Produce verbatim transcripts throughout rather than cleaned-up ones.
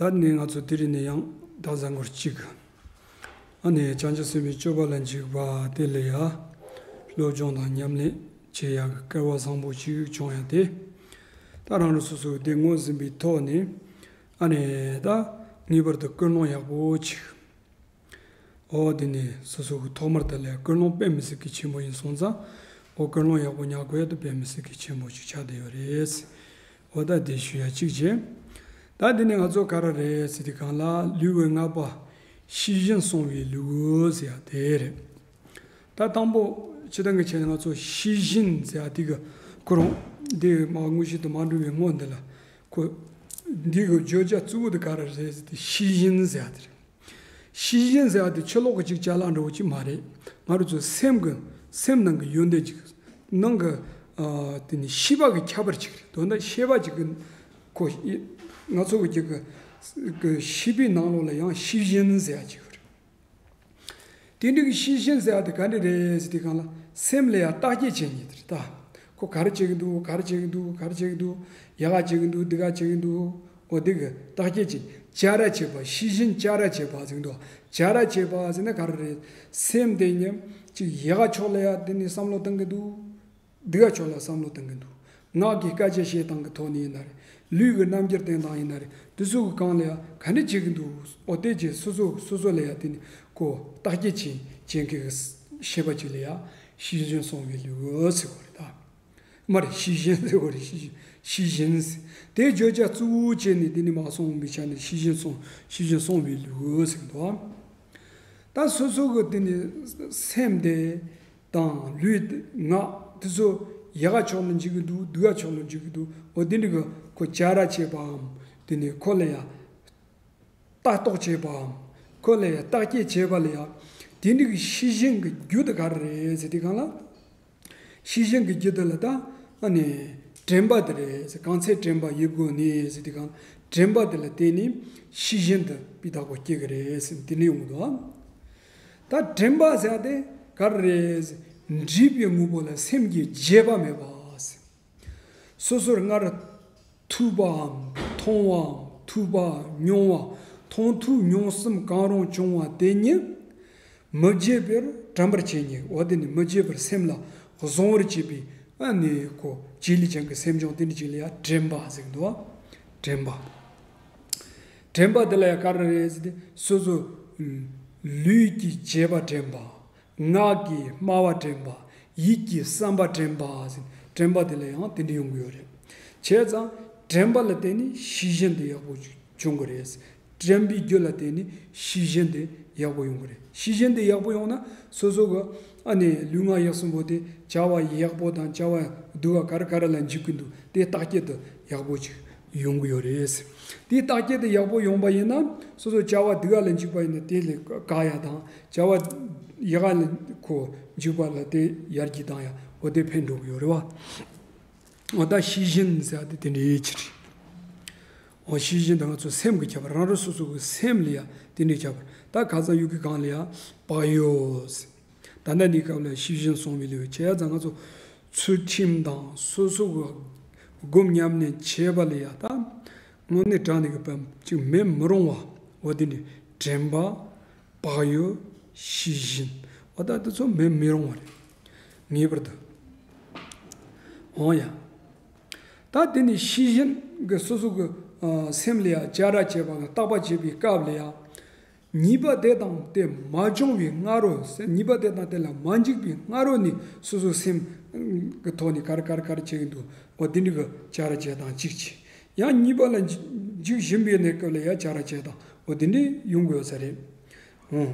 ད་ནི་ང་ཚོ་དེ་རིང་ནས་ཡང་ད་གཟའ་འཁོར་གཅིག་ཨ་ནི་བྱང་ཆུབ་སེམས་དཔའི་སྤྱོད་པ་ལ་འཇུག་པ་དེ་ལ་ཡ་སློབ་སྦྱོང་དང་ཉམས་ལེན་བྱེད་ཡག་གི་སྐལ་བ་བཟང་པོ་ཞིག་བྱུང་ཡ་དེ། ད་རང་རང་སོ་སོ་དེ་ངོས་ཟིན་པའི་ཐོག་ནས་ཨ་ནི་ད་ངེས་པར་དུ་ཀུན་སློང་ཡག་པོ་ཅིག་འོ་དེ་ནས་སོ་སོ་གི་ཐོག་མར་དེ་ལ་ཀུན་སློང་དཔེ་མི་སྲིད་ཀྱི་ཆེན་པོ་ཡིན་སོང་ཙང་། འོ་ཀུན་སློང་ཡག་པོ་ཉར་དགོས་ཡ་དེ་དཔེ་མི་སྲིད་ཀྱི་ཆེན་པོ་ཅིག་ཆགས་བསྡད་ཡོད་རེད། འོ་ད་དེ་ཞུ་ཡ་གཅིག་བྱས། ད་དེ་ནས་ང་ཚོ་ག་རེ་རེད་ཟེར་དུས་སྒང་ལ་ལུས་ཀྱི་ལྔ་པ་ཤེས་བཞིན་སོང་བའི་ལུས་ཟེར་ཡ་དེ་རེད། ད་དང་པོ་སྤྱིར་བཏང་གི་ཆ་ནས་ང་ཚོ་ཤེས་བཞིན་ཟེར་ཡ་དེ་གི་ཁོ་རང་དེ་མ་དངོས་གཞི་དུ་མ་འགྲོ་བའི་སྔོན་དེ་ལ་ཁོ་འདི་གི་བརྗོད་བྱ་གཙོ་བོ་དེ་ག་རེ་རེད་ཟེར་དུས་ཤེས་བཞིན་ཟེར་ཡ་དེ་རེད། ཤེས་བཞིན་ཟེར་བ་དེ་ཕྱི་ལོགས་ཀྱི་ཅིག་ཅ་ལག་འདྲ་བོ་ཅིག་མ་རེད། ང་རང་ཚོ་སེམས་ཀྱི་སེམས་ནང་གི་ཡོན་ཏན་ཅིག་ནང་གི་ཨ་དེ་ནི་ཤེས་པ་གི་ཁྱད་པར་ཅིག་རེད། དོན་དག་ཤེས་པ་ཅིག་གི་ཁོ་ང་ཚོ་གི་ཅིག་གི་ཤེས་པའི་ནང་ལོགས་ལ་ཡང་ཤེས་བཞིན་ཟེར་བ་ཅིག་ཡོད་རེད། དེ་འདྲ་གི་ཤེས་བཞིན་ཟེར་བ་དེ་ག་འདྲ་རེད་ཟེར་དུས་སྒང་ལ་སེམས་ལ་ཡང་བརྟག་དཔྱད་བྱེད་མཁན་དེ་རེད་ད། ཁོ་ག་རེ་བྱེད་ཀྱི་འདུག་ག་རེ་བྱེད་ཀྱི་འདུག་ག་རེ་བྱེད་ཀྱི་འདུག་ཡག་ག་བྱེད་ཀྱི་འདུག་སྡུག་ག་བྱེད་ཀྱི་འདུག་འོ་དེ་གི་བརྟག་དཔྱད་ཅིག་བྱ་ར་བྱེད་པ། ཤེས་བཞིན་བྱ་ར་བྱེད་པ་ཟེར་གྱི་འདུག་བྱ་ར་བྱེད་པ་ཟེར་ན་ག་རེ་རེད། སེམས་དེ་ཉིད་ཅིག་ཡག་ག་ཕྱོགས་ལ་ཡ་དེ་ནི་བསམ་བློ་གཏོང་གི་འདུག་སྡུག་ག་ཕྱོགས་ལ་བསམ་བློ་གཏོང་གི་འདུག་ངག་གི་སྐད་ཆ་བཤད་སྟངས་ཀྱི་ཐོག་ནས་ཡིན་ན་རེད། ལུས་ཀྱི་རྣམ་འགྱུར་བསྟན་སྟངས་ཡིན་ན་རེད། དེ་ཚོ་གི་སྒང་ལ་ཡ་ག་འདྲ་བྱེད་ཀྱི་འདུག་འོ་དེ་བྱས་སོ་སོ་སོ་སོ་ལ་ཡ་དེ་ནི་ཁོ་བརྟག་དཔྱད་བྱེད་བྱེད་མཁན་གྱི་ཤེས་པ་ཅིག་ལ་ཡ་ཤེས་བཞིན་སོང་བའི་ལུས་ཟེར་གྱི་ཡོད་རེད་ད། མ་རེད། ཤེས་བཞིན་ཟེར་བ་རེད། ཤེས་བཞིན་ཤེས་བཞིན་ཟེར། དེའི་བརྗོད་བྱ་གཙོ་བོ་བྱས་ནས་དེ་ནི་མ་སོང་བའི་ཆ་ནས་ཤེས་བཞིན་སོང་ཤེས་བཞིན་སོང་བའི་ལུས་ཟེར་གྱི་འདུག་ད་སོ་སོ་གི་དེ་ནི་སེམས་དེ་དང་ལུས་དེ་ངག་དེ་ཚོ་ཡག་ག་ཕྱོགས་ལ་འཇུག་གི་འདུག་སྡུག་ག་ཕྱོགས་ལ་འཇུག་གི་འདུག་འོ་དེ་འདྲ་གི་ཁོ་བྱ་ར་བྱེད་པའམ་དེ་ནི་ཁོ་ལ་ཡ་ལྟ་རྟོག་བྱེད་པའམ་ཁོ་ལ་ཡ་བརྟག་དཔྱད་བྱེད་པ་ལ་ཡ་དེ་འདྲ་གི་ཤེས་བཞིན་གྱི་རྒྱུ་དེ་ག་རེ་རེད་ཟེར་དུས་སྒང་ལ། ཤེས་བཞིན་གྱི་རྒྱུ་དེ་ལ་ད་ཨ་ནི་དྲན་པ་དེ་རེད་ཟེར། གང་ཚེ་དྲན་པ་ཡིད་བསྒོམས་ནས་ཟེར་དུས་སྒང་དྲན་པ་དེ་ལ་བརྟེན་ནས་ཤེས་བཞིན་དུ་སྤུས་དག་པོ་སྐྱེ་གི་རེད་ཟེར་དེ་འདྲ་ཡོང་གི་འདུག་ད་དྲན་པ་ཟེར་དེ་ག་རེ་རེད་ཟེར། འདྲིས་པའི་དངོས་པོ་ལ་སེམས་ཀྱི་རྗེས་པ་མེད་པ་ཟེར། སོ་སོར་སྔར་ཐུག་པའམ་མཐོང་བའམ་ཐོས་པ་མྱོང་བ་མཐོང་ཐོས་མྱོང་གསུམ་གང་རུང་བྱུང་བ་དེ་ཉིད་མི་བརྗེད་པར་དྲན་པར་བྱེད་ཉིད། འོ་དེ་ནི་མི་བརྗེད་པར་སེམས་ལ་གཟུང་བར་བྱེད་པའི་ཨ་ནི་ཁོ་བྱེད་ལས་ཅན་གྱི་སེམས་བྱུང་དེ་འདྲ་ཅིག་ལ་ཡ་དྲན་པ་ཟེར་གྱི་འདུག་དྲན་པ། དྲན་པ་དེ་ལ་ཡ་ག་རེ་རེད་ཟེར་ཏེ་སོ་སོ་ལུས་ཀྱི་བྱེད་པ་དྲན་པ། ངག་གི་སྨྲ་བ་དྲན་པ། ཡིད་ཀྱི་བསམ་པ་དྲན་པ་ཟེར། དྲན་པ་དེ་ལ་ཡང་དེ་འདྲ་ཡོང་གི་ཡོད་རེད། བྱས་ཙང་དྲན་པ་ལ་བརྟེན་ནས་ཤེས་བཞིན་དེ་ཡག་པོ་བྱུང་གི་རེད། དྲན་པའི་རྒྱུ་ལ་བརྟེན་ནས་ཤེས་བཞིན་དེ་ཡག་པོ་ཡོང་གི་རེད། ཤེས་བཞིན་དེ་ཡག་པོ་ཡོང་ན་སོ་སོ་གི་ཨ་ནི་ལུས་ངག་ཡིད་གསུམ་པོ་དེ་བྱ་བ་ཡག་པོ་དང་བྱ་བ་སྡུག་པ་ག་རེ་ག་རེ་ལ་འཇུག་གི་འདུག་དེ་བརྟག་དཔྱད་དེ་ཡག་པོ་ཅིག་ཡོང་གི་ཡོད་རེད། དེའི་བརྟག་དཔྱད་དེ་ཡག་པོ་ཡོང་པ་ཡིན་ན་སོ་སོ་བྱ་བ་སྡུག་ག་ལ་འཇུག་པ་ཡིན་ན་དེ་ལས་དཀའ་ཡ་དང་བྱ་བ་ཡག་ག་ལ་ཁོ་འཇུག་པ་ལ་དེ་ཡར་རྒྱས་བཏང་ཡ་འོ་དེ་ཕན་འགྲོ་གི་ཡོད་རེད་བ། འོ་ད་ཤེས་བཞིན་ཟེར་བ་དེ་དེ་འདྲའི་ཡིད་ཆེས་རེད། འོ་ཤེས་བཞིན་དེ་ང་ཚོ་སེམས་ཀྱི་ཁྱད་པར། རང་རང་སོ་སོ་གི་སེམས་ལ་ཡ་དེ་འདྲའི་ཁྱད་པར། ད་ཁ་སང་ཡུལ་གྱི་གང་ལ་ཡ་བག་ཡོད་ཟེར། ད་ལྟ་འདི་སྐབས་ལ་ཤེས་བཞིན་སོང་བའི་ལུས་བྱས་ཙང་ང་ཚོ་ཚུལ་ཁྲིམས་དང་སོ་སོ་གི་སྒོམ་ཉམས་ལེན་བྱས་པ་ལ་ཡ་ད་དངོས་གནས་དྲང་གནས་ཀྱི་བབ་ཅིག་མེད་མི་རུང་བ། འོ་དེ་འདྲའི་དྲན་པ། བག་ཡོད། ཤེས་བཞིན། འོ་ད་དེ་ཚོ་མེད་མི་རུང་བ་རེད། ངེས་པར་དུ། འོ་ཡ། ད་དེ་ནི་ཤེས་བཞིན་གྱི་སོ་སོ་གི་ཨ་སེམས་ལ་ཡ་བྱ་ར་བྱེད་པ་དང་བརྟག་པ་བྱེད་པའི་སྐབས་ལ་ཡ། ཉེས་པ་དེ་དང་དེ་མ་བྱུང་བའི་སྔ་རོལ། ཉེས་པ་དེ་དང་དེ་ལ་མ་འཇིགས་པའི་སྔ་རོལ་ནས་སོ་སོའི་སེམས་ཀྱི་ཐོག་ནས་ག་རེ་ག་རེ་ག་རེ་བྱེད་ཀྱི་འདུག་འོ་དེ་འདྲ་གི་བྱ་ར་བྱེད་སྟངས་གཅིག་བྱས། ཡང་ཉེས་པ་ལ་འཇིགས་བཞིན་པའི་གནས་སྐབས་ལ་ཡང་བྱ་ར་བྱེད་སྟངས་འོ་དེ་འདྲ་ཡོང་གི་ཡོད་ས་རེད། འོ།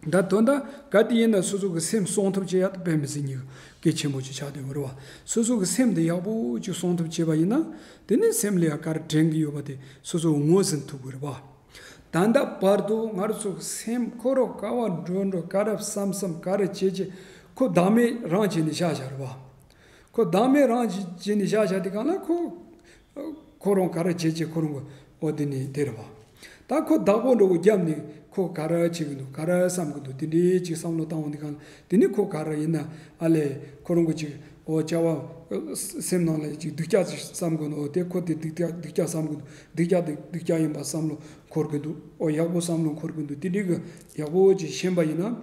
ད་དོན་དག་ག་དེ་ཡིན་ན་སོ་སོ་གི་སེམས་སྲུང་ཐབས་བྱེད་ཡ་དེ་དཔེ་མི་སྲིད་ཉིད་གལ་ཆེན་པོ་ཅིག་ཆགས་བསྡད་ཡོད་རེད་བ། སོ་སོ་གི་སེམས་དེ་ཡག་པོ་ཅིག་སྲུང་ཐབས་བྱེད་པ་ཡིན་ན། དེ་ནས་སེམས་ལ་ཡང་ག་རེ་དྲན་གྱི་ཡོད་པ་དེ་སོ་སོ་ངོས་ཟིན་ཐུབ་ཀྱི་རེད་བ། ད་ལྟ་བར་དུ་ང་རང་ཚོ་གི་སེམས་ཁོ་རང་ག་བ་འགྲོ་འགྲོ་ག་རེ་བསམ་བསམ་ག་རེ་བྱེད་བྱེད་ཁོ་བདག་མེད་རང་བྱས་ནས་བཞག་བཞག་རེད་བ། ཁོ་བདག་མེད་རང་བྱས་ནས་བཞག་བཞག་དེ་གང་ལ་ཁོ་ཁོ་རང་ག་རེ་བྱེད་བྱེད་ཁོ་རང་གི་འོ་དེ་ནས་དེ་རེད་བ། ད་ཁོ་བདག་པོ་འདྲ་བོ་བརྒྱབ་ནས་ ཁོ་ག་རེ་བྱེད་ཀྱི་འདུག་ག་རེ་བསམ་གྱི་འདུག་དེ་འདྲའི་ཅིག་བསམ་བློ་བཏང་འོང་དུས་གང་ལ་དེ་ནི་ཁོ་ག་རེ་ཡིན་ན་ཨ་ལས་ཁོ་རང་གི་ཅིག་འོ་བྱ་བ་སེམས་ནང་ལ་ཅིག་སྡུག་ཅག་ཅིག་བསམ་གྱི་འདུག་འོ་དེ་ཁོ་དེ་སྡུག་ཅག་སྡུག་ཅག་བསམ་གྱི་འདུག་སྡུག་ཅག་དེ་སྡུག་ཅག་ཡིན་པ་བསམ་བློ་འཁོར་གྱི་འདུག་འོ་ཡག་པོ་བསམ་བློ་འཁོར་གྱི་འདུག་དེ་འདྲའི་གི་ཡག་པོ་ཅིག་ཤེས་པ་ཡིན་ན།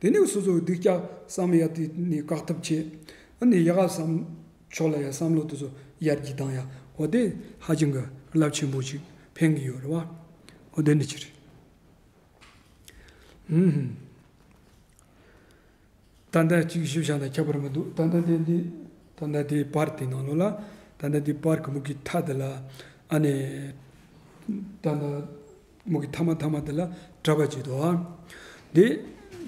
དེ་ནས་སོ་སོའི་སྡུག་ཅག་བསམ་ཡ་དེ་ནས་བཀག་ཐབས་བྱེད། ཨ་ནི་ཡག་བསམ་ཕྱོགས་ལ་ཡ་བསམ་བློ་དེ་ཚོ་ཡར་རྒྱས་བཏང་ཡ། འོ་དེ་ཧ་ཅང་གི་རླབས་ཆེན་པོ་ཅིག་ཕན་གི་ཡོད་རེད་བ། འོ་དེ་འདྲ་ཅིག་རེད། ཨུམ། ད་ལྟ་ཅིག་ཞིབ་བཞག་ན་ཁྱད་པར་མི་འདུག་ད་ལྟ་དེ་འདི་ད་ལྟ་དེ་པར་དེ་ནང་ལོགས་ལ་ད་ལྟ་དེ་པར་གི་མུ་གེ་མཐའ་དེ་ལ་ཨ་ནི་ད་ལྟ་མུ་གེ་མཐའ་མ་མཐའ་མ་དེ་ལ་གྲྭ་པ་ཅིག་འདུག་ཨ། དེ་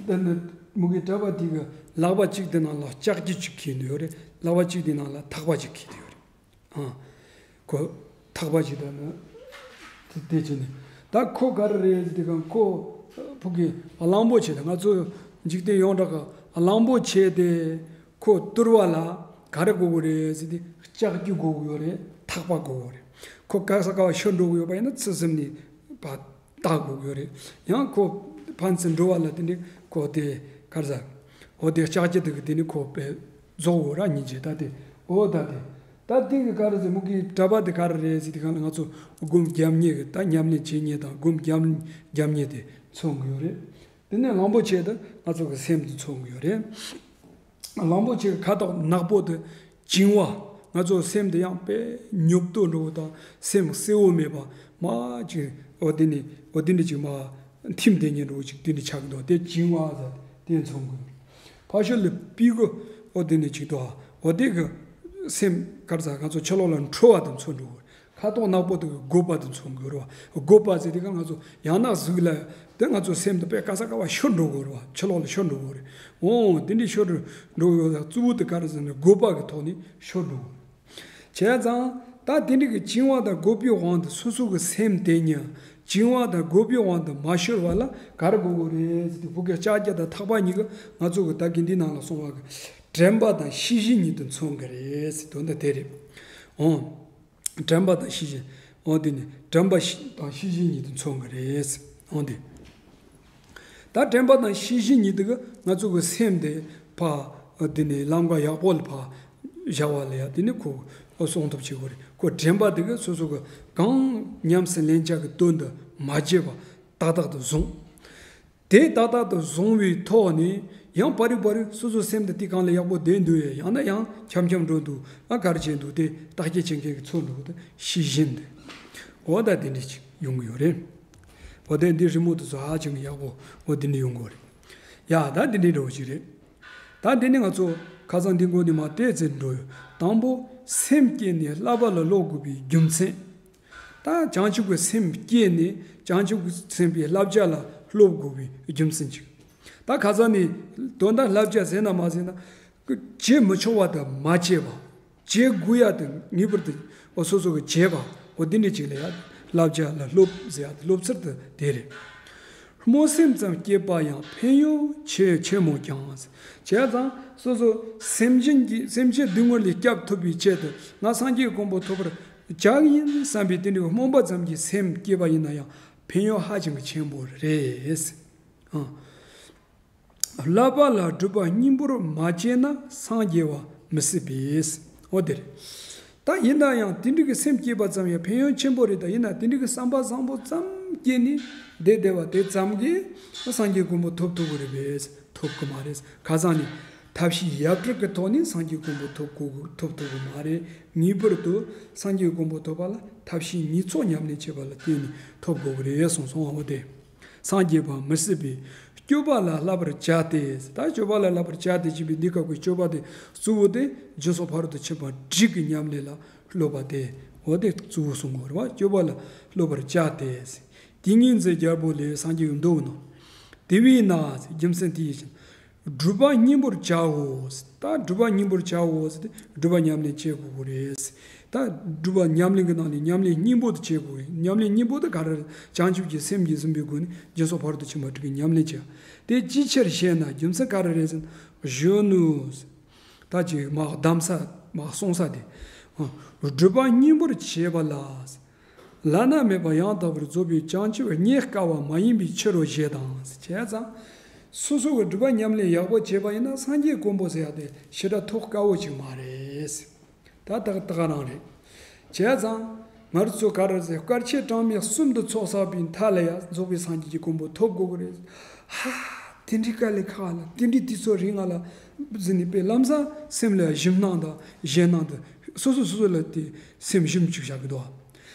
ད་ནི་མུ་གེ་གྲྭ་པ་དེ་གི་ལག་པ་གཅིག་དེ་ནང་ལ་ལྕགས་ཀྱུ་གཅིག་འཁྱེར་འདུག་ཡོད་རེད། ལག་པ་གཅིག་དེ་ནང་ལ་ཐག་པ་གཅིག་འཁྱེར་འདུག་ཡོད་རེད། ཨ། ཁོ་ཐག་པ་གཅིག་དང་ནི་དེ་དེ་བྱས་ནས་ད་ཁོ་ག་རེ་རེད་ཟེར་དུས་གང་ཁོ་ཕུག་གི་གླང་པོ་ཆེ་དང་ང་ཚོ་འཇིག་རྟེན་ཡོངས་གྲགས་ཀྱི་གླང་པོ་ཆེ་དེ་ཁོ་བཏུལ་བ་ལ་ག་རེ་དགོས་ཀྱི་རེད་ཟེར་དུས་ལྕགས་ཀྱུ་དགོས་ཀྱི་ཡོད་རེད། ཐག་པ་དགོས་ཀྱི་ཡོད་རེད། ཁོ་ག་ས་ག་བ་ཤོར་འགྲོ་གི་ཡོད་པ་ཡིན་ན་ཚུར་སེམས་ནས་ཕར་བཏགས་དགོས་ཀྱི་ཡོད་རེད། ཡང་ཁོ་ཕན་ཚུན་འགྲོ་བ་ལ་དེ་ནི་ཁོ་དེ་ག་རེ་ཟ། འོ་དེ་ལྕགས་ཀྱུ་དེ་གི་དེ་ནི་ཁོ་དཔེ་རྫོགས་འོ་ར་ཉིན་བྱེད་ད་དེ་འོ་ད་དེ། ད་དེ་གི་ག་རེ་ཟེར་མུ་གེ་གྲྭ་པ་དེ་ག་རེ་རེད་ཟེར་དུས་གང་ལ་ང་ཚོ་སྒོམ་རྒྱབ་མཉེས་གི་ད་ཉམས་ལེན་བྱེད་མཁན་དང་སྒོམ་རྒྱབ་རྒྱབ་མཉེས་དེ་མཚོན་གི་ཡོད་རེད། དེ་ནས་གླང་པོ་ཆེ་དེ་ང་ཚོ་གི་སེམས་དེ་མཚོན་གི་ཡོད་རེད། གླང་པོ་ཆེ་གི་ཁ་དོག་ནག་པོ་དེ་བྱིང་བ། ང་ཚོ་སེམས་དེ་ཡང་དཔེ་ཉོབ་ཏོ་འགྲོ་བ་དང་སེམས་གསལ་བོ་མེད་པ་མ་ཅིག་འོ་དེ་ནི་འོ་དེ་འདྲ་ཅིག་མ་ཐིམ་དེ་ཉིན་འགྲོ་བ་ཅིག་དེ་འདྲ་ཆགས་འདུག་དེ་བྱིང་བ་ཟེར་དེ་མཚོན་གི་ཡོད་རེད། ཕ་ཤུལ་ལ་པི་གུ་འོ་དེ་ནས་ཅིག་ཏོ། འོ་དེ་གི་སེམས་གར་ཟ་ང་ཚོ་ཕྱི་ལོགས་ལ་འཁྲུལ་བ་དེ་མཚོན་འགྲོ་གི་རེད། ཁ་དོག་ནག་པོ་དེ་གི་རྒོད་པ་དེ་མཚོན་གི་རེད་བ། རྒོད་པ་ཟེར་དེ་ག་ང་ཚོ་ཡང་ན་གཟུགས་ལ་དེ་ང་ཚོ་སེམས་དེ་དཔེ་ག་ས་ག་བ་ཤོར་འགྲོ་གི་རེད་བ། ཕྱི་ལོགས་ལ་ཤོར་འགྲོ་གི་རེད། འོ་དེ་འདྲའི་ཤོར་འགྲོ་གི་ཡོད་ད་གཙོ་བོ་དེ་ག་རེ་ཟེར་ན་རྒོད་པ་གི་ཐོག་ནས་ཤོར་འགྲོ་གི་རེད། བྱས་ཙང་ད་དེ་འདྲ་གི་བྱིང་བ་དང་རྒོད་པའི་དབང་དུ་སོ་སོ་གི་སེམས་དེ་ཉིད་བྱིང་བ་དང་རྒོད་པའི་དབང་དུ་མ་ཤོར་བ་ལ་ག་རེ་དགོས་དགོས་རེད་ཟེར་དུས་བུ་གའི་ལྕགས་ཀྱུ་དང་ཐག་པ་གཉིས་ཀ་ང་ཚོ་གི་ད་གིན་འདི་ནང་ལ་གསུངས་པ་གི་དྲན་པ་དང་ཤེས་བཞིན་ཉིད་དུ་མཚོན་གི་རེད་ཟེར་དོན་དག་དེ་རེད། འོང་། དྲན་པ་དང་ཤེས་བཞིན། འོང་དེ་ནི་དྲན་པ་ཤེས་དང་ཤེས་བཞིན་ཉིད་དུ་མཚོན་གི་རེད་ཟེར། འོང་དེ། ད་དྲན་པ་དང་ཤེས་བཞིན་ཉིད་དེ་གི་ང་ཚོ་གི་སེམས་དེ་ཕ་དེ་ནི་ལམ་ཀ་ཡག་པོ་ལ་ཕ་བཞག་པ་ལ་ཡ་དེ་ནི་ཁོ་སྲུང་ཐབས་བྱེད་དགོས་རེད། ཁོ་དྲན་པ་དེ་གི་སོ་སོ་གི་གང་ཉམས་སུ་ལེན་བྱ་གི་དོན་དུ་མ་བརྗེད་པ་ཏག་ཏག་ཏུ་བཟུང་། དེ་ཏག་ཏག་ཏུ་བཟུང་བའི་ཐོག་ནས་ཡང་བར་རིག་བར་རིག་སོ་སོ་སེམས་དེ་དེ་གང་ལ་ཡག་པོ་བསྡད་འདུག་ཡ་ཡང་ན་ཡང་འཁྱམ་འཁྱམ་འགྲོ་འདུག་ཨ་གར་བྱེད་འདུག་དེ་བརྟག་དཔྱད་བྱེད་མཁན་གྱི་ཚོ་འདུག་དེ་ཤེས་བཞིན་དེ་འོ་ད་དེ་འདྲ་ཅིག་ཡོང་གི་ཡོད་རེད། འོ་དེ་འདི་རི་མོ་དེ་ཚོ་ཧ་ཅང་ཡག་པོ་འོ་དེ་འདྲ་ཡོང་གི་ཡོད་རེད། ཡ་ད་དེ་འདྲ་འདྲ་བོ་ཅིག་རེད། ད་དེ་ནི་ང་ཚོ་ཁ་སང་འདི་མགོ་ནས་མར་བལྟས་ཚེ་འགྲོ་ཡོད། དང་པོ་སེམས་བསྐྱེད་ནས་བསླབ་པ་ལ་སློབ་དགོས་པའི་རྒྱུ་མཚན། ད་བྱང་ཆུབ་ཀྱི་སེམས་བསྐྱེད་ནས་བྱང་ཆུབ་ཀྱི་སེམས་དཔའི་བསླབ་བྱ་ལ་སློབ་དགོས་པའི་རྒྱུ་མཚན་ཅིག་ད་ཁ་སང་ནས་དོན་དག་བསླབ་བྱ་ཟེར་ན་མ་ཟེར་ན། བྱེད་མི་ཆོག་པ་དང་མ་བྱས་པ། བྱེད་དགོས་ཡ་དང་ངེས་པར་དུ་འོ་སོ་སོ་གི་བྱས་པ་འོ་འདི་འདྲ་ཅིག་ལ་ཡ་བསླབ་བྱ་ལ་སློབ་ཟེར་ཡ་དེ་སློབ་ཚུལ་དུ་དེ་རེད། སྨོན་སེམས་ཙམ་བསྐྱེད་པ་ཡང་ཕན་ཡོན་ཆེ་ཆེན་མོ་ཀྱང་། བྱས་ཙང་སོ་སོ་སེམས་ཅན་གྱི་སེམས་ཅན་སྡུག་བསྔལ་ལས་སྐྱབས་ཐུབ་པའི་ཆེད་དུ་ང་སངས་རྒྱས་གོ་འཕང་ཐོབ་པར་བྱ་གི་ཡིན་བསམ་པའི་དེ་འདྲའི་སྨོན་པ་ཙམ་གྱིས་སེམས་བསྐྱེད་པ་ཡིན་ན་ཡང་ཕན་ཡོན་ཧ་ཅང་གི་ཆེན་པོ་རེད། ཨང་། བསླབ་པ་ལ་སྒྲུབ་པ་སྙིང་པོར་མ་བྱས་ན་སངས་རྒྱས་པ་མི་སྲིད་པས། འོ་དེ་རེད། ད་ཡིན་ན་ཡང་དེ་འདྲ་གི་སེམས་བསྐྱེད་པ་ཙམ་ཡང་ཕན་ཡོན་ཆེན་པོ་རེད། ད་ཡིན་ན་དེ་འདྲ་གི་བསམ་པ་བཟང་པོ་ཙམ་བསྐྱེད་ནས་བསྡད་བསྡད་པ་དེ་ཙམ་གྱིས་སངས་རྒྱས་གོ་འཕང་ཐོབ་ཐུབ་ཀྱི་རེད་པས། ཐོབ་ཀྱི་མ་རེད། ཁ་སང་ནས་ཐབས་ཤེས་ཡག་དྲག་གི་ཐོག་ནས་སངས་རྒྱས་གོ་འཕང་ཐོབ་གོ་ཐོབ་ཐུབ་ཀྱི་མ་རེད། ངེས་པར་དུ་སངས་རྒྱས་གོ་འཕང་ཐོབ་པ་ལ་ཐབས་ཤེས་ཉིས་ཚོགས་ཉམས་ལེན་བྱེད་པ་ལ་བརྟེན་ནས་ཐོབ་དགོས་ཀྱི་རེད་གསུངས་སོང་བ། འོ་དེ། སངས་རྒྱས་པ་མི་སྲིད་པས་སྤྱོད་པ་ལ་བསླབ་པར་བྱ་སྟེ། ད་སྤྱོད་པ་ལ་བསླབ་པར་བྱ་སྟེ་ཅེས་པའི་འདི་སྐབས་ཀྱི་སྤྱོད་པ་དེ་གཙོ་བོ་དེ་སྦྱིན་སོགས་ཕ་རོལ་ཏུ་ཕྱིན་པ་དྲུག་གི་ཉམས་ལེན་ལ་སློབ་པ་སྟེ། འོ་དེ་གཙོ་བོ་གསུང་དགོས་རེད་བ། སྤྱོད་པ་ལ་སློབ་པར་བྱ་སྟེ། ཏིང་ངེ་འཛིན་རྒྱལ་པོ་ལས་སངས་རྒྱས་ཀྱི་མདོ་ནོ། དེ་བས་ན་རྒྱུ་མཚན་དེ་ཡིན་ཞིང་། སྒྲུབ་པ་སྙིང་པོར་བྱའོ། ད་སྒྲུབ་པ་སྙིང་པོར་བྱའོ་ཟེར་ཏེ་སྒྲུབ་པ་ཉམས་ལེན་བྱེད་དགོས་ཀྱི་རེད། ད་སྒྲུབ་པ་ཉམས་ལེན་གྱི་ནང་ནས་ཉམས་ལེན་སྙིང་པོ་དེ་བྱེད་དགོས་ཀྱི། ཉམས་ལེན་སྙིང་པོ་དེ་ག་རེ་རེད། བྱང་ཆུབ་ཀྱི་སེམས་ཀྱིས་ཟིན་པའི་སྒོ་ནས་སྦྱིན་སོགས་ཕ་རོལ་ཏུ་ཕྱིན་པ་དྲུག་གི་ཉམས་ལེན་བྱེད། དེ་ཅིའི་ཕྱིར་ཞེ་ན། རྒྱུ་མཚན་ག་རེ་རེད་ཟེར་ན། གཞོན་ནུ། ད་ཅིག་མ་གདམས་ས་མ་གསུངས་ས་དེ། སྒྲུབ་པ་སྙིང་པོར་བྱེད་པ་ལ། བླ་ན་མེད་པ་ཡང་དག་པར་རྫོགས་པའི་བྱང་ཆུབ་རྙེད་དཀའ་བ་མ་ཡིན་པའི་ཕྱིར་རོ་ཞེས་དང་། བྱས་ཙང་། སོ་སོ་གི་སྒྲུབ་པ་ཉམས་ལེན་ཡག་པོ་བྱས་པ་ཡིན་ན་སངས་རྒྱས་གོ་འཕང་ཟེར་ཡ་དེ་ཞེ་དྲག་ཐོབ་དཀའ་བོ་ཅིག་མ་རེད། ད་ད་ད་ག་རང་རེད། བྱས་ཙང་། ང་རང་ཚོ་ག་རེ་ཟེར། དཀའ་སྤྱད་གྲངས་མེད་གསུམ་དུ་ཚོགས་བསགས་པའི་མཐའ་ལ་ཡང་རྫོགས་པའི་སངས་རྒྱས་ཀྱི་གོ་འཕང་ཐོབ་དགོས་ཀྱི་རེད། ཧ། དེ་འདྲའི་དཀའ་ལས་ཁག་ལ། དེ་འདྲའི་དུས་ཚོད་རིང་ང་ལ་ཟེར་ནས་དཔེ་ལམ་སང་སེམས་ལ་ཞུམ་སྣང་དང་ཞེད་སྣང་དང་སོ་སོ་སོ་སོ་ལ་དེ་སེམས་ཞུམ་བཅུག་བཞག་གི་འདུག།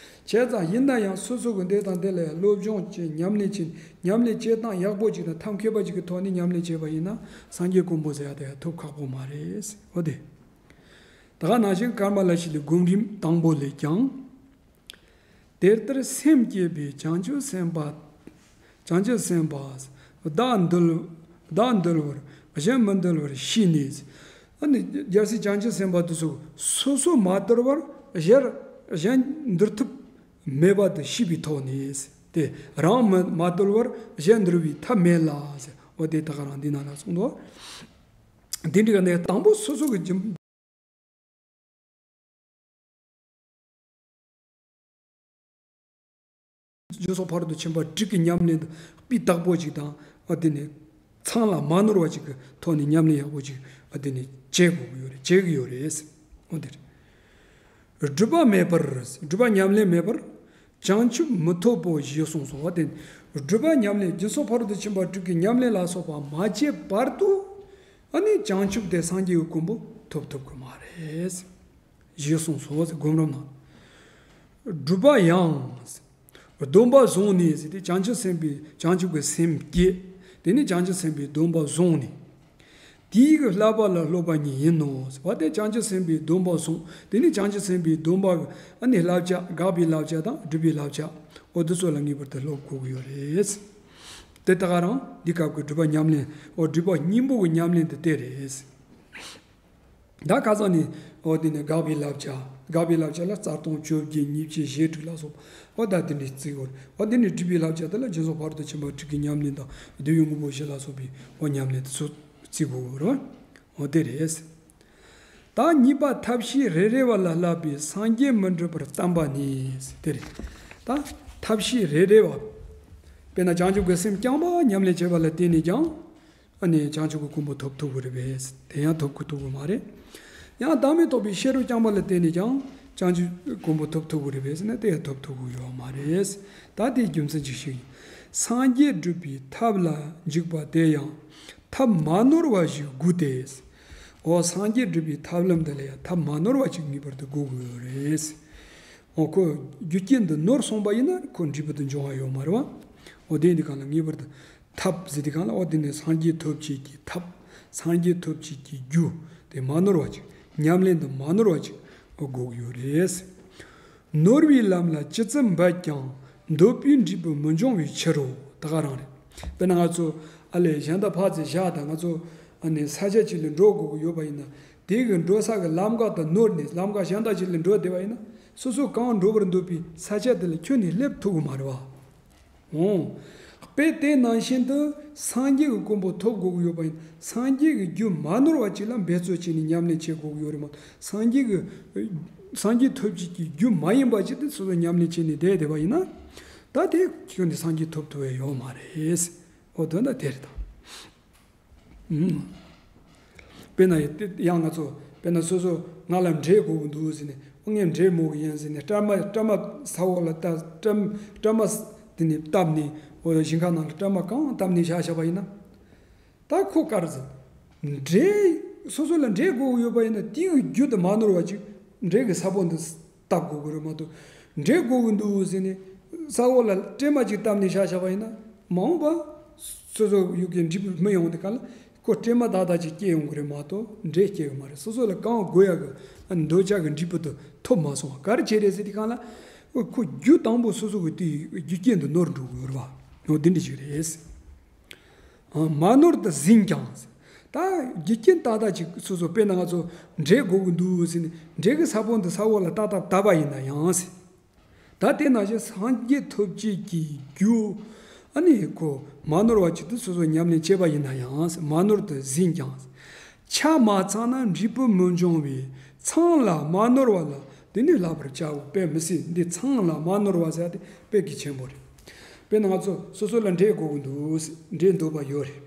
བྱས་ཙང་ཡིན་ན་ཡང་སོ་སོ་གི་འདི་དང་འདི་ལ་ཡང་སློབ་སྦྱོང་བྱེད། ཉམས་ལེན་བྱེད། ཉམས་ལེན་བྱེད་སྟངས་ཡག་པོ་ཅིག་དང་ཐབས་མཁས་པ་ཅིག་གི་ཐོག་ནས་ཉམས་ལེན་བྱས་པ་ཡིན་ན་སངས་རྒྱས་གོ་འཕང་ཟེར་ཡ་དེ་ཡང་ཐོབ་ཁག་པོ་མ་རེད། འོ་དེ། ད་ག་ནང་བཞིན་ཀརྨ་ལ་ཤཱི་ལའི་སྒོམ་རིམ་དང་པོ་ལས་ཀྱང་། དེ་ལྟར་སེམས་བསྐྱེད་པས་བྱང་ཆུབ་སེམས་དཔའ། བྱང་ཆུབ་སེམས་དཔའ། བདག་འདུལ། བདག་འདུལ་བར་གཞན་མི་འདུལ་བར་ཤེས་ནས། ཨ་ནི་རྒྱལ་སྲས་བྱང་ཆུབ་སེམས་དཔའ་དེ་ཚོ་སོ་སོ་མ་དུལ་བར་གཞན་གཞན་འདུལ་ཐབས་མེད་པ་དེ་ཤེས་པའི་ཐོག་ནས། དེ་རང་མི་མ་དུལ་བར་གཞན་འདུལ་བའི་ཐབས་མེད་ལ། འོ་དེ་ད་ག་རང་འདི་ནང་ལ་གསུངས་འདུག། འདི་འདྲ་ག་ནས་དང་པོ་སོ་སོ་གི་སྦྱིན། སྦྱིན་སོགས་ཕ་རོལ་ཏུ་ཕྱིན་པ་དྲུག་གི་ཉམས་ལེན་དུ་སྤུས་དག་པོ་ཅིག་དང་། ཨ་དེ་ནས་ཚང་ལ་མ་ནོར་བ་ཅིག་གི་ཐོག་ནས་ཉམས་ལེན་ཡག་པོ་ཅིག་ཨ་དེ་ནས་བྱེད་དགོས་ཀྱི་ཡོད་རེད། བྱེད་ཀྱི་ཡོད་རེད། འོ་དེ་རེད། སྒྲུབ་པ་མེད་པར། སྒྲུབ་པ་ཉམས་ལེན་མེད་པར། བྱང་ཆུབ་མི་ཐོབ་པོ་ཞེས་གསུངས་སོ། འོ་དེ་སྒྲུབ་པ་ཉམས་ལེན། སྦྱིན་སོགས་ཕ་རོལ་ཏུ་ཕྱིན་པ་དྲུག་གི་ཉམས་ལེན་ལ་སོགས་པ་མ་བྱས་བར་དུ། ཨ་ནི་བྱང་ཆུབ་དེ་སངས་རྒྱས་ཀྱི་གོ་འཕང་ཐོབ་ཐུབ་ཀྱི་མ་རེད། ཞེས་གསུངས་སོ་ཟེར། སྒོམ་རིམ་ནང་། སྒྲུབ་པ་ཡང་། སྡོམ་པ་བཟུང་ནས་ཟེར་ཏེ་བྱང་ཆུབ་སེམས་དཔའི་བྱང་ཆུབ་ཀྱི་སེམས་བསྐྱེད། དེ་ནི་བྱང་ཆུབ་སེམས་དཔའི་སྡོམ་པ་བཟུང་ནས། དེའི་གི་བསླབ་པ་ལ་སློབ་པ་ཉིད་ཡིན་ནོ་ཟེར་བ་དེ་བྱང་ཆུབ་སེམས་དཔའི་སྡོམ་པ་བཟུང་། དེ་ནི་བྱང་ཆུབ་སེམས་དཔའི་སྡོམ་པ་གི་ཨ་ནི་བསླབ་བྱ། དགག་པའི་བསླབ་བྱ་དང་སྒྲུབ་པའི་བསླབ་བྱ། འོ་དེ་ཚོ་ལ་ངེས་པར་དུ་སློབ་དགོས་ཀྱི་ཡོད་རེད། དེ་ད་ག་རང་འདི་སྐབས་ཀྱི་སྒྲུབ་པ་ཉམས་ལེན། འོ་སྒྲུབ་པ་སྙིང་པོ་གི་ཉམས་ལེན་དེ་དེ་རེད། ད་ཁ་སང་ནས་འོ་དེ་ནས་དགག་པའི་བསླབ་བྱ། དགག་པའི་བསླབ་བྱ་ལ་རྩ་ལྟུང་བཅོ་བརྒྱད། ཉེས་བྱས་ཞེ་དྲུག་ལ་སོགས་པ། འོ་ད་དེ་འདྲའི་བརྩི་དགོས་རེད། འོ་དེ་ནས་སྒྲུབ་པའི་བསླབ་བྱ་དེ་ལ་སྦྱིན་སོགས་ཕ་རོལ་ཏུ་ཕྱིན་པ་དྲུག་གི་ཉམས་ལེན་དང་བསྡུ་བའི་དངོས་པོ་བཞི་ལ་སོགས་པའི་འོ་ཉམས་ལེན་དེ་ཚོ་བརྩི་དགོས་རེད། འོ་དེ་རེད། ད་གཉིས་པ་ཐབས་ཤེས་རེ་རེ་བ་ལ་བསླབ་པའི་སངས་རྒྱས་མི་འགྲུབ་པར་གཏམས་པ་ནི། དེ་རེད། ད་ཐབས་ཤེས་རེ་རེ་བ། དཔེར་ན་བྱང་ཆུབ་ཀྱི་སེམས་རྐྱང་པ་ཉམས་ལེན་བྱེད་པ་ལ་བརྟེན་ནས་ཀྱང་། ཨ་ནི་བྱང་ཆུབ་ཀྱི་གོ་འཕང་ཐོབ་ཐུབ་ཀྱི་རེད་པས། དེ་ཡང་ཐོབ་ཀྱི་ཐུབ་ཀྱི་མ་རེད། ཡང་བདག་མེད་རྟོགས་པའི་ཤེས་རབ་རྐྱང་པ་ལ་བརྟེན་ནས་ཀྱང་བྱང་ཆུབ་གོ་འཕང་ཐོབ་ཐུབ་ཀྱི་རེད་པས་ཟེར་ན་དེ་ཡང་ཐོབ་ཐུབ་ཀྱི་ཡོད་མ་རེད། ད་དེའི་རྒྱུ་མཚན་ཅིག་ཞིག་ཡིན། སངས་རྒྱས་སྒྲུབ་པའི་ཐབས་ལ་འཇུག་པ་དེ་ཡང་ཐབས་མ་ནོར་བ་ཞིག་དགོས་ཏེ། འོ་སངས་རྒྱས་སྒྲུབ་པའི་ཐབས་ལམ་འདི་ལ་ཡང་ཐབས་མ་ནོར་བ་ཅིག་ངེས་པར་དུ་དགོས་ཀྱི་ཡོད་རེད། འོ་ཁོ་རྒྱུ་རྐྱེན་འདི་ནོར་སོང་པ་ཡིན་ན་ཁོ་འབྲས་བུ་དེ་འབྱུང་བ་ཡོད་མ་རེད་བ། འོ་དེ་འདི་གང་ལ་ངེས་པར་དུ། ཐབས་ཟེར་དུས་སྒང་ལ་འོ་དེ་ནི་སངས་རྒྱས་ཐོབ་བྱེད་ཀྱི་ཐབས། སངས་རྒྱས་ཐོབ་བྱེད་ཀྱི་རྒྱུ་དེ་མ་ནོར་བ་ཅིག། ཉམས་ལེན་དུ་མ་ནོར་བ་ཅིག་དགོས་ཀྱི་ཡོད་རེད། ནོར་བའི་ལམ་ལ་ཅི་ཙམ་འབད་ཀྱང་འདོད་པའི་འབྲས་བུ་མི་འབྱུང་བའི་ཕྱིར་རོ། ད་ག་རང་རེད། དཔེར་ན་ང་ཚོ་ཨ་ལས་གཞན་དག་ཕར་ཚུར་བཞག་དང་ང་ཚོ་ཨ་ནི་ས་ཆ་གཅིག་ལ་འགྲོ་དགོས་ཀྱི་ཡོད་པ་ཡིན་ན། དེ་གི་འགྲོ་ས་གི་ལམ་ཁ་དེ་ནོར་ནས་ལམ་ཁ་གཞན་དག་ཅིག་ལ་འགྲོ་བསྡད་པ་ཡིན་ན། སོ་སོ་གང་འགྲོ་བར་འདོད་པའི་ས་ཆ་དེ་ལ་ཁྱོན་ནས་སླེབས་ཐུབ་ཀྱི་མ་རེད་བ། འོང་། དཔེ་དེ་ནང་བཞིན་དུ་སངས་རྒྱས་ཀྱི་གོ་འཕང་ཐོབ་དགོས་ཀྱི་ཡོད་པ་ཡིན། སངས་རྒྱས་ཀྱི་རྒྱུ་མ་ནོར་བ་ཅིག་ལ་འབད་རྩོལ་བྱས་ནས་ཉམས་ལེན་བྱེད་དགོས་ཀྱི་ཡོད་རེད་མ་གཏོགས། སངས་རྒྱས་ཀྱི། སངས་རྒྱས་ཐོབ་བྱེད་ཀྱི་རྒྱུ་མ་ཡིན་པ་ཅིག་དེ་སོ་སོ་ཉམས་ལེན་བྱས་ནས་བསྡད་བསྡད་པ་ཡིན་ན། ད་དེ་ཁྱོན་ནས་སངས་རྒྱས་ཐོབ་ཐུབ་ཡ་ཡོད་མ་རེད། འོ་དོན་དག་དེ་རེད་ད། ཨུམ། དཔེར་ན་ཡང་ང་ཚོ་དཔེར་ན་སོ་སོ་ང་ལ་འབྲས་དགོས་ཀྱི་འདུག་ཟེར་ནས། ཨོ་ངས་འབྲས་མོ་གི་ཡིན་ཟེར་ནས་སྲན་མ་སྲན་མ་ས་འོག་ལ་བཏབ། སྲན་སྲན་མ་དེ་ནས་བཏབ་ནས། འོ་ཞིང་ཁ་ནང་ལ་སྲན་མ་གང་བཏབ་ནས་བཞག་བཞག་པ་ཡིན་ན། ད་ཁོ་ག་རེ་ཟེར། འབྲས། སོ་སོ་ལ་འབྲས་དགོས་ཀྱི་ཡོད་པ་ཡིན་ན་དེའི་རྒྱུ་དེ་མ་ནོར་བ་ཅིག་འབྲས་ཀྱི་ས་བོན་དེ་བཏབ་དགོས་ཀྱི་རེད་མ་གཏོགས། འབྲས་དགོས་ཀྱི་འདུག་ཟེར་ནས་ས་འོག་ལ་སྲན་མ་ཅིག་བཏབ་ནས་བཞག་བཞག་པ་ཡིན་ན། མ་འོངས་པ་སོ་སོ་ཡུལ་གྱི་འབྲས་བུ་མི་ཡོང་དུས་སྒང་ལ་ཁོ་སྲན་མ་ཏག་ཏག་ཅིག་སྐྱེ་ཡོང་གི་རེད་མ་གཏོགས་འབྲས་སྐྱེ་གི་མ་རེད། སོ་སོ་ལ་གང་དགོས་ཡག་གི་འདོད་ཆགས་ཀྱི་འབྲས་བུ་དེ་ཐོབ་མ་སོང་བ་ག་རེ་བྱས་རེད་ཟེར་དུས་སྒང་ལ། ཁོ་རྒྱུ་དང་པོ་སོ་སོ་གི་དེའི་རྒྱུ་རྐྱེན་དེ་ནོར་འགྲོ་གི་ཡོད་རེད་བ། འོ་འདི་འདྲ་ཞིག་རེད། མ་ནོར་དུ་ཟིན་ཀྱང་། ད་རྒྱུ་རྐྱེན་ཏག་ཏག་ཅིག་སོ་སོ་དཔེར་ན་ང་ཚོ་འབྲས་དགོས་ཀྱི་འདུག་ཟེར་ནས་འབྲས་ཀྱི་ས་བོན་དེ་ས་འོག་ལ་ཏག་ཏག་བཏབ་པ་ཡིན་ན་ཡང་ཟེར། ད་དེ་ནང་བཞིན་སངས་རྒྱས་ཐོབ་བྱེད་ཀྱི་རྒྱུ། ཨ་ནི་ཁོ་མ་ནོར་བ་ཅིག་ཏུ་སོ་སོ་ཉམས་ལེན་བྱས་པ་ཡིན་ན་ཡང་ཟེར། མ་ནོར་དུ་ཟིན་ཀྱང་ཟེར། ཆ་མ་ཚང་ན་འབྲས་བུ་མི་འབྱུང་བས། ཚང་ལ་མ་ནོར་བ་ལ་ དེ་ནི་བསླབ་པར་བྱའོ། དཔེ་མི་སྲིད། འདི་ཚང་ལ་མ་ནོར་བ་ཟེར་ཏེ་དཔེ་གལ་ཆེན་པོ་རེད། དཔེར་ན་ང་ཚོ་སོ་སོ་ལ་འབྲས་དགོས་ཀྱི་འདུག། འབྲས་འདོད་པ་ཡོད་རེད།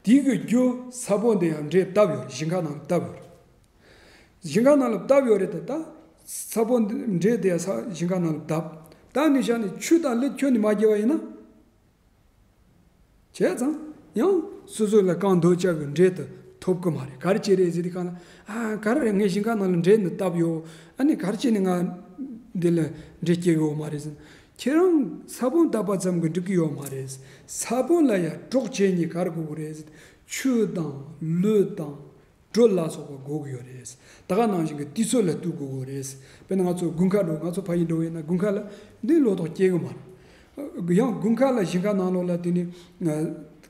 དེ་གི་རྒྱུ་ས་བོན་དེ་ཡང་འབྲས་བཏབ་ཡོད་རེད། ཞིང་ཁ་ནང་ལ་བཏབ་ཡོད་རེད། ཞིང་ཁ་ནང་ལ་བཏབ་ཡོད་རེད་དེ། ད་ས་བོན་འདི་འབྲས་དེ་ཡང་ས་ཞིང་ཁ་ནང་ལ་བཏབ། བཏབ་ནས་བཞག་ནས་ཆུ་དང་ལུད་ཁྱོན་ནས་མ་སྐྱེས་པ་ཡིན་ན། བྱས་ཙང་ཡང་སོ་སོ་ལ་གང་འདོད་ཆགས་ཀྱི་འབྲས་དེ་ཐོབ་ཀྱི་མ་རེད། ག་རེ་བྱས་རེད་ཟེར་དུས་སྒང་ལ། ཨ། ག་རེ་རེད། ངའི་ཞིང་ཁ་ནང་ལ་འབྲས་འདི་བཏབ་ཡོད། ཨ་ནི་ག་རེ་བྱས་ནས་ང་འདི་ལ་འབྲས་སྐྱེ་གི་ཡོད་མ་རེད་ཟེར། ཁྱེད་རང་ས་བོན་བཏབ་པ་ཙམ་གྱིས་འགྲིག་གི་ཡོད་མ་རེད། ས་བོན་ལ་ཡང་གྲོགས་བྱེད་མཁན་ག་རེ་དགོས་ཀྱི་རེད་ཟེར། ཆུ་དང་ལུད་དང་དྲོད་ལ་སོགས་པ་དགོས་ཀྱི་ཡོད་རེད། ད་ག་ནང་བཞིན་གྱི་དུས་ཚོད་ལ་བསྟུན་དགོས་ཀྱི་རེད། དཔེར་ན་ང་ཚོ་དགུན་ཁ་འགྲོ། ང་ཚོ་ཕ་ཡུལ་འགྲོ་བས་ན་དགུན་ཁ་ལ་འདི་ལོ་ཏོག་སྐྱེ་གི་མ་རེད། ཡང་དགུན་ཁ་ལ་ཞིང་ཁ་ནང་ལོགས་ལ་དེ་ནི་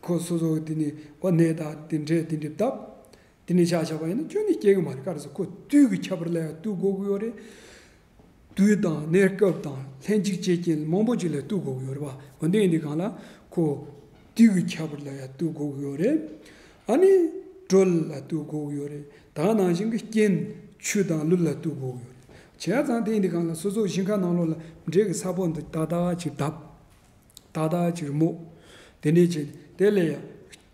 ཁོ་སོ་སོ་དེ་ནི་འོ་ནས་ད་དེ་འབྲས་དེ་འདྲ་བཏབ། དེ་ནས་ཆ་བཞག་པ་ཡིན་ན་ཁྱོན་ནས་སྐྱེ་གི་མ་རེད། ག་རེ་ཟེར། ཁོ་དུས་ཀྱི་ཁྱད་པར་ལ་ཡང་བསྟུན་དགོས་ཀྱི་ཡོད་རེད། དུས་དང་གནས་སྐབས་དང་ལྷན་ཅིག་བྱེད་རྐྱེན་ལ་མང་པོ་ཅིག་ལ་བསྟུན་དགོས་ཀྱི་ཡོད་རེད་པ། འོ་འདི་ཡིན་དུས་སྒང་ལ་ཁོ་དུས་ཀྱི་ཁྱད་པར་ལ་ཡང་བསྟུན་དགོས་ཀྱི་ཡོད་རེད། ཨ་ནི་དྲོད་ལ་བསྟུན་དགོས་ཀྱི་ཡོད་རེད། ད་ག་ནང་བཞིན་གྱི་རྐྱེན་ཆུ་དང་ལུད་ལ་བསྟུན་དགོས་ཀྱི་ཡོད་རེད། བྱས་ཙང་དེ་ཡིན་དུས་སྒང་ལ་སོ་སོ་ཞིང་ཁ་ནང་ལོགས་ལ་འབྲས་ཀྱི་ས་བོན་འདི་ཏག་ཏག་ཅིག་བཏབ། ཏག་ཏག་ཅིག་རྨོ། དེ་ནས་ཅིག་དེ་ལ་ཡང་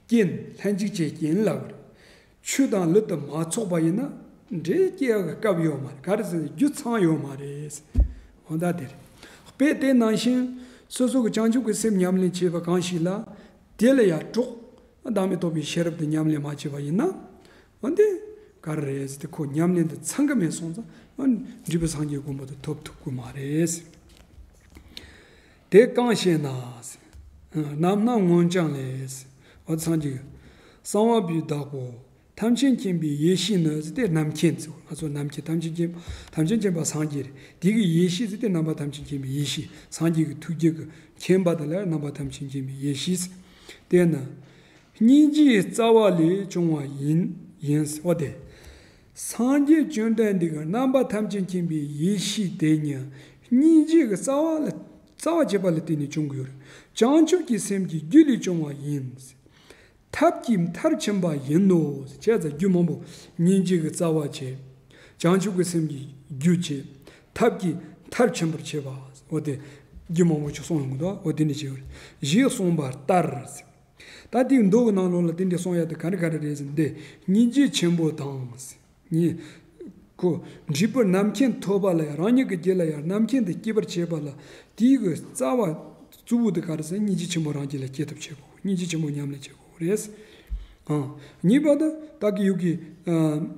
རྐྱེན་ལྷན་ཅིག་བྱེད་རྐྱེན་ལབ་རེད། ཆུ་དང་ལུད་དུ་མ་ཚོགས་པ་ཡིན་ན་འབྲས་སྐྱེ་ཡག་གི་སྐབས་ཡོད་མ་རེད། ག་རེ་ཟེར་ན་རྒྱུ་ཚང་ཡོད་མ་རེད། འོ་ད་དེ་རེད། དཔེ་དེ་ནང་བཞིན་སོ་སོ་གི་བྱང་ཆུབ་ཀྱི་སེམས་ཉམས་ལེན་བྱས་པ་གང་ཞིག་ལ་དེ་ལ་ཡང་གྲོགས་བདག་མེད་རྟོགས་པའི་ཤེས་རབ་དེ་ཉམས་ལེན་མ་བྱས་པ་ཡིན་ན། འོ་འདི་ག་རེ་རེད་ཟེར་ཏེ་ཁོ་ཉམས་ལེན་དུ་ཚང་གི་མེད་སོང་ཙང་འོ་འབྲས་བུ་སངས་རྒྱས་གོ་འཕང་དུ་ཐོབ་ཐུབ་ཀྱི་མ་རེད། དེ་གང་ཞེ་ན། རྣམ་སྣང་མངོན་བྱང་ལས། འོ་སངས་རྒྱས། གསང་བ་པའི་བདག་པོ། ཐམས་ཅད་མཁྱེན་པའི་ཡེ་ཤེས་ནི་ཟེར་ཏེ་རྣམ་མཁྱེན་ཟེར། ང་ཚོ་རྣམ་མཁྱེན་ཐམས་ཅད་མཁྱེན། ཐམས་ཅད་མཁྱེན་པ་སངས་རྒྱས་རེད། དེ་གི་ཡེ་ཤེས་ཟེར་ཏེ་རྣམ་པ་ཐམས་ཅད་མཁྱེན་པའི་ཡེ་ཤེས། སངས་རྒྱས་ཀྱི་ཐུགས་རྒྱུད་ཀྱི་མཁྱེན་པ་དེ་ལ་རྣམ་པ་ཐམས་ཅད་མཁྱེན་པའི་ཡེ་ཤེས། དེས་ན། སྙིང་རྗེའི་རྩ་བ་ལས་བྱུང་བ་ཡིན། ཡིན་ཟེར་བ་དེ། སངས་རྒྱས་བཅོམ་ལྡན་འདས་ཀྱི་རྣམ་པ་ཐམས་ཅད་མཁྱེན་པའི་ཡེ་ཤེས་དེ་ཉིད་སྙིང་རྗེ་གི་རྩ་བ་ལ་རྩ་བ་བྱས་པ་ལ་བརྟེན་ནས་བྱུང་གི་ཡོད་རེད། བྱང་ཆུབ་ཀྱི་སེམས་ཀྱི་རྒྱུ་ལས་བྱུང་བ་ཡིན། ཐབས་ཀྱིས་མཐར་ཕྱིན་པ་ཡིན་ནོ། བྱས་ཙང་རྒྱུ་མང་པོ། སྙིང་རྗེ་གི་རྩ་བ་བྱས། བྱང་ཆུབ་ཀྱི་སེམས་ཀྱི་རྒྱུ་བྱས། ཐབས་ཀྱིས་མཐར་ཕྱིན་པར་བྱེད་པ། འོ་དེ་རྒྱུ་མང་པོ་ཅིག་གསུངས་ཡོང་གི་འདུག། འོ་དེ་འདྲ་བྱས་ཡོད་རེད། ཞེས་གསུངས་པ་ལྟར། ད་དེའི་མདོ་གི་ནང་ལོགས་ལ་དེ་འདྲ་གསུང་ཡ་དེ་ག་རེ་ག་རེ་རེད་ཟེར་ན། དེ་སྙིང་རྗེ་ཆེན་པོ་དང་། ཉིད། ཁོ་འབྲས་བུ་རྣམ་མཁྱེན་ཐོབ་པ་ལ་ཡང་རང་ཉིད་ཀྱི་རྒྱུད་ལ་ཡང་རྣམ་མཁྱེན་དེ་སྐྱེད་པར་བྱེད་པ་ལ་དེའི་གི་རྩ་བ་གཙོ་བོ་དེ་ག་རེ་ཟེར་ན། སྙིང་རྗེ་ཆེན་པོ་རང་རྒྱུད་ལ་སྐྱེད་ཐབས་བྱེད་དགོས། སྙིང་རྗེ་ཆེན་པོ་ཉམས་ལེན་བྱེད་དགོས་རེད། ཨང་། གཉིས་པ་དེ་བདག་གི་ཡུལ་གྱི། ཨ།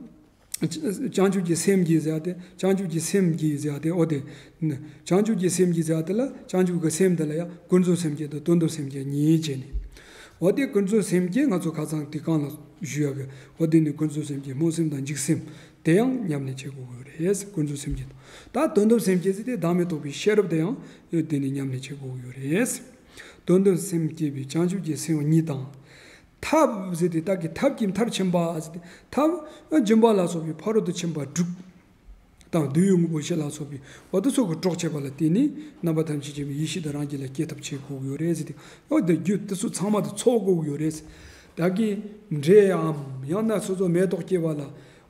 བྱང་ཆུབ་ཀྱི་སེམས་ཀྱིས་ཟེར་ཏེ། བྱང་ཆུབ་ཀྱི་སེམས་ཀྱིས་ཟེར་ཏེ། འོ་དེ། བྱང་ཆུབ་ཀྱི་སེམས་ཀྱིས་ཟེར་ཏེ་ལ། བྱང་ཆུབ་ཀྱི་སེམས་དེ་ལ་ཡང་ཀུན་རྫོབ་སེམས་བསྐྱེད་དང་དོན་དམ་སེམས་བསྐྱེད་གཉིས་བྱས་ནས། འོ་དེ་ཀུན་རྫོབ་སེམས་བསྐྱེད་ང་ཚོ་ཁ་སང་དེ་གོང་ལ་ཞུ་ཡག་གི། འོ་དེ་ནི་ཀུན་རྫོབ་སེམས་བསྐྱེད། སྨོན་སེམས་དང་འཇིགས་སེམས་དེ་ཡང་ཉམས་ལེན་བྱེད་དགོས་ཀྱི་ཡོད་རེད། ཀུན་རྫོབ་སེམས་བསྐྱེད་དང་། ད་དོན་དམ་སེམས་བསྐྱེད་ཟེར་དེ་བདག་མེད་རྟོགས་པའི་ཤེས་རབ་དེ་ཡང་དེ་ནི་ཉམས་ལེན་བྱེད་དགོས་ཀྱི་ཡོད་རེད། དོན་དམ་སེམས་བསྐྱེད་པའི་བྱང་ཆུབ་ཀྱི་སེམས་གཉིས་དང་། ཐབས་ཟེར་དེ་བདག་གི་ཐབས་ཀྱིས་མཐར་ཕྱིན་པ་ཟེར་དེ། ཐབས་སྦྱིན་པ་ལ་སོགས་པའི་ཕ་རོལ་ཏུ་ཕྱིན་པ་དྲུག་དང་། བདུད་ཡོད་དངོས་པོ་བཞི་ལ་སོགས་པའི་འོ་དེ་ཚོ་གི་གྲོགས་བྱེད་པ་ལ་བརྟེན་ནས་རྣམ་པ་ཐམས་ཅད་མཁྱེན་པའི་ཡེ་ཤེས་དེ་རང་རྒྱུད་ལ་སྐྱེད་ཐབས་བྱེད་དགོས་ཀྱི་ཡོད་རེད་ཟེར་དེ། འོ་དེ་རྒྱུ་དེ་ཚོ་ཚང་མ་དེ་ཚོགས་དགོས་ཀྱི་ཡོད་རེད་ཟེར། བདག་གི་འབྲས་འམ་ཡང་ན་སོ་སོ་མེ་ཏོག་སྐྱེ་བ་ལ་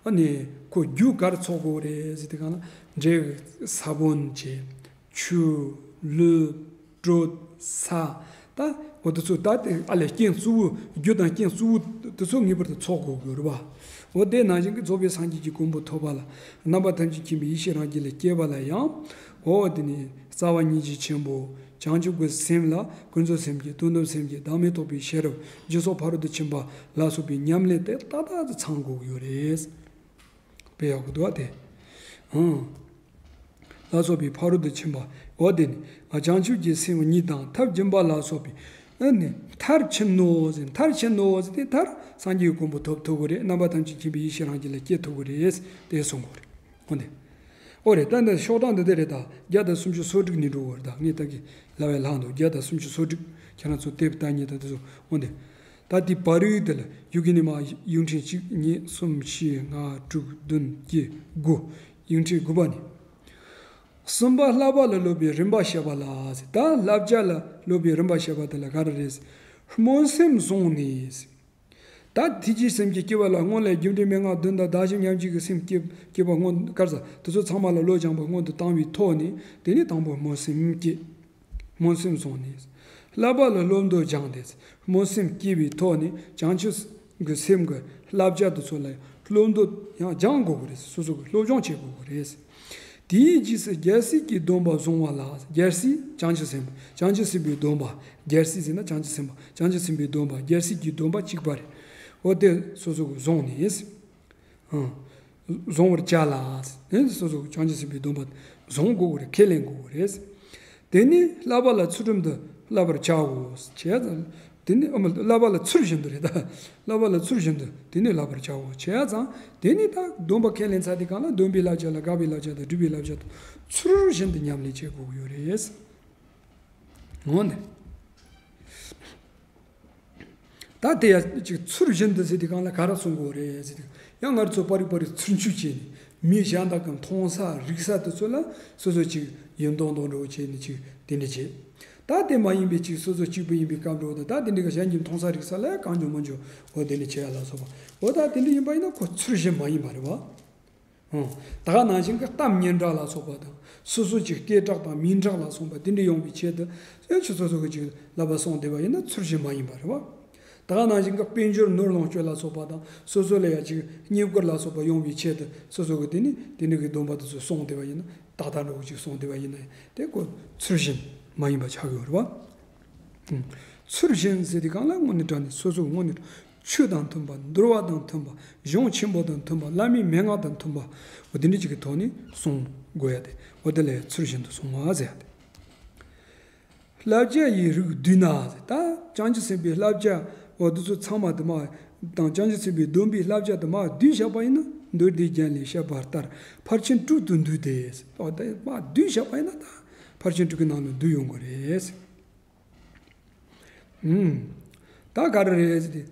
ཨ་ནི་ཁོ་རྒྱུ་ག་རེ་ཚོགས་དགོས་རེད་ཟེར་དེ་གང་ལ། འབྲས་ས་བོན་བྱས། ཆུ། ལུད། དྲོད། ས། ད་འོ་དེ་ཚོ་ད་དེ་ཨ་ལས་རྐྱེན་གཙོ་བོ། རྒྱུ་དང་རྐྱེན་གཙོ་བོ་དེ་ཚོ་ངེས་པར་དུ་ཚོགས་དགོས་ཀྱི་ཡོད་རེད་པ། འོ་དེ་ནང་བཞིན་གྱི་རྫོགས་པའི་སངས་རྒྱས་ཀྱི་གོ་འཕང་ཐོབ་པ་ལ་རྣམ་པ་ཐམས་ཅད་མཁྱེན་པའི་ཡེ་ཤེས་རང་རྒྱུད་ལ་སྐྱེས་པ་ལ་ཡང་། འོ་དེ་ནི་རྩ་བ་སྙིང་རྗེ་ཆེན་པོ། བྱང་ཆུབ་ཀྱི་སེམས་ལ་ཀུན་རྫོབ་སེམས་བསྐྱེད། དོན་དམ་སེམས་བསྐྱེད། བདག་མེད་རྟོགས་པའི་ཤེས་རབ། རྒྱུ་ཚོགས་ཕ་རོལ་ཏུ་ཕྱིན་པ་ལ་སོགས་པའི་ཉམས་ལེན་དེ་ཏག་ཏག་ཏུ་ཚང་དགོས་ཀྱི་ཡོད་རེད། དཔེ་ཡག་པོ་འདུག་བ་དེ། ཨང་། ལ་སོགས་པའི་ཕ་རོལ་ཏུ་ཕྱིན་པ། འོ་དེ་ནི་བྱང་ཆུབ་ཀྱི་སེམས་གཉིས་དང་། ཐབས་སྦྱིན་པ་ལ་སོགས་པའི་ཨ་ནི་མཐར་ཕྱིན་ནོ་ཟེར། མཐར་ཕྱིན་ནོ་ཟེར་དེ་མཐར་སངས་རྒྱས་ཀྱི་གོ་འཕང་ཐོབ་ཐུབ་ཀྱི་རེད། རྣམ་པ་ཐམས་ཅད་མཁྱེན་པའི་ཡེ་ཤེས་རང་རྒྱུད་ལ་སྐྱེ་ཐུབ་ཀྱི་རེད། དེ་གསུང་གི་རེད། འོ་དེ། འོ་རེད། ད་འདི་ཤོག་གྲངས་འདི་འདི་རེད། ད་བརྒྱ་དང་སུམ་ཅུ་སོ་དྲུག་ནས་འགྲོ་བར། ད་ངས་ད་གི་ལབ་པའི་ལྷག་འདུག། བརྒྱ་དང་སུམ་ཅུ་སོ་དྲུག། ཁྱེད་རང་ཚོ་དེབ་ལྟ་མཁན་དང་དེ་ཚོ། འོ་འདི། ད་དེའི་བར་རིས་དེ་ལ་ཡུ་གི་ནི་མ་དབྱིག་ཕྲེང་གཅིག་གཉིས་གསུམ་བཞི་ལྔ་དྲུག་བདུན་བརྒྱད་དགུ། དབྱིག་ཕྲེང་དགུ་པ་ནས། གསུམ་པ་བསླབ་པ་ལ་སློབ་པའི་རིམ་པ་བཤད་པ་ལ་ཟེར། ད་བསླབ་བྱ་ལ་སློབ་པའི་རིམ་པ་བཤད་པ་དེ་ལ་ག་རེ་རེད་ཟེར། སྨོན་སེམས་བཟུང་ནས་ཟེར། ད་ཐེག་ཆེན་སེམས་བསྐྱེད་བསྐྱེད་པ་ལ་སྔོན་ལ་རྒྱུ་འབྲས་མན་ངག་བདུན་དང་བདག་གཞན་མཉམ་བརྗེ་གི་སེམས་བསྐྱེད་བསྐྱེད་པ་སྔོན་ག་རེ་ཟ་དེ་ཚོ་ཚང་མ་ལ་བློ་སྦྱངས་པ་སྔོན་དུ་བཏང་བའི་ཐོག་ནས། དེ་ནས་དང་པོ་སྨོན་སེམས་བསྐྱེད། སྨོན་སེམས་བཟུང་ནས། བསླབ་པ་ལ་བློ་འདོད་སྦྱངས་ཏེ། སྨོན་སེམས་བསྐྱེད་པའི་ཐོག་ནས་བྱང་ཆུབ་ཀྱི་སེམས་ཀྱི་བསླབ་བྱ་དེ་ཚོ་ལ་བློ་འདོད་ཡང་སྦྱང་དགོས་ཀྱི་རེད། སོ་སོ་གི་སློབ་སྦྱོང་བྱེད་དགོས་ཀྱི་རེད། དེའི་རྗེས་སུ་རྒྱལ་སྲས་ཀྱི་སྡོམ་པ་བཟུང་བ་ལ། རྒྱལ་སྲས་བྱང་ཆུབ་སེམས་དཔའ། བྱང་ཆུབ་སེམས་དཔའི་སྡོམ་པ། རྒྱལ་སྲས་ཟེར་ན་བྱང་ཆུབ་སེམས་དཔའ། བྱང་ཆུབ་སེམས་དཔའི་སྡོམ་པ། རྒྱལ་སྲས་ཀྱི་སྡོམ་པ་གཅིག་པ་རེད། འོ་དེ་སོ་སོ་གི་བཟུང་ནས། ཨང་། བཟུང་བར་བྱ་ལ། ཨེ་སོ་སོ་བྱང་ཆུབ་སེམས་དཔའི་སྡོམ་པ་བཟུང་དགོས་ཀྱི་རེད། ཁས་ལེན་དགོས་ཀྱི་རེད། དེ་ནས་བསླབ་པ་ལ་ཚུལ་ཁྲིམས་དུ་བསླབ་པར་བྱའོ། བྱས་ཙང་། དེ་ནས་ཨ་མ་བསླབ་པ་ལ་ཚུལ་བཞིན་དུ་རེད་ད། བསླབ་པ་ལ་ཚུལ་བཞིན་དུ་དེ་ནས་བསླབ་པར་བྱའོ། བྱས་ཙང་དེ་ནས་ད་སྡོམ་པ་ཁས་ལེན་ཚར་དུས་སྒང་ལ་སྡོམ་པའི་བསླབ་བྱ་ལ་དགག་པའི་བསླབ་བྱ་དང་སྒྲུབ་པའི་བསླབ་བྱ་དང་ཚུལ་བཞིན་དུ་ཉམས་ལེན་བྱེད་དགོས་ཀྱི་ཡོད་རེད། འོ་ནས། ད་དེ་ཡང་ཅིག་ཚུལ་བཞིན་དུ་ཟེར་དུས་སྒང་ལ་ག་རེ་གསུང་དགོས་རེད་ཟེར་དུས། ཡང་ང་ཚོ་པར་རིས་པར་རིས་ཚུར་འཆུས་བྱས་ནས་མི་གཞན་དག་གི་མཐོང་ས་རིག་ས་དེ་ཚོ་ལ་སོ་སོ་ཅིག་ཡིན་མདོག་མདོག་འདྲ་བོ་བྱས་ནས་ཅིག་དེ་འདྲ་བྱས། ད་དེ་མ་ཡིན་པའི་ཅིག་སོ་སོ་གཅིག་པུ་ཡིན་པའི་སྐབས་འདྲ་བོ་དང་། ད་དེ་འདྲ་གི་གཞན་གྱི་མཐོང་ས་རིག་ས་ལ་གང་བྱུང་མང་བྱུང་འོ་དེ་འདྲ་བྱས་ཡ་ལ་སོགས་པ། འོ་ད་དེ་འདྲ་ཡིན་པ་ཡིན་ན་ཁོ་ཚུལ་བཞིན་མ་ཡིན་པ་རེད་བ། ཨང་། ད་ག་ནང་བཞིན་གྱི་གཏམ་སྙན་གྲགས་ལ་སོགས་པ་དང་། སོ་སོ་ཅིག་སྐད་གྲགས་དང་མིང་གྲགས་ལ་སོགས་པ་དེ་འདྲ་ཡོང་བའི་ཆེད་དུ་ཨེ་ཆུ་སོ་སོ་གི་ཅིག་བསླབ་པ་སྲུང་བསྡད་པ་ཡིན་ན་ཚུལ་བཞིན་མ་ཡིན་པ་རེད་བ། ད་ག་ནང་བཞིན་གྱི་དཔལ་འབྱོར་ནོར་ལོངས་སྤྱོད་ལ་སོགས་པ་དང་། སོ་སོ་ལ་ཡང་ཅིག་བསྙེན་བཀུར་ལ་སོགས་པ་ཡོང་བའི་ཆེད་དུ་སོ་སོ་གི་དེ་ནི་དེ་འདྲ་གི་སྡོམ་པ་དེ་ཚོ་སྲུང་བསྡད་པ་ཡིན་ན། ཏག་ཏག་འདྲ་བོ་ཅིག་སྲུང་བསྡད་པ་ཡིན་ན་དེ་ཁོ་ཚུལ་བཞིན་མ་ཡིན་པ་ཆགས་ཡོད་རེད་བ། ཚུལ་བཞིན་ཟེར་དུས་སྒང་ལ་དངོས་གནས་དྲང་གནས་སོ་སོ་དངོས་གནས་ཆོས་དང་མཐུན་པ། འདུལ་བ་དང་མཐུན་པ། གཞུང་ཆེན་པོ་དང་མཐུན་པ། བླ་མའི་མན་ངག་དང་མཐུན་པ། འོ་དེ་འདྲ་ཅིག་གི་ཐོག་ནས་སྲུང་དགོས་ཡ་དེ། འོ་དེ་ལ་ཚུལ་བཞིན་དུ་སྲུང་བ་ཟེར་ཡ་དེ། བསླབ་བྱ་ཡི་རིགས་བསྡུས་ན་ཟེར། ད་བྱང་ཆུབ་སེམས་དཔའི་བསླབ་བྱ་འོ་དེ་ཚོ་ཚང་མ་དུ་མ་དང་། བྱང་ཆུབ་སེམས་དཔའི་སྡོམ་པའི་བསླབ་བྱ་དུ་མ་བསྡུས་བཞག་པ་ཡིན་ན། མདོ་སྡེ་རྒྱན་ལས་བཤད་པ་ལྟར་ཕར་ཕྱིན་དྲུག་ཏུ་འདུས་ཏེ་ཟེར། འོ་དེ་མ་བསྡུས་བཞག་པ་ཡིན་ན་ད་ཕར་ཕྱིན་དྲུག་གི་ནང་ལ་འདུས་ཡོང་གི་རེད། ཨུམ། ད་ག་རེ་རེད་ཟེར་ཏེ།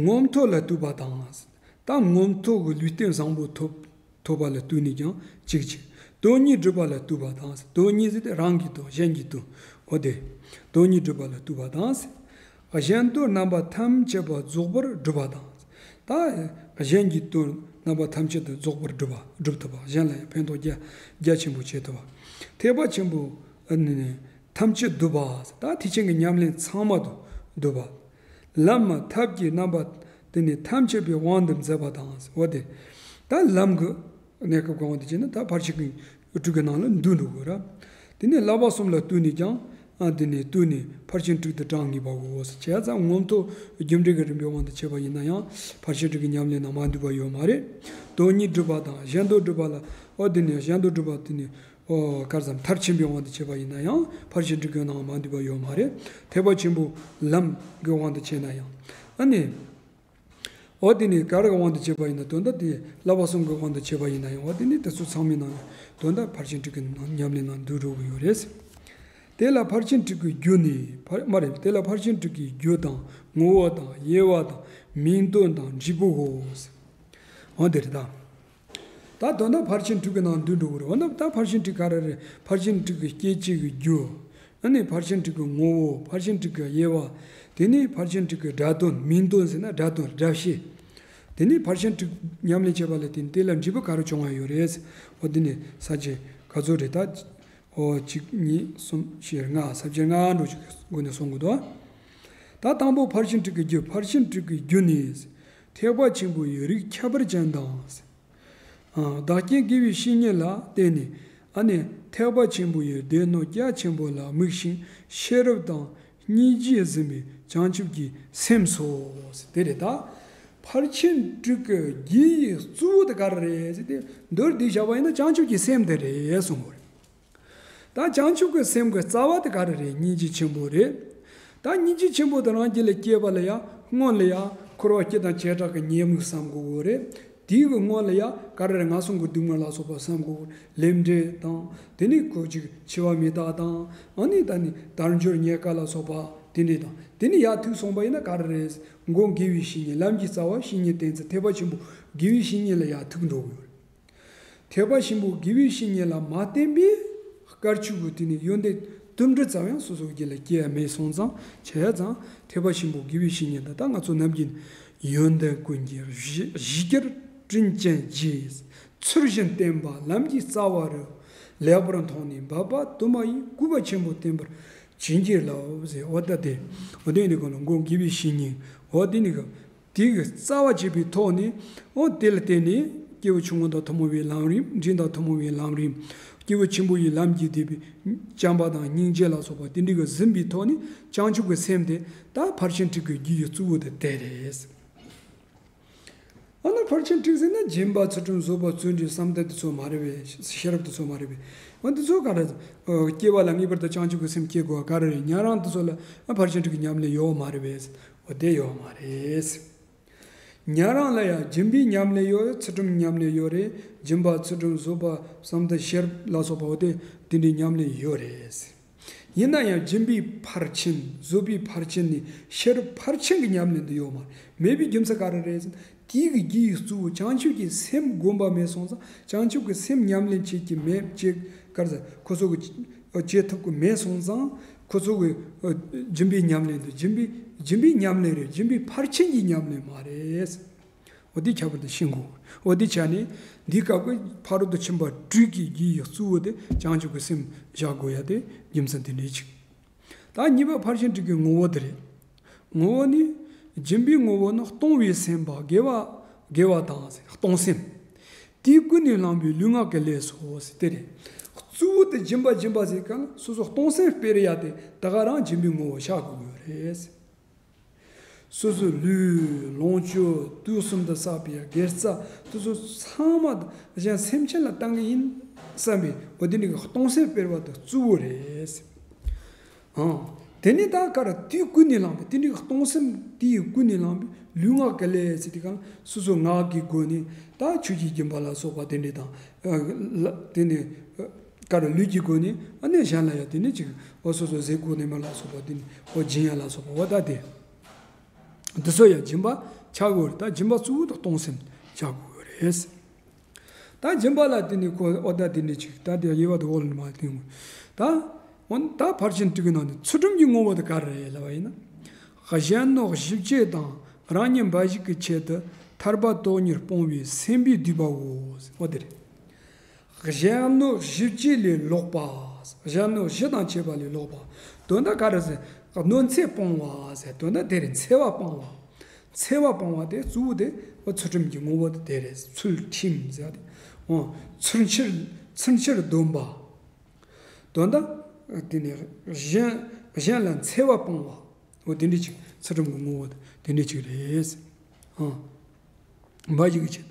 ངོ་མཐོ་ལ་ལྟོས་པ་དང་། ད་ངོ་མཐོ་གི་ལུས་རྟེན་བཟང་པོ་ཐོབ་ཐོབ་པ་ལ་ལྟོས་ནས་ཀྱང་གཅིག་བྱས། དོན་གཉིས་སྒྲུབ་པ་ལ་ལྟོས་པ་དང་། དོན་གཉིས་ཟེར་ཏེ་རང་གི་དོན་གཞན་གྱི་དོན། འོ་དེ། དོན་གཉིས་སྒྲུབ་པ་ལ་ལྟོས་པ་དང་། གཞན་དོན་རྣམ་པ་ཐམས་ཅད་པ་རྫོགས་པར་སྒྲུབ་པ་དང་། ད་གཞན་གྱི་དོན་རྣམ་པ་ཐམས་ཅད་དུ་རྫོགས་པར་སྒྲུབ་པ། སྒྲུབ་ཐུབ་པ། གཞན་ལ་ཡང་ཕན་ཐོགས་རྒྱ་རྒྱ་ཆེན་པོ་བྱེད་ཐུབ་པ། ཐེག་པ་ཆེན་པོ་ཨ་ནི་ནི་ཐམས་ཅད་བསྡུ་བ། ད་ཐེག་ཆེན་གྱི་ཉམས་ལེན་ཚང་མ་དུ་བསྡུ་བ། ལམ་ཐབས་ཀྱི་རྣམ་པ་དེ་ནི་ཐམས་ཅད་པའི་དབང་དུ་མཛད་པ་དང་། འོ་དེ། ད་ལམ་གྱི་གནས་སྐབས་ཀྱི་དབང་དུ་བྱས་ན་ད་ཕར་ཕྱིན་གྱི་དྲུག་གི་ནང་ལ་འདུས་འགྲོ་དགོས་ར། དེ་ནས་བསླབ་པ་གསུམ་ལ་ལྟོས་ནས་ཀྱང་། ཨ་དེ་ནས་ལྟོས་ནས་ཕར་ཕྱིན་དྲུག་ཏུ་གྲངས་ངེས་པའོ། བྱས་ཙང་ངོ་མཐོ་རྒྱུ་འབྲས་ཀྱི་རིམ་པའི་དབང་དུ་བྱས་པ་ཡིན་ན་ཡང་ཕར་ཕྱིན་དྲུག་གི་ཉམས་ལེན་ནང་མ་འདུས་པ་ཡོད་མ་རེད། དོན་གཉིས་སྒྲུབ་པ་དང་གཞན་དོན་སྒྲུབ་པ་ལ། འོ་དེ་ནས་གཞན་དོན་སྒྲུབ་པ་དེ་ནས། ཨོ་གར་ཙམ་མཐར་ཕྱིན་པའི་དབང་དུ་བྱས་པ་ཡིན་ན་ཡང་ཕར་ཕྱིན་དྲུག་གི་ནང་མ་འདུས་པ་ཡོད་མ་རེད། ཐེག་པ་ཆེན་པོའི་ལམ་གྱི་དབང་དུ་བྱས་ན་ཡང་། ཨ་ནི། འོ་དེ་ནི་ག་རེ་གི་དབང་དུ་བྱས་པ་ཡིན་ན། དོན་དག་དེ་བསླབ་པ་གསུམ་གྱི་དབང་དུ་བྱས་པ་ཡིན་ན་ཡང་། འོ་དེ་ནི་དེ་ཚོ་ཚང་མའི་ནང་ནས་དོན་དག་ཕར་ཕྱིན་དྲུག་གི་ནང་ཉམས་ལེན་ནང་འདུས་འགྲོ་གི་ཡོད་རེད། དེ་ལ་ཕར་ཕྱིན་དྲུག་གི་རྒྱུ་ནི་ཕར་མ་རེད། དེ་ལ་ཕར་ཕྱིན་དྲུག་གི་རྒྱུ་དང་ངོ་བོ་དང་དབྱེ་བ་དང་མིང་དོན་དང་འབྲས་བུའོ། འོ་དེ་རེད་ད། ད་དོན་དག་ཕར་ཕྱིན་དྲུག་གི་ནང་འདུས་འགྲོ་གི་རེད། འོ་ན་ད་ཕར་ཕྱིན་དྲུག་ག་རེ་རེད། ཕར་ཕྱིན་དྲུག་གི་སྐྱེད་བྱེད་ཀྱི་རྒྱུ། ཨ་ནི་ཕར་ཕྱིན་དྲུག་གི་ངོ་བོ། ཕར་ཕྱིན་དྲུག་གི་དབྱེ་བ། དེ་ནས་ཕར་ཕྱིན་དྲུག་གི་སྒྲ་དོན། མིང་དོན་ཟེར་ན་སྒྲ་དོན་སྒྲ་བཤད། དེ་ནས་ཕར་ཕྱིན་དྲུག་ཉམས་ལེན་བྱས་པ་ལ་བརྟེན་དེ་ལ་འབྲས་བུ་ག་རེ་བྱུང་བ་ཡོད་རེད། འོ་དེ་ནས་ས་བཅད་ག་ཚོད་རེད་ད། འོ་གཅིག་གཉིས་གསུམ་བཞི་ལྔ། ས་བཅད་ལྔ་འགྲོ་ཅིག་སྒོ་ནས་གསུང་གི་འདུག་ད་དང་པོ་ཕར་ཕྱིན་དྲུག་གི་རྒྱུ། ཕར་ཕྱིན་དྲུག་གི་རྒྱུ་ནི། ཐེག་པ་ཆེན་པོ་ཡི་རིགས་ཁྱད་པར་ཅན་དང་། ཨ། བདག་རྐྱེན་དགེ་བའི་བཤེས་གཉེན་ལ་བརྟེན་ནས། ཨ་ནི་ཐེག་པ་ཆེན་པོ་ཡི་སྡེ་སྣོད་རྒྱ་ཆེན་པོ་ལ་དམིགས་ཤིང་ཤེས་རབ་དང་སྙིང་རྗེས་ཟིན་པའི་བྱང་ཆུབ་ཀྱི་སེམས་སོ། དེ་རེད་ད། ཕར་ཕྱིན་དྲུག་གི་རྒྱུ་ཡི་གཙོ་བོ་དེ་ག་རེ་རེད་ཟེར་ཏེ། མདོར་བསྡུས་བཞག་པ་ཡིན་ན་བྱང་ཆུབ་ཀྱི་སེམས་དེ་རེད་གསུངས་པ་རེད། ད་བྱང་ཆུབ་ཀྱི་སེམས་ཀྱི་རྩ་བ་དེ་ག་རེ་རེད། སྙིང་རྗེ་ཆེན་པོ་རེད། ད་སྙིང་རྗེ་ཆེན་པོ་དེ་རང་རྒྱུད་ལ་སྐྱེས་པ་ལ་ཡང་སྔོན་ལ་ཡང་འཁོར་བ་སྐྱེ་དང་བྱེ་བྲག་གི་ཉེས་དམིགས་བསམ་དགོས་ཀྱི་རེད། དེའི་གི་སྔོན་ལ་ཡང་ག་རེ་རེད། ངན་སོང་གི་སྡུག་བསྔལ་ལ་སོགས་པ་བསམ་དགོས་ཀྱི་རེད། ལས་འབྲས་དང་། དེ་ནས་ཁོ་ཅིག་འཆི་བ་མི་རྟག་དང་། ཨ་ནི་ད་ནི་དལ་འབྱོར་རྙེད་དཀའ་ལ་སོགས་པ་དེ་འདྲས་དང་། དེ་ནས་ཡར་ཐུག་སོང་པ་ཡིན་ན་ག་རེ་རེད། མགོ་དགེ་བའི་བཤེས་གཉེན། ལམ་གྱི་རྩ་བ་བཤེས་གཉེན་བསྟེན་ཚུལ། ཐེག་པ་ཆེན་པོ་དགེ་བའི་བཤེས་གཉེན་ལ་ཡར་ཐུག་འགྲོ་དགོས་ཀྱི་རེད། ཐེག་པ་ཆེན་པོ་དགེ་བའི་བཤེས་གཉེན་ལ་མ་བརྟེན་པའི་དཀར་ཕྱོགས་ཀྱི་དེ་ནི་ཡོན་ཏན་དུམ་གྲ་ཙམ་ཡང་སོ་སོའི་རྒྱུད་ལ་སྐྱེ་ཡ་མེད་སོང་ཙང་། བྱས་ཙང་ཐེག་པ་ཆེན་པོ་དགེ་བའི་བཤེས་གཉེན་དང་། ད་ང་ཚོ་ནམ་རྒྱུན་ ཡོན་ཏན་ཀུན་གྱི་གཞི་གཞི་རྒྱལ་དྲིན་ཅན་རྗེས། ཚུལ་བཞིན་བསྟེན་པ་ལམ་གྱི་རྩ་བ་རུ། ལེགས་པར་མཐོང་ནས་འབད་པ་དུ་མ་ཡིས། གུས་པ་ཆེན་པོས་བསྟེན་པར་བྱིན་གྱིས་བརླབ་ཟེར། འོ་ད་དེ། འོ་དེ་ནི་གོ་ལ་མགོ་དགེ་བའི་བཤེས་གཉེན། འོ་དེ་ནི་གོ། དེ་གི་རྩ་བ་བྱས་པའི་ཐོག་ནས། འོ་དེ་ལ་བརྟེན་ནས་སྐྱེས་བུ་ཆུང་ངུ་དང་ཐུན་མོང་བའི་ལམ་རིམ། འབྲིང་དང་ཐུན་མོང་བའི་ལམ་རིམ། སྐྱེས་བུ་ཆེན་པོ་ཡི་ལམ་གྱིས་བསྡུས་པའི་བྱམས་པ་དང་སྙིང་རྗེ་ལ་སོགས་པ་དེ་འདྲ་གི་ཟིན་པའི་ཐོག་ནས་བྱང་ཆུབ་ཀྱི་སེམས་དེ་ད་ཕར་ཕྱིན་དྲུག་གི་རྒྱུ་ཡི་གཙོ་བོ་དེ་དེ་རེད། འོ་ན་ཕར་ཕྱིན་དྲུག་ཟེར་ན་སྦྱིན་པ་ཚུལ་ཁྲིམས་བཟོད་པ་བརྩོན་འགྲུས་བསམ་གཏན་དེ་ཚོ་མ་རེད་པས། ཤེས་རབ་དེ་ཚོ་མ་རེད་པས། འོ་འདི་ཚོ་ག་རེ། སྐྱེ་བ་ལ་ངེས་པར་དུ་བྱང་ཆུབ་ཀྱི་སེམས་སྐྱེ་དགོས་པ་ག་རེ་རེད། ཉན་རང་དེ་ཚོ་ལ་ཕར་ཕྱིན་དྲུག་གི་ཉམས་ལེན་ཡོད་མ་རེད་པས། འོ་དེ་ཡོད་མ་རེད། ཉན་རང་ལ་ཡང་སྦྱིན་པའི་ཉམས་ལེན་ཡོད་རེད། ཚུལ་ཁྲིམས་ཉམས་ལེན་ཡོད་རེད། སྦྱིན་པ་ཚུལ་ཁྲིམས་བཟོད་པ་བསམ་གཏན་ཤེས་རབ་ལ་སོགས་པ་འོ་དེ་དེ་འདྲའི་ཉམས་ལེན་ཡོད་རེད། ཡིན་ན་ཡང་སྦྱིན་པའི་ཕར་ཕྱིན་བཟོད་པའི་ཕར་ཕྱིན་ནི་ཤེས་རབ་ཕར་ཕྱིན་གྱི་ཉམས་ལེན་དུ་ཡོད་མ་རེད། མེད་པའི་རྒྱུ་མཚན་ག་རེ་རེད་ཟེར་ན། དེའི་གི་རྒྱུ་ཡི་གཙོ་བོ་བྱང་ཆུབ་ཀྱི་སེམས་སྒོམ་པ་མེད་སོང་ཙང་། བྱང་ཆུབ་ཀྱི་སེམས་ཉམས་ལེན་བྱེད་ཀྱི་མེད་ཅེས་ག་རེ་ཟེར། ཁོ་ཚོ་གི་བྱེད་ཐུབ་ཀྱི་མེད་སོང་ཙང་། ཁོ་ཚོ་གི་ཨ་སྦྱིན་པའི་ཉམས་ལེན་དེ་སྦྱིན་པའི་སྦྱིན་པའི་ཉམས་ལེན་རེད། སྦྱིན་པའི་ཕར་ཕྱིན་གྱི་ཉམས་ལེན་མ་རེད། འོ་དེ་ཁྱད་པར་དུ་ཤེས་དགོས། འོ་དེ་བྱས་ནས་འདིའི་སྐབས་ཀྱི་ཕ་རོལ་ཏུ་ཕྱིན་པ་དྲུག་གི་རྒྱུ་ཡི་གཙོ་བོ་དེ་བྱང་ཆུབ་ཀྱི་སེམས་བཞག་དགོས་ཡ་དེ་རྒྱུ་མཚན་དེ་འདྲའི་ཅིག་ད་གཉིས་པ་ཕར་ཕྱིན་དྲུག་གི་ངོ་བོ་དེ་རེད། ངོ་བོ་ནི། སྦྱིན་པའི་ངོ་བོ་ནི་གཏོང་བའི་སེམས་དཔའ་དགེ་བ་དགེ་བ་དང་གཏོང་སེམས། དེས་ཀུན་ནས་བསླངས་པའི་ལུས་ངག་གི་ལས་སོ་ཟེར་དེ་རེད། གཙོ་བོ་དེ་སྦྱིན་པ་སྦྱིན་པ་ཟེར་ག་ལ་སོ་སོ་གཏོང་སེམས་སྤེལ་ཡ་དེ་ད་ག་རང་སྦྱིན་པའི་ངོ་བོ་ཆགས་དགོས་ཀྱི་ཡོད་རེད། སོ་སོའི་ལུས་ལོངས་སྤྱོད་དུས་གསུམ་དུ་བསགས་པའི་དགེ་རྩ་དེ་ཚོ་ཚང་མ་གཞན་སེམས་ཅན་ལ་བཏང་གི་ཡིན་བསམ་པའི་འོ་དེ་འདྲ་གི་གཏོང་སེམས་སྤེལ་བ་དེ་གཙོ་བོ་རེད། ཨང་། དེ་ནས་ད་ག་རེ་དེས་ཀུན་ནས་བསླངས་པའི་དེ་འདྲའི་གཏོང་སེམས་དེས་ཀུན་ནས་བསླངས་པའི་ལུས་ངག་གི་ལས་ཟེར་དེ་ག་ལ་སོ་སོ་ངག་གི་སྒོ་ནས་ད་ཆོས་ཀྱི་སྦྱིན་པ་ལ་སོགས་པ་དེ་འདྲ་དང་། ཨ་ལ་དེ་ནས་ཨ་ག་རེ་ལུས་ཀྱི་སྒོ་ནས་ཨ་ནི་གཞན་ལ་ཡང་དེ་ནས་ཅིག་འོ་སོ་སོ་ཟས་གོས་གནས་མལ་ལ་སོགས་པ་དེ་ནས་འོ་སྦྱིན་ཡ་ལ་སོགས་པ་འོ་ད་དེ་འདི་ཚོ་ཡང་སྦྱིན་པ་ཆགས་དགོས་རེད། ད་སྦྱིན་པ་གཙོ་བོ་དེ་གཏོང་སེམས་ཆགས་དགོས་རེད། ད་སྦྱིན་པ་ལ་དེ་ནི་ཁོ་ཨོ་ད་དེ་འདྲ་ཅིག་ད་དེ་དབྱེ་བ་དེ་འོག་ལ་མར་བསྟན་དགོས། ད་འོ་ད་ཕར་ཕྱིན་དྲུག་གི་ནང་ནས་ཚུལ་ཁྲིམས་ཀྱི་ངོ་བོ་དེ་ག་རེ་རེད་ལབ་པ་ཡིན་ན། གཞན་སྣོད་ཞི་བྱེད་དང་རང་ཉིད་འབའ་ཞིག་གི་ཆེད་དུ་ཐར་པ་དོན་གཉེར་སྤོང་བའི་སེམས་པས་བསྡུས་པའོ། འོ་དེ་རེད། གཞན་སྣོད་ཞི་བྱེད་ལས་ལོག་པ། གཞན་སྣོད་ཞི་དང་བྱེད་པ་ལས་ལོག་པ། དོན་དག་ག་རེ་ཟེར། གནོད་འཚེ་སྤོང་བ་ཟེར་དོན་དག་དེ་རེད། འཚེ་བ་སྤང་བ། འཚེ་བ་སྤང་བ་དེ་གཙོ་བོ་དེ་འོ་ཚུལ་ཁྲིམས་ཀྱི་ངོ་བོ་དེ་དེ་རེད། ཚུལ་ཁྲིམས་ཟེར་ཏེ། འོ་ཚུལ་འཆལ་ཚུལ་འཆལ་སྡོམ་པ། དོན་དག་དེ་ནི་གཞན་གཞན་ལ་འཚེ་བ་སྤང་བ། འོ་དེ་འདྲ་ཅིག་ཚུལ་ཁྲིམས་ཀྱི་ངོ་བོ་དེ་འདྲ་ཅིག་རེད། ཨང་། འབའ་ཞིག་གི་ཆེད།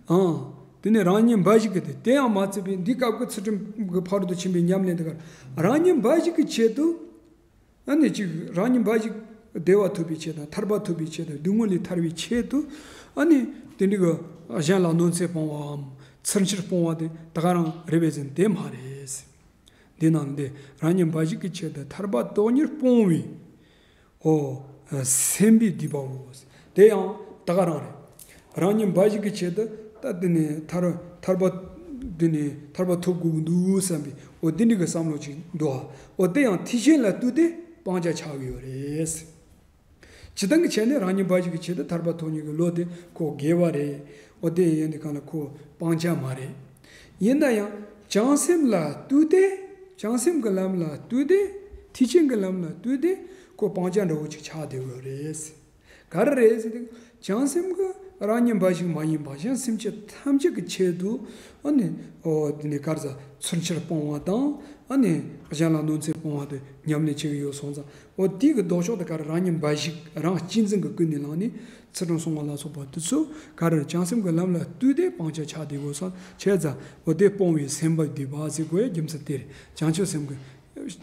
ཨང་། དེ་ནི་རང་ཉིད་འབའ་ཞིག་གི་དེ་དེ་ཡང་མ་ཚད་པའི་འདི་སྐབས་ཀྱི་ཚུལ་ཁྲིམས་ཀྱི་ཕ་རོལ་ཏུ་ཕྱིན་པའི་ཉམས་ལེན་དེ་གར་རང་ཉིད་འབའ་ཞིག་གི་ཆེད་དུ། ཨ་ནི་གཅིག་རང་ཉིད་འབའ་ཞིག་བདེ་བ་ཐོབ་པའི་ཆེད་དང་ཐར་པ་ཐོབ་པའི་ཆེད་དང་སྡུག་བསྔལ་ལས་ཐར་བའི་ཆེད་དུ། ཨ་ནི་དེ་འདྲ་གི་གཞན་ལ་གནོད་འཚེ་སྤོང་བའམ་ཚུལ་འཆལ་སྤོང་བ་དེ་ད་ག་རང་རེད་པས་ཟེར་ན་དེ་མ་རེད། འདི་ནང་འདི་རང་ཉིད་འབའ་ཞིག་གི་ཆེད་དུ་ཐར་པ་དོན་གཉེར་སྤོང་བའི་འོ་སེམས་པས་བསྡུས་པའོ། དེ་ཡང་ད་ག་རང་རེད། རང་ཉིད་འབའ་ཞིག་གི་ཆེད་དུ་ད་དེ་ནས་ཐར་ཐར་པ་དེ་ནས་ཐར་པ་ཐོབ་དགོས་ཀྱི་འདུག་བསམ་པའི་འོ་དེ་འདྲ་གི་བསམ་བློ་ཅིག་འདུག་ཨ། འོ་དེ་ཡང་ཐེག་ཆེན་ལ་ལྟོས་ཏེ་སྤང་བྱ་ཆགས་ཡོད་རེད། སྤྱིར་བཏང་གི་ཆ་ནས་རང་ཉིད་འབའ་ཞིག་གི་ཆེད་དུ་ཐར་པ་ཐོབ་ནས་ཀྱི་བློ་དེ་ཁོ་དགེ་བ་རེད། འོ་དེ་ཡིན་དུས་གང་ལ་ཁོ་སྤང་བྱ་མ་རེད། ཡིན་ན་ཡང་བྱང་སེམས་ལ་ལྟོས་ཏེ། བྱང་སེམས་ཀྱི་ལམ་ལ་ལྟོས་ཏེ། ཐེག་ཆེན་གྱི་ལམ་ལ་ལྟོས་ཏེ་ཁོ་སྤང་བྱ་འདྲ་བོ་ཅིག་ཆགས་བསྡད་ཡོད་རེད། ག་རེ་རེད་ཟེར་དུས་བྱང་སེམས་ཀྱི་རང་ཉིད་འབའ་ཞིག་མ་ཡིན་པ་གཞན་སེམས་ཅན་ཐམས་ཅད་ཀྱི་ཆེད་དུ་ཨ་ནི་འོ་དེ་ནས་ག་རེ་ཟེར་ཚུལ་འཆལ་སྤོང་བ་དང་ཨ་ནི་གཞན་ལ་གནོད་འཚེ་སྤོང་བ་དེ་ཉམས་ལེན་བྱེད་ཀྱི་ཡོད་སོང་ཙང་། འོ་དེ་གི་ལྡོག་ཕྱོགས་དེ་ག་རེ་རང་ཉིད་འབའ་ཞིག་རང་གཅེས་འཛིན་གྱི་ཀུན་ནས་བསླངས་ནས་ཚུལ་ཁྲིམས་སྲུང་བ་ལ་སོགས་པ་དེ་ཚོ་ག་རེ་བྱང་སེམས་ཀྱི་ལམ་ལ་ལྟོས་ཏེ་སྤང་བྱ་ཆགས་བསྡད་ཡོད་སོང་བྱས་ཙང་འོ་དེ་སྤོང་བའི་སེམས་པས་བསྡུས་པ་ཟེར་དགོས་ཡ་རྒྱུ་མཚན་དེ་རེད། བྱང་ཆུབ་སེམས་ཀྱི་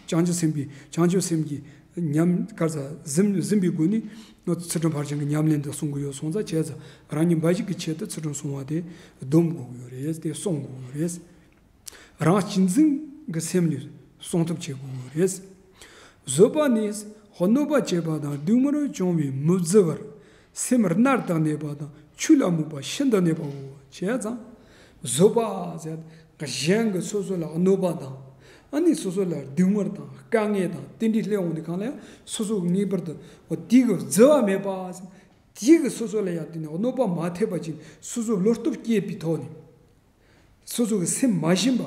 བྱང་ཆུབ་སེམས་པའི་བྱང་ཆུབ་སེམས་ཀྱི་ཉམས་ག་རེ་ཟེར་ཟིན་ཟིན་པའི་སྒོ་ནས་ཚུལ་ཁྲིམས་ཕར་ཕྱིན་གྱི་ཉམས་ལེན་དུ་གསུང་གི་ཡོད་སོང་ཙང་བྱས་ཙང་རང་ཉིད་འབའ་ཞིག་གི་ཆེད་དུ་ཚུལ་ཁྲིམས་སྲུང་བ་དེ་སྡོམ་དགོས་ཀྱི་ཡོད་རེད། དེ་སྲུང་དགོས་ཀྱི་ཡོད་རེད། རང་གཅེས་འཛིན་གྱི་སེམས་ནི་སྲུང་ཐབས་བྱེད་དགོས་ཀྱི་ཡོད་རེད། བཟོད་པ་ནི་གནོད་པ་བྱེད་པ་དང་སྡུག་བསྔལ་བྱུང་བས་མི་བརྫི་བར་སེམས་རྣལ་དུ་གནས་པ་དང་ཆོས་ལ་སྨོད་པ་ཤིན་ཏུ་གནས་པའོ། བྱས་ཙང་བཟོད་པ་ཟེར་གཞན་གྱི་སོ་སོ་ལ་གནོད་པ་དང་ཨ་ནི་སོ་སོ་ལ་སྡུག་བསྔལ་དང་དཀའ་ངལ་དང་དེ་འདྲའི་སླེབས་འོང་དུས་གང་ལ་ཡང་སོ་སོ་ངེས་པར་དུ་འོ་དེ་གི་བརྫི་བ་མེད་པ་ཟེར། དེ་གི་སོ་སོ་ལ་ཡང་དེ་ནི་གནོད་པ་མ་ཐེབས་པ་ཅིག་སོ་སོ་བློ་སྟོབས་སྐྱེད་པའི་ཐོག་ནས། སོ་སོ་གི་སེམས་མ་ཞུམ་པ།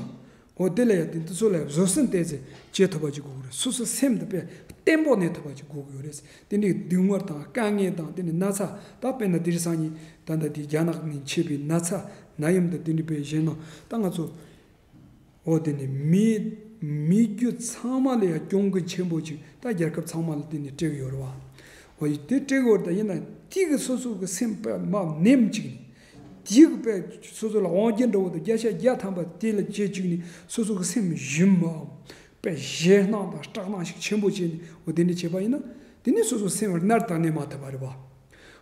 འོ་དེ་ལ་ཡང་དེ་དེ་ཚོ་ལ་བཟོད་བསྲན་ཏོག་ཙམ་བྱེད་ཐུབ་པ་ཅིག་དགོས་ཀྱི་རེད། སོ་སོ་སེམས་དེ་དཔེ་བརྟན་པོ་གནས་ཐུབ་པ་ཅིག་དགོས་ཀྱི་ཡོད་རེད། དེ་འདྲའི་སྡུག་བསྔལ་དང་དཀའ་ངལ་དང་དེ་ནི་ན་ཚ་ད་དཔེར་ན་དེ་རིང་སང་ཉིན་ད་ལྟ་དེ་རྒྱ་ནག་ནས་མཆེད་པའི་ན་ཚ་ན་ཡམས་དང་དེ་འདྲའི་དཔེ་གཞན་ནང་ད་ང་ཚོ། འོ་དེ་ནི་མི་མི་རྒྱུ་ཚང་མ་ལ་ཡང་གྱོང་གུན་ཆེན་པོ་ཅིག་ད་རྒྱལ་ཁབ་ཚང་མ་ལ་དེ་ནི་སྤྲད་ཀྱི་ཡོད་རེད་བ། འོ་ཡི་དེ་སྤྲད་ཀྱི་ཡོད་རེད། ད་ཡིན་ན་དེ་གི་སོ་སོ་གི་སེམས་དཔེ་མ་ནེམ་ཅིག་ནི། དེ་གི་དཔེ་སོ་སོ་ལ་དབང་སྒྱུར་འདྲ་བོ་དང་བརྒྱ་ཆ་བརྒྱ་ཐམ་པ་དེ་ལ་བྱེད་ཅིག་ནི་སོ་སོ་གི་སེམས་ཞུམ་མ། དཔེ་ཞེད་སྣང་དང་སྐྲག་སྣང་ཞིག་ཆེན་པོ་བྱས་ནས་འོ་དེ་འདྲ་བྱས་པ་ཡིན་ན། དེ་ནི་སོ་སོ་སེམས་ནར་དང་ནི་མ་ཐུབ་པ་རེད་བ།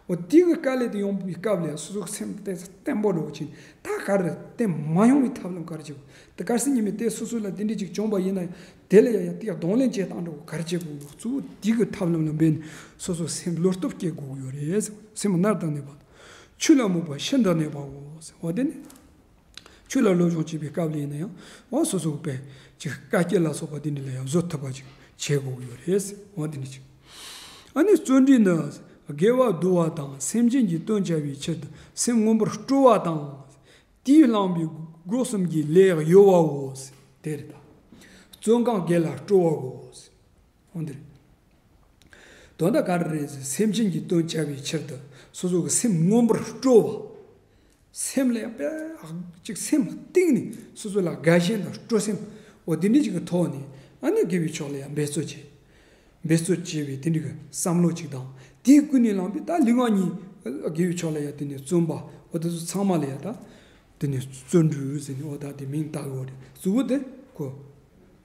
འོ་དེ་གི་དཀའ་ལས་དེ་ཡོང་བའི་སྐབས་ལ་སོ་སོ་སེམས་གཏིང་ཟབ་བརྟན་པོ་འགྲོ་བ་ཅིག་ད་ག་རེ་བརྟན་མ་ཡོང་བའི་ཐབས་ལམ་ག་རེ་བྱེད་དགོས། དེ་གལ་སྲིད་ཉི་མ་དེ་སོ་སོ་ལ་དེ་འདྲ་ཅིག་བྱུང་བ་ཡིན་ན་ཡང་དེ་ལ་ཡང་ཡང་དེ་ཡང་གདོང་ལེན་བྱེད་སྟངས་འགྲོ་ག་རེ་བྱེད་དགོས་འདུག་གཙོ་བོ་དེ་གི་ཐབས་ལམ་ལ་འབད་ནས་སོ་སོ་སེམས་བློ་སྟོབས་སྐྱེད་དགོས་ཀྱི་ཡོད་རེད། སེམས་ནར་དང་ནི་མ་ཐུབ། ཆོས་ལ་མོས་པ་ཤིན་ཏུ་ནས་པའོ། འོ་དེ་ནི། ཆོས་ལ་སློབ་སྦྱོང་བྱེད་པའི་སྐབས་ལ་ཡིན་ན་ཡང་འོ་སོ་སོ་གི་དཔེ་ཅིག་དཀའ་སྤྱད་ལ་སོགས་པ་དེ་འདྲ་ལ་ཡང་བཟོད་ཐུབ་པ་ཅིག་བྱེད་དགོས་ཀྱི་ཡོད་རེད། འོ་དེ་འདྲ་ཅིག་ཨ་ནི་བརྩོན་འགྲུས་ནི་དགེ་བ་བསྡུ་བ་དང་སེམས་ཅན་གྱི་དོན་བྱ་བའི་ཕྱིར་དུ་སེམས་མངོན་པར་སྤྲོ་བ་དང་། དེས་བསླངས་པའི་སྒོ་གསུམ་གྱི་ལས་གཡོ་བའོ། དེ་རེད་ད། བརྩོན་གང་དགེ་ལ་སྤྲོ་བའོ། འོ་འདིར། དོན་དག་ག་རེ་རེད་ཟེར། སེམས་ཅན་གྱི་དོན་བྱ་བའི་ཕྱིར་དུ་སོ་སོ་གི་སེམས་མངོན་པར་སྤྲོ་བ། སེམས་ལ་ཡང་དཔེ་ཅིག་སེམས་གཏིང་ནས་སོ་སོ་ལ་དགའ་ཞེན་དང་སྤྲོ་སེམས་འོ་འདི་འདྲ་ཅིག་གི་ཐོག་ནས་ཨ་ནི་དགེ་བའི་ཕྱོགས་ལ་ཡང་འབད་རྩོལ་བྱེད། འབད་རྩོལ་བྱེད་པའི་དེ་འདྲ་གི་བསམ་བློ་ཅིག་དང་དེའི་ཀུན་ནས་བསླངས་པའི་ད་ལུས་ངག་གཉིས་དགེ་བའི་ཕྱོགས་ལ་ཡང་དེ་ནས་བརྩོན་པ་འོ་དེ་ཚོ་ཚང་མ་ལ་ཡང་ད། དེ་ནས་བརྩོན་འགྲུས་ཟེར་ནས་འོ་ད་དེ་མིང་བཏགས་ཡོད་རེད། གཙོ་བོ་དེ་ཁོ་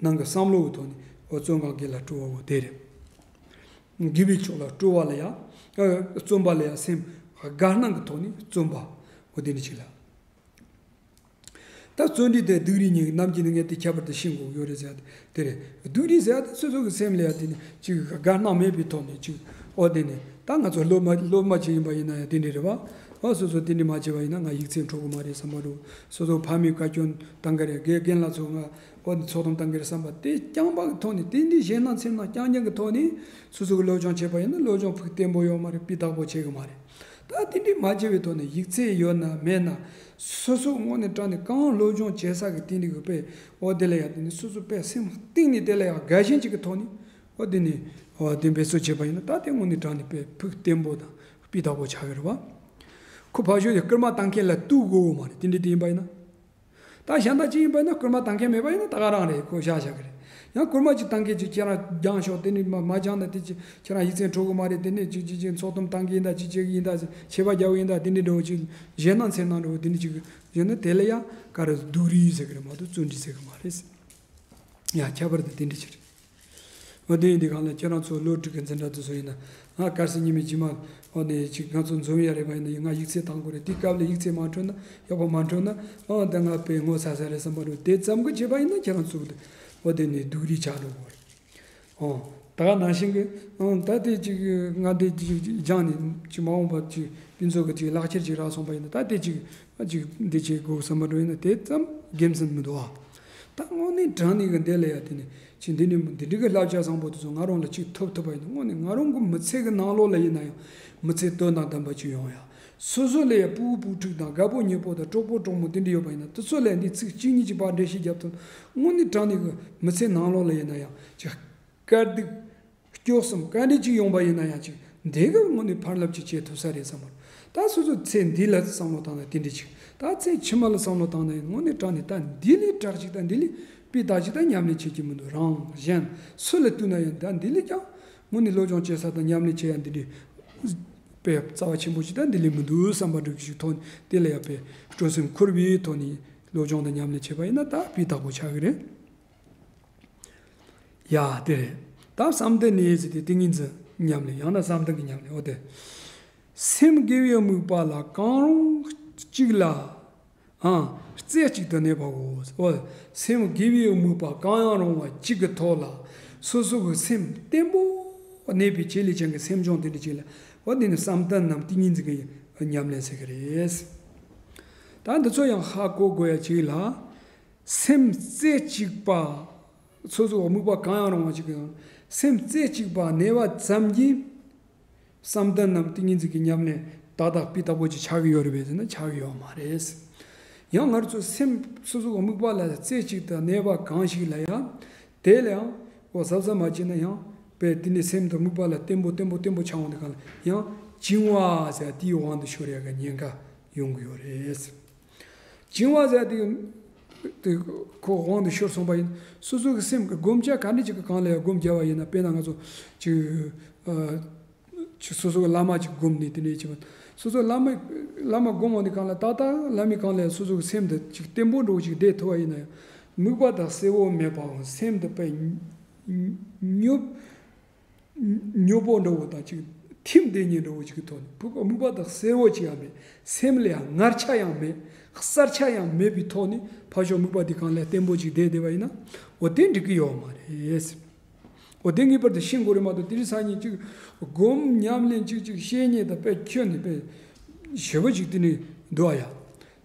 ནང་གི་བསམ་བློ་གི་ཐོག་ནས་འོ་བརྩོན་གང་དགེ་ལ་སྤྲོ་བའོ་དེ་རེད། དགེ་བའི་ཕྱོགས་ལ་སྤྲོ་བ་ལ་ཡང་ཨ་བརྩོན་པ་ལ་ཡང་སེམས་དགའ་སྣང་གི་ཐོག་ནས་བརྩོན་པ་འོ་དེ་ནི་ཅིག་ལ། ད་བརྩོན་འགྲུས་དེ་སྡུག་རུས་གཉིས་ཀྱི་རྣམ་འགྱུར་ནི་ངས་དེ་ཁྱད་པར་དུ་ཤེས་དགོས་ཡོད་རེད་ཟེར་ཡ་དེ་རེད། སྡུག་རུས་ཟེར་ཡ་དེ་སོ་སོ་གི་སེམས་ལ་ཡ་དེ་ནི་ཅིག་དགའ་སྣང་མེད་པའི་ཐོག་ནས་ཅིག་འོ་དེ་ནི་ད་ང་ཚོ་སློབ་མ་སློབ་མ་ཅིག་ཡིན་པ་ཡིན་ན་ཡང་དེ་འདྲ་རེད་བ། འོ་སོ་སོ་དེ་འདྲ་མ་བྱས་པ་ཡིན་ན་ང་ཡིག་ཚད་འཕྲོ་གི་མ་རེད་བསམ་པ་འདྲ། སོ་སོ་ཕ་མའི་བཀའ་བཀྱོན་བཏང་གི་རེད། དགེ་རྒན་ལགས་ཚོ་ང་འོ་དེ་ཚོགས་གཏམ་བཏང་གི་རེད་བསམ་པ་དེ་རྐྱང་པ་གི་ཐོག་ནས་དེ་འདྲའི་ཞེད་སྣང་འཚེར་སྣང་རྐྱང་རྐྱང་གི་ཐོག་ནས་སོ་སོ་གི་སློབ་སྦྱོང་བྱས་པ་ཡིན་ན་སློབ་སྦྱོང་ཕུགས་བརྟན་པོ་ཡོད་མ་རེད། སྤུས་དག་པོ་བྱེད་གི་མ་རེད། ད་དེ་འདྲའི་མ་བྱས་པའི་ཐོག་ནས་ཡིག་ཚད་ཡོད་ན་མེད་ན། སོ་སོ་དངོས་གནས་དྲང་ནས་གང་སློབ་སྦྱོང་བྱེད་ས་གི་སྟེང་ནས་གི་དཔེ་འོ་དེ་ལ་ཡང་དེ་ནི་སོ་སོ་དཔེ་སེམས་གཏིང་ནས་དེ་ལ་ཡང་དགའ་ཞེན་ཅིག་གི་ཐོག་ནས་འོ་དེ་ནི་འོ་དེ་འབད་རྩོལ་བྱས་པ་ཡིན་ན་ད་དེ་དངོས་གནས་དྲང་ནས་དཔེ་ཕུགས་བརྟན་པོ་དང་སྤུས་དག་པོ་ཆགས་ཀྱི་རེད་བ། ཁོ་ཕར་ཞོག་དེ་སྐུལ་མ་བཏང་མཁན་ལ་གཏུག་དགོས་མ་རེད། དེ་འདྲ་དེ་ཡིན་པ་ཡིན་ན། ད་གཞན་དག་ཅིག་ཡིན་པ་ཡིན་ན་སྐུལ་མ་བཏང་མཁན་མེད་པ་ཡིན་ན་ད་ག་རང་རེད། ཁོ་བཞག་བཞག་གི་རེད། ཡང་སྐུལ་མ་ཅིག་བཏང་མཁན་ཅིག་ཁྱེད་རང་སྦྱངས་ཤོག་དེ་ནི་མ་མ་སྦྱངས་ན་དེ་ཅིག་ཁྱེད་རང་ཡིག་ཚད་འཕྲོ་གི་མ་རེད། དེ་ནས་ཅིག་ཅིག་ཅིག་ཚོགས་གཏམ་བཏང་གི་ཡིན་ད་ཅིག་ཅིག་ཡིན་ད་ཆད་པ་རྒྱག་གི་ཡིན་ད་དེ་འདྲ་འདྲ་བོ་ཅིག་ཞེད་སྣང་འཚེར་སྣང་འདྲ་བོ་དེ་འདྲ་ཅིག་ཡིན་ན་དེ་ལ་ཡང་ག་རེ་སྡུག་རུས་ཟེར་གི་རེད་མ་གཏོགས་བརྩོན་འགྲུས་ཟེར་གི་མ་རེད། ཡང་ཁྱད་པར་དུ་དེ་འདྲ་ཅིག་རེད། འོ་དེ་ཡིན་དུས་གང་ལ་ཁྱེད་རང་ཚོ་སློབ་ཕྲུག་གི་འཛིན་གྲྭ་དེ་ཚོ་ཡིན་ན་ང་གལ་སྲིད་ཉི་མའི་རྗེས་མ་འོ་ནས་ཅིག་ང་ཚོ་འཛོམས་ཡ་རེད་པ་ཡིན་ན་ང་ཡིག་ཚད་བཏང་དགོས་རེད། དེའི་སྐབས་ལ་ཡིག་ཚད་མ་འཕྲོད་ན་ཡག་པོ་མ་འཕྲོད་ན་འོ་ད་ང་དཔེ་ངོ་ཚ་ས་རེད་བསམ་པ་རེད། དེ་ཙམ་གི་བྱས་པ་ཡིན་ན་ཁྱེད་རང་ཚོ་འོ་དེ་ནས་སྡུག་རུས་ཆགས་འགྲོ་དགོས་རེད། འོ་ད་ག་ནང་བཞིན་གི་འོ་ད་དེ་ཅིག་ང་དེ་ཅིག་སྦྱངས་ནས་ཅིག་མ་འོངས་པ་ཅིག་དཔེ་མཛོད་གི་ཅིག་ལག་ཁྱེར་ཅིག་རག་སོང་པ་ཡིན་ན་ད་དེ་ཅིག་ཅིག་འདི་བྱེད་དགོས་བསམ་པ་འགྲོ་ཡིན་ན་དེ་ཙམ་དགེ་མཚན་མི་འདུག་ཨ། ད་དངོས་གནས་དྲང་གནས་ཀྱི་འདི་ལ་ཡ་དེ་ནི་ཅིག་འདི་ནི་འདི་འདྲ་གི་བསླབ་བྱ་བཟང་པོ་དེ་ཚོ་ང་རང་ལ་ཅིག་ཐོབ་ཐུབ་པ་ཡིན་ན་དངོས་གནས་ང་རང་གི་མི་ཚེ་གི་ནང་ལོགས་ལ་ཡིན་ན་ཡང་མི་ཚེ་དོན་དང་ལྡན་པ་ཅིག་ཡོང་ཡ། སོ་སོ་ལ་ཡ་སྤུ་གུ་བུ་ཕྲུག་དང་རྒད་པོ་ཉེ་པོ་དང་གྲོགས་པོ་གྲོགས་མོ་དེ་འདྲ་ཡོད་པ་ཡིན་ན་དེ་ཚོ་ལ་ཡ་འདི་ཚིག་གཅིག་གཉིས་ཀྱི་བར་འགྲེལ་བཤད་རྒྱབ་ཐུབ། དངོས་གནས་དྲང་གནས་ཀྱི་མི་ཚེ་ནང་ལོགས་ལ་ཡིན་ན་ཡང་ཅིག་དཀའ་སྡུག་སྐྱོ་གསུམ་ག་འདྲ་ཅིག་ཡོང་པ་ཡིན་ན་ཡང་ཅིག་འདི་ག་དངོས་གནས་ཕར་ལབ་ཅིག་བྱེད་ཐུབ་ས་རེད་བསམ་མོད། ད་སོ་སོ་ཚེ་འདི་ལ་བསམ་བློ་བཏང་ན་དེ་འདྲ་ཅིག་ད་ཚེ་ཕྱི་མ་ལ་བསམ་བློ་བཏང་ན་ཡང་དངོས་གནས་དྲང་གནས་ད་འདི་ལས་དྲག་ཅིག་ད་འདི་ལས་སྤུས་དག་ཅིག་ད་ཉམས་ལེན་བྱེད་ཀྱི་མི་འདུག་རང་གཞན་སུ་ལ་ལྟོས་ན་ཡང་ད་འདི་ལས་ཀྱང་དངོས་གནས་སློབ་སྦྱོང་བྱེད་ས་དང་ཉམས་ལེན་བྱེད་ཡ་འདི་འདྲའི་དཔེ་རྩ་བ་ཆེན་པོ་ཅིག་ད་འདི་ལས་མི་འདུག་བསམ་པ་འདྲ་ཅིག་ཐོག་ནས་དེ་ལ་ཡང་དཔེ་སྤྲོ་སེམས་འཁོལ་བའི་ཐོག་ནས་སློབ་སྦྱོང་དང་ཉམས་ལེན་བྱེད་པ་ཡིན་ན་ད་སྤུས་དག་པོ་ཆགས་ཀྱི་རེད། ཡ་དེ་རེད། ད་བསམ་གཏན་ནི་ཟེར་ཏེ་ཏིང་ངེ་འཛིན་ཉམས་ལེན་ཡང་ན་བསམ་གཏན་གྱི་ཉམས་ལེན་འོ་དེ། སེམས་དགེ་བའི་དམིགས་པ་ལ་གང་རུང་གཅིག་ལ་ཨང་རྩེ་གཅིག་ཏུ་གནས་པའོ། འོ་སེམས་དགེ་བའི་དམིགས་པ་གང་ཡང་རུང་བ་གཅིག་གི་ཐོག་ལ་སོ་སོ་གི་སེམས་བརྟན་པོ་གནས་པའི་ཆེད་ལས་ཅན་གྱི་སེམས་བྱུང་དེ་འདྲ་ཅིག་ལ་འོ་དེ་ནི་བསམ་གཏན་ནམ་ཏིང་ངེ་འཛིན་གྱི་ཉམས་ལེན་ཟེར་གི་རེད། ད་འདི་ཚོ་ཡང་ཧ་གོ་དགོས་ཡ་གཅིག་ལ། སེམས་རྩེ་གཅིག་པ། སོ་སོའི་དམིགས་པ་གང་ཡང་རུང་བ་ཅིག་གི་ཡང་སེམས་རྩེ་གཅིག་པ་གནས་པ་ཙམ་གྱིས། བསམ་གཏན་ནམ་ཏིང་ངེ་འཛིན་གྱི་ཉམས་ལེན་ཏག་ཏག་སྤུས་དག་པོ་ཅིག་ཆགས་ཀྱི་ཡོད་རེད་པས་ཟེར་ན་ཆགས་ཀྱི་ཡོད་མ་རེད། ཡང་ང་ཚོ་སེམས་སོ་སོ་གི་དམིགས་པ་ལ་རྩེ་གཅིག་ཏུ་གནས་པ་གང་ཞིག་ལ་ཡང་དེ་ལ་ཡང་འོ་གཟབ་གཟབ་མ་བྱས་ན་ཡང་པས་དེ་ནི་སེམས་དང་དམིགས་པ་ལ་བརྟན་པོ་བརྟན་པོ་བརྟན་པོ་ཆགས་འོང་དུས་གང་ལ་ཡང་བཅིང་བ་ཟེར་དེའི་དབང་དུ་ཤོར་ཡ་གི་ཉེན་ཁ་ཡོང་གི་ཡོད་རེད། བཅིང་བ་ཟེར་དེ་དེ་ཁོ་དབང་དུ་ཤོར་སོང་པ་ཡིན། སོ་སོ་གི་སེམས་ཀྱི་སྒོམ་བྱ་ག་འདྲ་ཅིག་གི་སྒང་ལ་ཡང་སྒོམ་རྒྱབ་པ་ཡིན་ན། དཔེར་ན་ང་ཚོ་ཅིག་ཨ་ཅིག་སོ་སོ་གི་བླ་མ་ཅིག་སྒོམ་ནས་དེ་འདྲ་བྱེད་པ། སོ་སོ་བླ་མ་བླ་མ་སྒོམ་འོང་དུས་གང་ལ་ཏག་ཏག་བླ་མའི་སྒང་ལ་སོ་སོ་གི་སེམས་དེ་ཅིག་བརྟན་པོ་འདྲ་བོ་ཅིག་བསྡད་ཐུབ་པ་ཡིན་ན་ཡང་། དམིགས་པ་དང་གསལ་བོ་མེད་པའང་སེམས་དེ་དཔེ་ཉོབ་ཉོབ་པོ་འདྲ་བོ་དང་ཅིག་ཐིམ་བསྡད་ཉེན་འདྲ་བོ་ཅིག་གི་ཐོག་ནས་དམིགས་པ་དང་གསལ་བོ་ཅིག་ཡང་མེད། སེམས་ལ་ཡང་ངར་ཆ་ཡང་མེད། གསར་ཆ་ཡང་མེད་པའི་ཐོག་ནས་ཕར་ཕྱོགས་དམིགས་པ་དེ་གང་ལ་བརྟན་པོ་ཅིག་བསྡད་བསྡད་པ་ཡིན་ན་འོ་དེ་འགྲིག་གི་ཡོད་མ་རེད། འོ་དེ་ངེས་པར་དུ་ཤེས་དགོས་རེད་མ་གཏོགས་དེ་རིང་སང་ཉིན་ཅིག་སྒོམ་ཉམས་ལེན་ཅིག་ཅིག་བཤད་མཁན་དང་དཔེ་ཁྱོན་ནས་དཔེ་ཞེ་པོ་ཅིག་དེ་ནས་འདུག་ཨ་ཡ།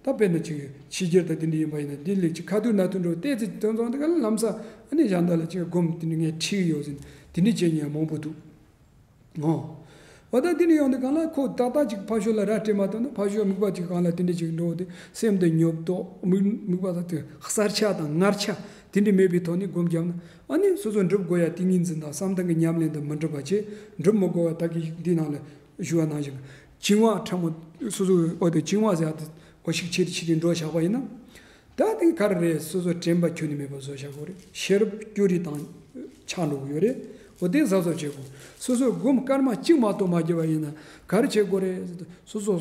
ད་དཔེར་ན་ཅིག་ཕྱི་རྒྱལ་དང་དེ་འདྲ་ཡིན་པ་ཡིན་ན་འདི་ལས་ཅིག་ཁ་ཐུག་ན་ཐུག་འགྲོ་བལྟས་ཚེ་དོན་ཚང་དེ་ག་ལ་ལམ་སང་ཨ་ནི་གཞན་དག་ལ་ཅིག་སྒོམ་དེ་འདྲ་ངས་ཁྲིད་ཡོད་ཟིན་དེ་འདྲ་བྱེད་མཁན་མང་པོ་འདུག་ཨོ། འོ་ད་དེ་འདྲ་ཡོང་དུས་གང་ལ་ཁོ་ཏག་ཏག་ཅིག་ཕར་ཕྱོགས་ལ་ར་སྤྲད་མ་ཐུབ་ན་ཕར་ཕྱོགས་དམིགས་པ་ཅིག་གང་ལ་དེ་འདྲ་ཅིག་འགྲོ་དེ་སེམས་དེ་ཉོབ་ཏོ་དམིགས་དམིགས་པ་དང་དེ་གསར་ཆ་དང་ངར་ཆ་དེ་འདྲ་མེད་པའི་ཐོག་ནས་སྒོམ་བརྒྱབ་ན་ཨ་ནི་སོ་སོ་འགྲུབ་དགོས་ཡ་ཏིང་ངེ་འཛིན་དང་བསམ་གཏན་གྱི་ཉམས་ལེན་དང་མི་འགྲུབ་པ་བྱས་འགྲུབ་མི་དགོས་པ་ད་གི་འདི་ནང་ལ་ཞུ་བ་ནང་བཞིན། བཅིང་བ་ཕྲ་མོ་སོ་སོ་འོ་དེ་བཅིང་བ་ཟེར་ཡ་དེ་འོ་ཞིག་ཆེ་རེ་ཆེ་རེ་འགྲོ་བཞག་པ་ཡིན་ན། ད་དེ་ག་རེ་རེད། སོ་སོ་དྲན་པ་ཁྱོན་ནས་མེད་པ་བཟོ་བཞག་དགོས་རེད། ཤེས་རབ་སྐྱོ་རིས་དང་ཆགས་འགྲོ་གི་ཡོད་རེད། འོ་དེ་གཟབ་གཟབ་བྱེད་དགོས། སོ་སོ་སྒོམ་སྐར་མ་གཅིག་མ་གཏོགས་མ་བརྒྱབ་པ་ཡིན་ན་ག་རེ་བྱེད་དགོས་རེད། སོ་སོ་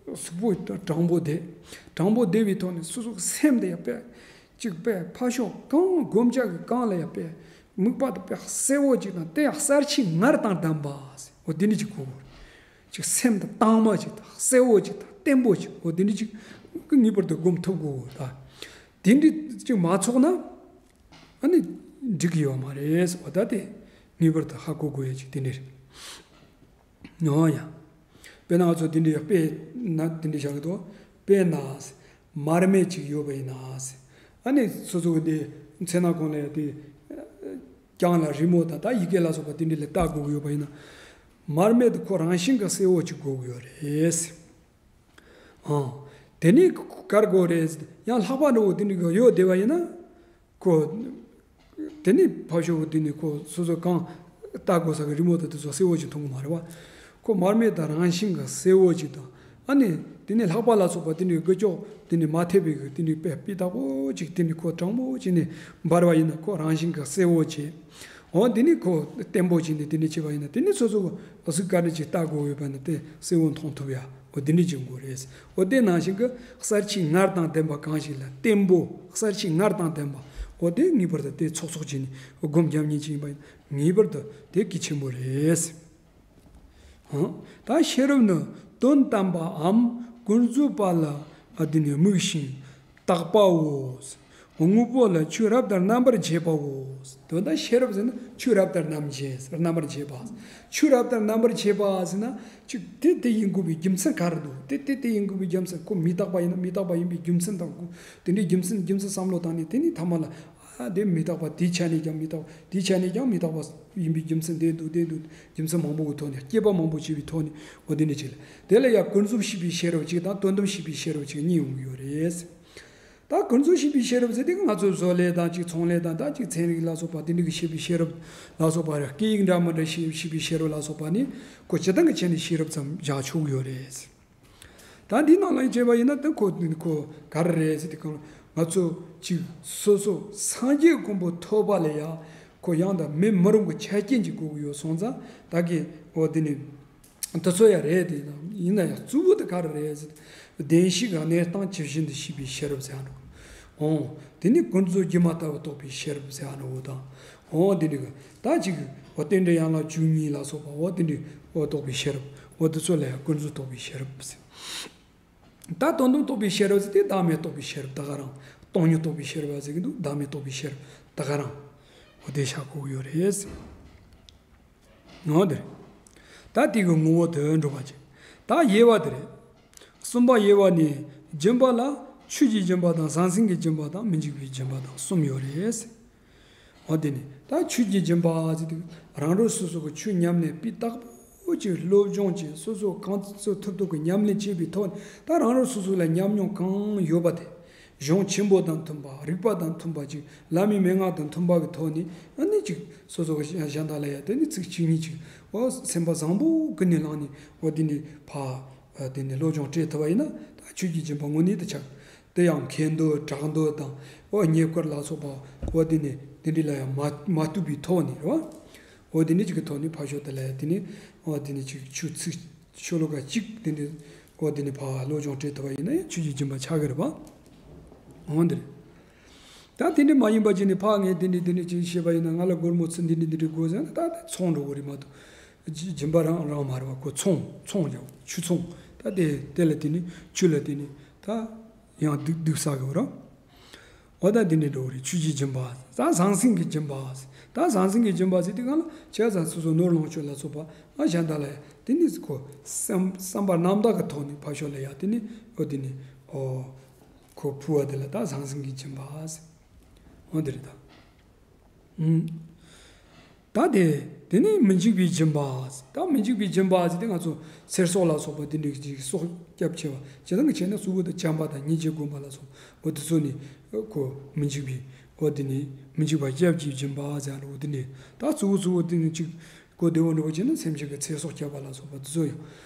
གཟུགས་པོ་དྲང་པོ་བསྡད། དྲང་པོ་བསྡད་པའི་ཐོག་ནས་སོ་སོ་སེམས་དེ་ཡང་དཔེ་གཅིག་དཔེ་ཕར་ཕྱོགས་གང་སྒོམ་བྱ་གི་གང་ལ་ཡང་དཔེ་དམིགས་པ་དེ་དཔེ་གསལ་བོ་གཅིག་དང་དེ་ཡང་གསལ་བྱེད་ངར་དང་ལྡན་པ། འོ་དེ་འདྲ་གཅིག་དགོས། ཅིག་སེམས་དང་དྭངས་མ་ཅིག་དང་གསལ་བོ་ཅིག་དང་བརྟན་པོ་ཅིག་འོ་དེ་འདྲ་ཅིག་ངེས་པར་དུ་སྒོམ་ཐུབ་དགོས་ད། དེ་འདྲ་ཅིག་མ་ཚོགས་ན་ཨ་ནི་འགྲིག་གི་ཡོད་མ་རེད། འོ་ད་དེ་ངེས་པར་དུ་ཧ་གོ་དགོས་ཡ་ཅིག་དེ་འདྲ་རེད། འོ་ཡ། དཔེར་ན་ང་ཚོ་དེ་འདྲ་དཔེ་ན་དེ་འདྲ་བཞག་གི་འདུག་དཔེར་ན་མར་མེ་ཅིག་ཡོད་པ་ཡིན་ན། ཨ་ནི་སོ་སོ་གི་དེ་མཚན་ནག་གོང་ལ་ཡ་དེ་རྐྱང་ལ་རི་མོ་དང་ད་ཡི་གེ་ལ་སོགས་པ་དེ་འདྲ་ལ་ལྟ་དགོས་ཀྱི་ཡོད་པ་ཡིན་ན། མར་མེ་དེ་ཁོ་རང་བཞིན་གྱི་གསལ་བོ་ཅིག་དགོས་ཀྱི་ཡོད་རེད། ཨང་། དེ་ནས་གར་དགོས་རེད། ཡང་ལྷག་པ་འདྲ་བོ་དེ་འདྲ་གི་ཡོད་བསྡད་པ་ཡིན་ན། ཁོ། དེ་ནས་ཕར་ཕྱོགས་ཀྱི་དེ་ནས་ཁོ་སོ་སོ་གང་ལྟ་དགོས་ས་གི་རི་མོ་དང་དེ་ཚོ་གསལ་བོ་ཅིག་མཐོང་གི་མ་རེད་བ། ཁོ་མར་མེ་དང་རང་བཞིན་གྱི་གསལ་བོ་ཅིག་དང་། ཨ་ནི། དེ་ནས་ལྷག་པ་ལ་སོགས་པ་དེ་ནས་དགུ་ཅོག་དེ་ནས་མ་ཐེབས་པའི་གི་དེ་ནས་དཔེ་སྤུས་དག་པོ་ཅིག་དེ་ནས་ཁོ་དྲང་པོ་ཅིག་ནས་འབར་བ་ཡིན་ན་ཁོ་རང་བཞིན་གྱི་གསལ་བོ་ཅིག་འོ་འདི་ནི་ཁོ་བརྟན་པོ་བྱས་ནས་དེ་འདྲ་བྱས་པ་ཡིན་ན་དེ་ནི་སོ་སོ་གཟུགས་ག་འདྲ་ཅིག་ལྟ་དགོས་ཡོད་པ་ན་དེ་གསལ་བོ་མཐོང་ཐུབ་ཡ་འོ་འདི་འདྲ་བྱེད་དགོས་རེད། འོ་དེ་ནང་བཞིན་གྱི་གསལ་བྱེད་ངར་དང་ལྡན་པ་གང་ཞིག་ལ་བརྟན་པོ་གསལ་བྱེད་ངར་དང་ལྡན་པ་འོ་དེ་ངེས་པར་དུ་དེ་ཚོགས་ཚོགས་བྱས་ནས་སྒོམ་རྒྱབ་མཁན་ཅིག་ཡིན་པ་ཡིན་ན་ངེས་པར་དུ་དེ་གལ་ཆེན་པོ་རེད། ཧང་། ད་ཤེས་རབ་ནི་དོན་དམ་པའམ་ཀུན་རྫོབ་པ་ལ་ཨ་དེ་ནི་དམིགས་ཤིང་བརྟག་པའོ། དངོས་པོ་ལ་ཆོས་རབ་ལྟར་རྣམ་པར་འབྱེད་པའོ། དོན་དག་ཤེས་རབ་ཟེར་ན་ཆོས་རབ་ལྟར་རྣམ་འབྱེད་རྣམ་པར་འབྱེད་པ། ཆོས་རབ་ལྟར་རྣམ་པར་འབྱེད་པ་ཟེར་ན་ཅིག་དེ་དེ་ཡིན་དགོས་པའི་རྒྱུ་མཚན་ག་རེ་འདུག་དེ་དེ་དེ་ཡིན་དགོས་པའི་རྒྱུ་མཚན་ཁོ་མི་རྟག་པ་ཡིན་ན་མི་རྟག་པ་ཡིན་པའི་རྒྱུ་མཚན་དང་ཁོ་དེ་འདྲའི་རྒྱུ་མཚན་རྒྱུ་མཚན་བསམ་བློ་བཏང་ནས་དེ་ནི་ཐ་མ་ལ། ཨ་དེ་མི་རྟག་པ་དེའི་ཆ་ནས་ཀྱང་མི་རྟག་པ་དེའི་ཆ་ནས་ཀྱང་མི་རྟག་པ་ཡིན་པའི་རྒྱུ་མཚན་དེ་འདུག་དེ་འདུག་རྒྱུ་མཚན་མང་པོ་གི་ཐོག་ནས་སྐྱེས་པ་མང་པོ་བྱས་པའི་ཐོག་ནས་འོ་དེ་འདྲ་ཅིག་ལ་དེ་ལ་ཡང་ཀུན་རྫོབ་ཤེས་པའི་ཤེས་རབ་ཅིག་དང་དོན་དམ་ཤེས་པའི་ཤེས་རབ་ཅིག་གཉིས་ཡོང་གི་ཡོད་རེད། ད་ཀུན་རྫོབ་ཤེས་པའི་ཤེས་རབ་ཟེར་དེ་ང་ཚོ་བཟོ་ལས་དང་ཅིག་ཚོང་ལས་དང་ད་ཅིག་ཚན་རིག་ལ་སོགས་པ་དེ་འདྲ་གི་ཤེས་པའི་ཤེས་རབ་ལ་སོགས་པ་རེད། སྐད་ཡིག་འདྲ་མི་འདྲ་ཤེས་ཤེས་པའི་ཤེས་རབ་ལ་སོགས་པ་ནི་ཁོ་སྤྱིར་བཏང་གི་ཆ་ནས་ཤེས་རབ་ཙམ་བཞག་ཆོག་གི་ཡོད་རེད། ད་འདི་ནང་ལ་བྱས་པ་ཡིན་ན་ད་ཁོ་ཁོ་ག་རེ་རེད་ཟེར་དུས་གང་ང་ཚོ་གཅིག་སོ་སོ་སངས་རྒྱས་གོ་འཕང་ཐོབ་པ་ལ་ཡ་ཁོ་ཡང་དག་མེད་མི་རུང་གི་ཆ་རྐྱེན་ཅིག་དགོས་ཀྱི་ཡོད་སོང་ཙང་ད་གི་འོ་འདི་ནི་འདི་ཚོ་ཡ་རེད། དེ་ཡིན་ན་ཡང་གཙོ་བོ་དེ་ག་རེ་རེད་ཟེར་བདེན་བཞིའི་གནས་སྟངས་ཇི་བཞིན་དུ་ཤེས་པའི་ཤེས་རབ་ཟེར་ཡ་འགྲོ། འོ་དེ་ནི་ཀུན་རྫོབ་སྒྱུ་མ་ལྟ་བུ་རྟོགས་པའི་ཤེས་རབ་ཟེར་ཡ་འགྲོ་དང་། འོ་དེ་འདྲ་གི་ད་ཅིག་འོ་རྟེན་འབྲེལ་ཡན་ལག་བཅུ་གཉིས་ལ་སོགས་པ་འོ་དེ་འདྲའི་འོ་རྟོགས་པའི་ཤེས་རབ་འོ་དེ་ཚོ་ལ་ཡང་ཀུན་རྫོབ་རྟོགས་པའི་ཤེས་རབ་ཟེར། ད་དོན་དམ་རྟོགས་པའི་ཤེས་རབ་ཟེར་དེ་བདག་མེད་རྟོགས་པའི་ཤེས་རབ་ད་ག་རང་། སྟོང་ཉིད་རྟོགས་པའི་ཤེས་རབ་ཟེར་གི་འདུག་བདག་མེད་རྟོགས་པའི་ཤེས་རབ་ད་ག་རང་། འོ་དེ་བཞག་དགོས་ཀྱི་ཡོད་རེད། འོ་དེ་རེད། ད་དེ་གི་ངོ་བོ་དེ་འགྲོ་བ་ཅིག་ད་དབྱེ་བ་དེ་རེད། གསུམ་པ་དབྱེ་བ་ནི་སྦྱིན་པ་ལ་ཆོས་ཀྱི་སྦྱིན་པ་དང་ཟང་ཟིང་གི་སྦྱིན་པ་དང་མི་འཇིགས་པའི་སྦྱིན་པ་དང་གསུམ་ཡོད་རེད། འོ་དེ་ནི་ད་ཆོས་ཀྱི་སྦྱིན་པ་ཟེར་དུས་རང་གྲོལ་སོ་སོ་གི་ཆོས་ཉམས་ལེན་སྤུས་དག་པོ་ པོ་ཅིག་སློབ་སྦྱོང་བྱས། སོ་སོ་གང་ཚོད་ཐུབ་ཐུབ་ཀྱི་ཉམས་ལེན་བྱས་པའི་ཐོག་ནས། ད་རང་རང་སོ་སོ་ལ་ཉམས་མྱོང་གང་ཡོད་པ་དེ། གཞུང་ཆེན་པོ་དང་མཐུན་པ། རིགས་པ་དང་མཐུན་པ་ཅིག་བླ་མའི་མན་ངག་དང་མཐུན་པ་གི་ཐོག་ནས། ཨ་ནི་ཅིག་སོ་སོ་གི་གཞན་དག་ལ་ཡང་དེ་ནི་ཚིག་གཅིག་གཉིས་ཅིག་འོ་སེམས་པ་བཟང་པོ་ཀུན་ནས་བསླངས་ནས། འོ་དེ་ནི་ཕ་དེ་ནི་སློབ་སྦྱོང་སྤྲད་ཐུབ་པ་ཡིན་ན། ད་ཆོས་ཀྱི་སྦྱིན་པ་དངོས་གནས་དུ་ཆགས། དེ་ཡང་མཁས་འདོད་གྲགས་འདོད་དང་། འོ་རྙེད་བཀུར་ལ་སོགས་པ། འོ་དེ་ནི་དེ་འདྲ་ལ་ཡང་མ་མ་ལྟོས་པའི་ཐོག་ནས་རེད་བ། འོ་དེ་ནི་ཅིག་གི་ཐོག་ནས་ཕར་ཕྱོགས་དེ་ལ་ཡང་དེ་ནི། འོ་དེ་ནི་ཅིག་ཆོས་ཚིག་ཤོ་ལོ་ཀ་གཅིག་དེ་འདྲ། འོ་དེ་ནི་ཕར་སློབ་སྦྱོང་སྤྲད་ཐུབ་པ་ཡིན་ན་ཡང་ཆོས་ཀྱི་སྦྱིན་པ་ཆགས་ཀྱི་རེད་བ། འོ་འདི་རེད། ད་དེ་འདྲ་མ་ཡིན་པ་ཅིག་ནི་ཕར་ངས་དེ་འདྲ་དེ་འདྲ་ཅིག་བཤད་པ་ཡིན་ན། ང་ལ་སྒོར་མོ་ཚོ་འདི་འདྲ་འདི་འདྲ་དགོས་ཟེར་ན། ད་དེ་ཚོང་འགྲོ་གི་རེད་མ་གཏོགས། སྦྱི་སྦྱིན་པ་རང་རང་མ་རེད་བ། ཁོ་ཚོང་ཚོང་རེད་བ། ཆུ་ཚོང་། ད་དེ་དེ་ལ་དེ་ནི་ཆུ་ལ་དེ་ནི་ད་ཡང་སྡུག་སྡུག་བསགས་གི་རེད། འོ་ད་འདི་འདྲ་འགྲོ་གི་རེད། ཆོས་ཀྱི་སྦྱིན་པ། ད་ཟང་ཟིང་གི་སྦྱིན་པ། ད་ཟང་ཟིང་གི་སྦྱིན་པ་ཟེར་དུས་སྒང་ལ་བྱས་ཙང་སོ་སོ་ནོར་ལོངས་སྤྱོད་ལ་སོགས་པ། ཨ་གཞན་དག་ལ་ཡང་དེ་ནི་ཁོ་བསམ་བསམ་པ་རྣམ་དག་གི་ཐོག་ནས་ཕར་ཕྱོགས་ལ་ཡང་དེ་ནི། འོ་དེ་ནི། འོ་ཁོ་ཕུལ་བ་དེ་ལ་ད་ཟང་ཟིང་གི་སྦྱིན་པ་ཟེར། འོ་འདི་རེད་ད། ཨུམ། ད་དེ་དེ་ནི་མི་འཇིགས་པའི་སྦྱིན་པ། ད་མི་འཇིགས་པའི་སྦྱིན་པ་ཟེར་དེ་ང་ཚོ་ཚེ་སྲོག་ལ་སོགས་པ་དེ་འདྲ་ཅིག་སྲོག་སྐྱབས་བྱེད་པ། ཇི་ལྟར་བྱས་ན་གཙོ་བོ་དེ་བྱམས་པ་དང་སྙིང་རྗེ་སྒོམ་པ་ལ་སོགས། འོ་དེ་ཚོ་ནི་ཁོ་མི་འཇིགས་པའི། འོ་དེ་ནི་མི་འཇིགས་པ་སྐྱབས་ཀྱི་སྦྱིན་པ་ཟེར་ལོ། འོ་དེ་འདྲ། ད་གཙོ་བོ་གཙོ་བོ་དེ་ནི་ཅིག་གོ་བདེ་བོ་འགྲོ་བ་བྱས་ན་སེམས་ཅན་གྱི་ཚེ་སྲོག་སྐྱབས་པ་ལ་སོགས་པ་དེ་ཚོ་ཡང་།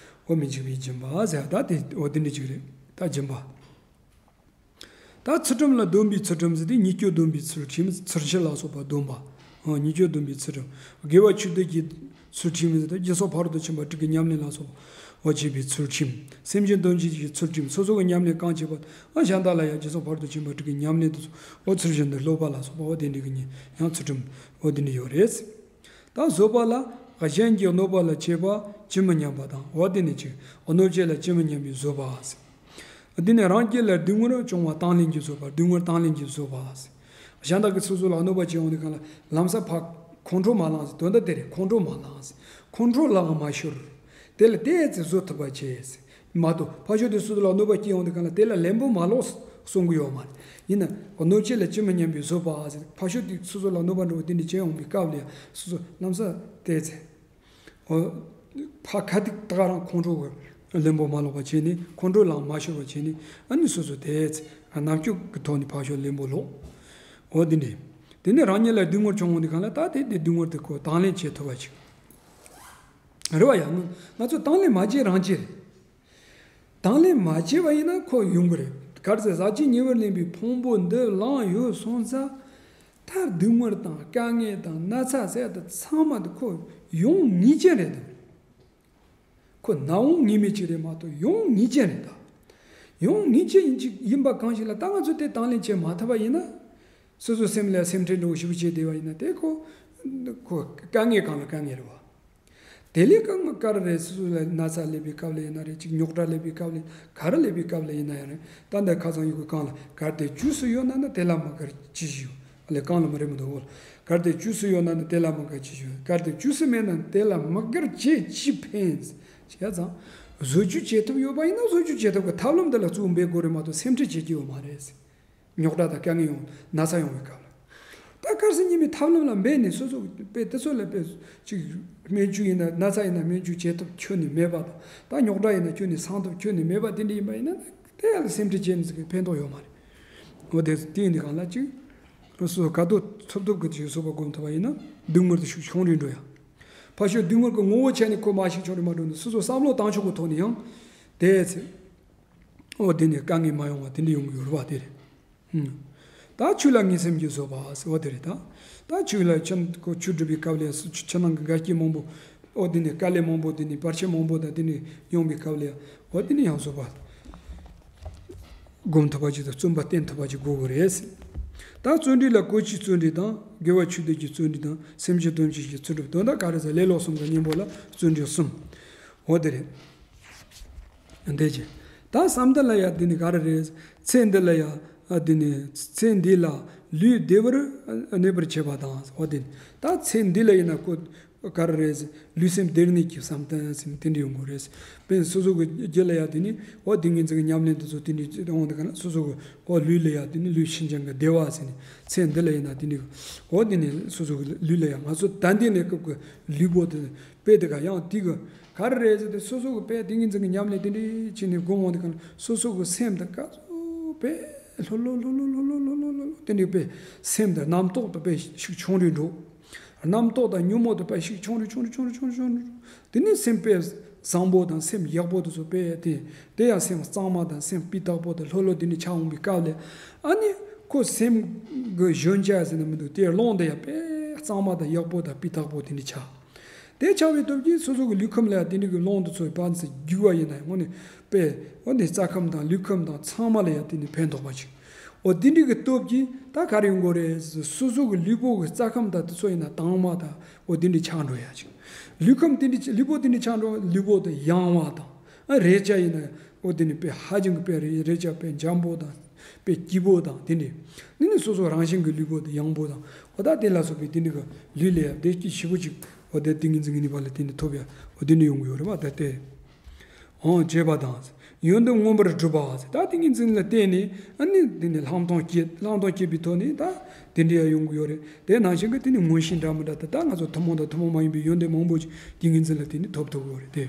འོ་མི་འཇིགས་པའི་སྦྱིན་པ་ཟེར། ད་དེ་འོ་དེ་འདྲ་ཅིག་རེད། ད་སྦྱིན་པ། ད་ཚུལ་ཁྲིམས་ལ་སྡོམ་པའི་ཚུལ་ཁྲིམས་ཟེར་དེ། ཉེས་སྤྱོད་སྡོམ་པའི་ཚུལ་ཁྲིམས། ཚུལ་འཆལ་ལ་སོགས་པ་སྡོམ་པ། ཨ་ཉེས་སྤྱོད་སྡོམ་པའི་ཚུལ་ཁྲིམས། དགེ་བ་ཆོས་སྡུད་ཀྱི་ཚུལ་ཁྲིམས་ཟེར་དེ། སྦྱིན་སོགས་ཕ་རོལ་ཏུ་ཕྱིན་པ་དྲུག་གི་ཉམས་ལེན་ལ་སོགས་པ་བྱེད་པའི་ཚུལ་ཁྲིམས། སེམས་ཅན་དོན་བྱེད་ཀྱི་ཚུལ་ཁྲིམས། སོ་སོ་གི་ཉམས་ལེན་གང་བྱེད་པ། ཨ་གཞན་དག་ལ་ཡང་སྦྱིན་སོགས་ཕ་རོལ་ཏུ་ཕྱིན་པ་དྲུག་གི་ཉམས་ལེན་དུ་སོགས། འོ་ཚུལ་བཞིན་དུ་སློབ་པ་ལ་སོགས་པ། འོ་དེ་འདྲ་གི་ཉེས་ཡང་ཚུལ་ཁྲིམས། འོ་དེ་འདྲ་ཡོད་རེད། ད་བཟོད་པ་ལ་གཞན་གྱིས་གནོད་པ་ལ་བྱེད་པ་ཇི་མི་སྙམ་པ་དང་། འོ་དེ་ནི་ཅིག་གནོད་བྱེད་ལ་ཇི་མི་སྙམ་པའི་བཟོད་པ་ཟེར། དེ་ནས་རང་རྒྱུད་ལ་སྡུག་བསྔལ་བྱུང་བ་དང་ལེན་གྱི་བཟོད་པ། སྡུག་བསྔལ་དང་ལེན་གྱི་བཟོད་པ་ཟེར། གཞན་དག་གིས་སོ་སོ་ལ་གནོད་པ་བྱེད་ཡོང་དུས་སྒང་ལ་ལམ་སང་ཕར་ཁོང་ཁྲོ་མ་ལངས་ཟེར། དོན་དག་དེ་རེད། ཁོང་ཁྲོ་མ་ལངས་ཟེར། ཁོང་ཁྲོ་ལངས་མ་ཤོར། དེ་ལ་བལྟས་ཚེ་བཟོད་ཐུབ་པ་བྱས་ཟེར། མ་གཏོགས་ཕར་ཕྱོགས་དེ་སོ་སོ་ལ་གནོད་པ་སྐྱེལ་ཡོང་དུས་སྒང་ལ་དེ་ལ་ལན་པོ་མ་ལོག་གསུང་གི་ཡོད་མ་རེད། ཡིན་ན་གནོད་བྱེད་ལ་ཇི་མི་སྙམ་པའི་བཟོད་པ་ཟེར། ཕར་ཕྱོགས་དེ་སོ་སོ་ལ་གནོད་པ་འདྲ་བོ་དེ་འདྲ་བྱེད་ཡོང་བའི་སྐབས་ལ་ཡང་སོ་སོ་ལམ་སང་བལྟས་ཚེ། འོ། ཕ་ཁ་ཐུག་ད་ག་རང་ཁོང་ཁྲོ་གི་ལན་པོ་མ་ལོག་པ་བྱས་ནས། ཁོང་ཁྲོ་ལངས་མ་ཤོར་བ་བྱས་ནས། ཨ་ནི་སོ་སོ་བལྟས་ཚེ་རྣམ་དཔྱོད་ཀྱི་ཐོག་ནས་ཕར་ཕྱོགས་ལན་པོ་ལོག། འོ་དེ་འདྲ། དེ་ནས་རང་ཉིད་ལ་སྡུག་བསྔལ་བྱུང་ཡོང་དུས་སྒང་ལ། ད་དེ་དེ་སྡུག་བསྔལ་དེ་ཁོ་དང་ལེན་བྱེད་ཐུབ་པ་ཅིག་རེད་བ། ཡང་ང་ང་ཚོ་དང་ལེན་མ་བྱེད་རང་བྱེད་རེད། དང་ལེན་མ་བྱས་པ་ཡིན་ན་ཁོ་ཡོང་གི་རེད། ག་རེ་ཟེར། ཟག་བཅས་ཉེ་བར་ལེན་པའི་ཕུང་པོ་འདི་བླངས་ཡོད་སོང་ཙང་། ད་སྡུག་བསྔལ་དང་དཀའ་ངལ་དང་ན་ཚ་ཟེར་ཡ་དེ་ཚང་མ་དེ་ཁོ་ཡོང་ངེས་ཅན་རེད་དམ། ཁོ་ན་འོང་ངེས་མེད་ཅིག་རེད་མ་གཏོགས་ཡོང་ངེས་ཅན་རེད་ད། ཡོང་ངེས་ཅན་ཡིན་ཅིག་ཡིན་པ་གང་ཞིག་ལ་ད་ང་ཚོ་དེ་དང་ལེན་བྱེད་མ་ཐུབ་པ་ཡིན་ན། སོ་སོའི་སེམས་ལ་སེམས་ཁྲལ་འདྲ་བོ་ཞེ་པོ་བྱས་བསྡད་པ་ཡིན་ན། དེ་ཁོ་ཁོ་དཀའ་ངལ་གང་ལ་དཀའ་ངལ་རེད་བ། དེ་ལས་ཀ་ང་ག་རེ་རེད། སོ་སོ་ལ་ན་ཚ་སླེབས་པའི་སྐབས་ལ་ཡིན་ན་རེད། ཅིག་རྙོག་དྲ་སླེབས་པའི་སྐབས་ལ། ག་རེ་སླེབས་པའི་སྐབས་ལ་ཡིན་ན་ཡང་རེད། ད་ལྟ་ཁ་སང་ཡོད་གི། གང་ལ་གལ་ཏེ་རྒྱུས་སུ་ཡོད་ན་ནི། དེ་ལ་མི་དགར་ཅི་ཞིག་ཡོད། ཨ་ལས། གང་ལ་མི་རེད་མི་འདུག་གོ། གལ་ཏེ་རྒྱུས་སུ་ཡོད་ན་ནི། དེ་ལ་མི་དགར་ཅི་ཞིག་ཡོད། གལ་ཏེ་རྒྱུས་སུ་མེད་ན་ནི། དེ་ལ་མི་དགར་བྱས་ཅི་ཕན། བྱས་ཙང་། བཟོ་བཅོས་བྱེད་ཐུབ་ཡོད་པ་ཡིན་ན། བཟོ་བཅོས་བྱེད་ཐུབ་ཀྱི་ཐབས་ལམ་དེ་ལ་གཙོ་བོ་འབད་དགོས་རེད་མ་གཏོགས། སེམས་ཁྲལ་བྱེད་ཀྱི་ཡོད་མ་རེད། རྙོག་དྲ་དང་དཀའ་ངལ་ཡོང་། ན་ཚ་ཡོང་བའི་སྐབས་ལ། ད་གལ་སྲིད་ཉིན་མོའི་ཐབས་ལམ་ལ་འབད་ནས་སོ་སོ་དཔེ་དེ་ཚོ་ལ་དཔེ་ཅིག་སྨན་བཅོས་ཡིན་ན། ན་ཚ་ཡིན་ན་སྨན་བཅོས་བྱེད་ཐབས་ཁྱོན་ནས་མེད་པ་དང་། ད་རྙོག་དྲ་ཡིན་ན་ཁྱོན་ནས་སངས་ཐབས་ཁྱོན་ནས་མེད་པ་དེ་འདྲ་ཡིན་པ་ཡིན་ན། དེ་ཡང་སེམས་ཁྲལ་བྱས་ནས་ཟེར་གི་ཕན་ཐོགས་ཡོད་མ་རེད། འོ་དེ་དེ་ཡིན་དུས་སྒང་ལ་ཅིག་སོ་སོ་ག་དུས་ཐུབ་ཐུབ་ཀྱི་ཅིག་བཟོད་པ་སྒོམ་ཐུབ་པ་ཡིན་ན། སྡུག་བསྔལ་དེ་ཤུགས་ཆུང་རུ་འགྲོ་ཡ། ཕར་ཕྱོགས་སྡུག་བསྔལ་གྱི་ངོ་བོ་བྱས་ནས་ཁོ་མར་ཤུགས་ཆུང་རུ་མ་འགྲོ་ནས། སོ་སོ་བསམ་བློ་བཏང་ཕྱོགས་ཀྱི་ཐོག་ནས་ཡང་དེ་ཚེ། འོ་དེ་ནས་དཀའ་ངལ་མ་ཡོང་བ་དེ་འདྲ་ཡོང་གི་ཡོད་རེད་བ། དེ་རེད། ཨུམ། ད་ཆོས་ལ་ངེས་སེམས་ཀྱིས་བཟོད་པ་ཟེར་བ་དེ་རེད་ད། ད་ཆོས་ལ་ཆོས་ཁོ་ཆོས་སྒྲུབ་པའི་སྐབས་ལ་ཕྱི་ནང་གི་འགལ་རྐྱེན་མང་པོ། འོ་དེ་ནས་དཀའ་ལས་མང་པོ། དེ་ནས་བར་ཆད་མང་པོ་དང་དེ་ནས་ཡོང་བའི་སྐབས་ལ། འོ་དེ་ནས་ཡང་བཟོད་པ་སྒོམ་ཐུབ་པ་ཅིག་དང་། བརྩོན་པ་བསྟེན་ཐུབ་པ་ཅིག་དགོས་ཀྱི་རེད། ད་བརྩོན་འགྲུས་ལ་གོས་ཀྱི་བརྩོན་འགྲུས་དང་། དགེ་བ་ཆོས་སྡུད་ཀྱི་བརྩོན་འགྲུས་དང་། སེམས་ཅན་དོན་བྱེད་ཀྱི་བརྩོན་འགྲུས། དོན་དག་ག་རེ་ཟེར། ལེ་ལོ་གསུམ་གྱི་གཉེན་པོ་ལ་བརྩོན་འགྲུས་གསུམ། འོ་དེ་རེད། འདི་བྱས། ད་བསམ་གཏན་ལ་ཡང་དེ་ནི་ག་རེ་རེད། ཚེ་འདི་ལ་ཡང་དེ་ནི། ཚེ་འདི་ལ་ལུས་བདེ་བར་གནས་པར་བྱེད་པ་དང་། འོ་དེ་ནི་ད་ཚེ་འདི་ལ་ཡིན་ན་ཁོ་ག་རེ་རེད། ལུས་སེམས་བདེར་གནས་ཀྱི་བསམ་གཏན་ཟེར་ནས་དེ་འདྲ་ཡོང་དགོས་རེད། དཔེར་ན་སོ་སོ་གི་རྒྱུད་ལ་ཡང་དེ་ནི། འོ་ཏིང་ངེ་འཛིན་གྱི་ཉམས་ལེན་དེ་ཚོ་དེ་འདྲ་ཡོང་དུས་སྒང་ལ། སོ་སོ་གི་འོ་ལུས་ལ་ཡང་དེ་ནི་ལུས་ཕྱིན་ཅི་ལོག་གི་བདེ་བ་ཟེར་ནས། ཚེ་འདི་ལ་ཡིན་ན་དེ་ནི། འོ་དེ་ནི་སོ་སོ་གི་ལུས་ལ་ཡང་། ང་ཚོ་ད་ལྟའི་གནས་སྐབས་ཀྱི་ལུས་པོ་དེ་དཔེ་དེ་ག་ཡང་དེ་གི། ག་རེ་རེད་ཟེར་ཏེ་སོ་སོ་གི་དཔེ་ཏིང་ངེ་འཛིན་གྱི་ཉམས་ལེན་དེ་འདྲས་བྱས་ནས་སྒོམ་འོང་དུས་གང་ལ་སོ་སོ་གི་སེམས་དང་ག་ཚོད་དཔེ་ལྷོད་ལྷོད་དེ་འདྲས་དཔེ་སེམས་དང་རྣམ་རྟོག་ཏུ་དཔེ་ཤུགས་ཆུང་རུ་འགྲོ། རྣམ་རྟོག་དང་ཉོན་མོངས་དུ་དཔེ་ཤུགས་ཆུང་རུ་ཆུང་རུ་ཆུང་རུ་ཆུང་རུ་ཆུང་རུ། དེ་ནས་སེམས་དཔེ་བཟང་པོ་དང་སེམས་ཡག་པོ་དེ་ཚོ་དཔེ་དེ་དེ་ཡང་སེམས་གཙང་མ་དང་སེམས་སྤུས་དག་པོ་དང་ལྷོད་ལྷོད་དེ་འདྲས་ཆགས་འོང་བའི་སྐབས་ལ། ཨ་ནི་ཁོ་སེམས་ཀྱི་གཞོན་སྐྱེས་ཟེར་ན་མི་འདུག་དེ་རླུང་དེ་ཡང་དཔེ་གཙང་མ་དང་ཡག་པོ་དང་སྤུས་དག་པོ་དེ་འདྲས་ཆགས། དེ་ཆགས་པའི་སྟོབས་ཀྱིས་སོ་སོ་གི་ལུས་ཁམས་ལ་ཡང་དེ་འདྲའི་གི་རླུང་དེ་ཚོའི་བར་ནས་རྒྱུག་པ་ཡིན་ན་ཡང་དངོས་གནས་དཔེ་འོ་ནི་རྩ་ཁམས་དང་ལུས་ཁམས་དང་ཚང་མ་ལ་ཡང་དེ་ནི་ཕན་ཐོགས་པ་ཅིག་འོ་དེ་འདྲའི་གི་སྟོབས་ཀྱིས་ད་ག་རེ་ཡོང་གི་རེད། སོ་སོ་གི་ལུས་པོ་གི་རྩ་ཁམས་དང་དེ་ཚོ་ཡིན་ན་དྭངས་མ་དང་འོ་དེ་འདྲའི་ཆགས་འགྲོ་ཡ་ཅིག་ལུས་ཁམས་དེ་འདྲའི་ལུས་པོ་དེ་འདྲའི་ཆགས་འགྲོ་ལུས་པོ་དེ་ཡང་བ་དང་ཨ་རེག་བྱ་ཡིན་ན་འོ་དེ་ནི་དཔེ་ཧ་ཅང་གི་དཔེ་རེག་བྱ་དཔེ་འཇམ་པོ་དང་དཔེ་སྐྱིད་པོ་དང་དེ་འདྲའི་ནི་ནི་སོ་སོ་རང་བཞིན་གི་ལུས་པོ་དེ་ཡང་པོ་དང་འོ་ད་དེ་ལ་སོགས་པའི་དེ་འདྲའི་གི་ལུས་ལ་ཡ་བདེ་སྐྱིད་ཞེ་པོ་ཅིག་འོ་དེ་ཏིང་ངེ་འཛིན་གྱི་ནུས་པ་ལ་བརྟེན་ནས་ཐོབ་ཡ་འོ་དེ་ནི་ཡོང་གི་ཡོད་རེད་བ། ད་དེ་འོང་བྱེད་པ་དང་ཡོན་ཏན་མངོན་པར་སྒྲུབ་པ་ད་ཏིང་ངེ་འཛིན་ལ་བརྟེན་ནས་ཨ་ནི་དེ་ནི་ལྷག་མཐོང་སྐྱེ་ལྷག་མཐོང་སྐྱེས་པའི་ཐོག་ནས་ད་དེ་འདྲའི་ཡ་ཡོང་གི་ཡོད་རེད། དེ་ནང་བཞིན་གྱི་དེ་ནི་མངོན་ཤེས་འདྲ་མི་འདྲ་ད་ད་ང་ཚོ་ཐུན་མོང་དང་ཐུན་མོང་མ་ཡིན་པའི་ཡོན་ཏན་མང་པོ་ཞིག་ཏིང་ངེ་འཛིན་ལ་བརྟེན་ནས་ཐོབ་ཐུབ་ཀྱི་ཡོད་རེད། དེ་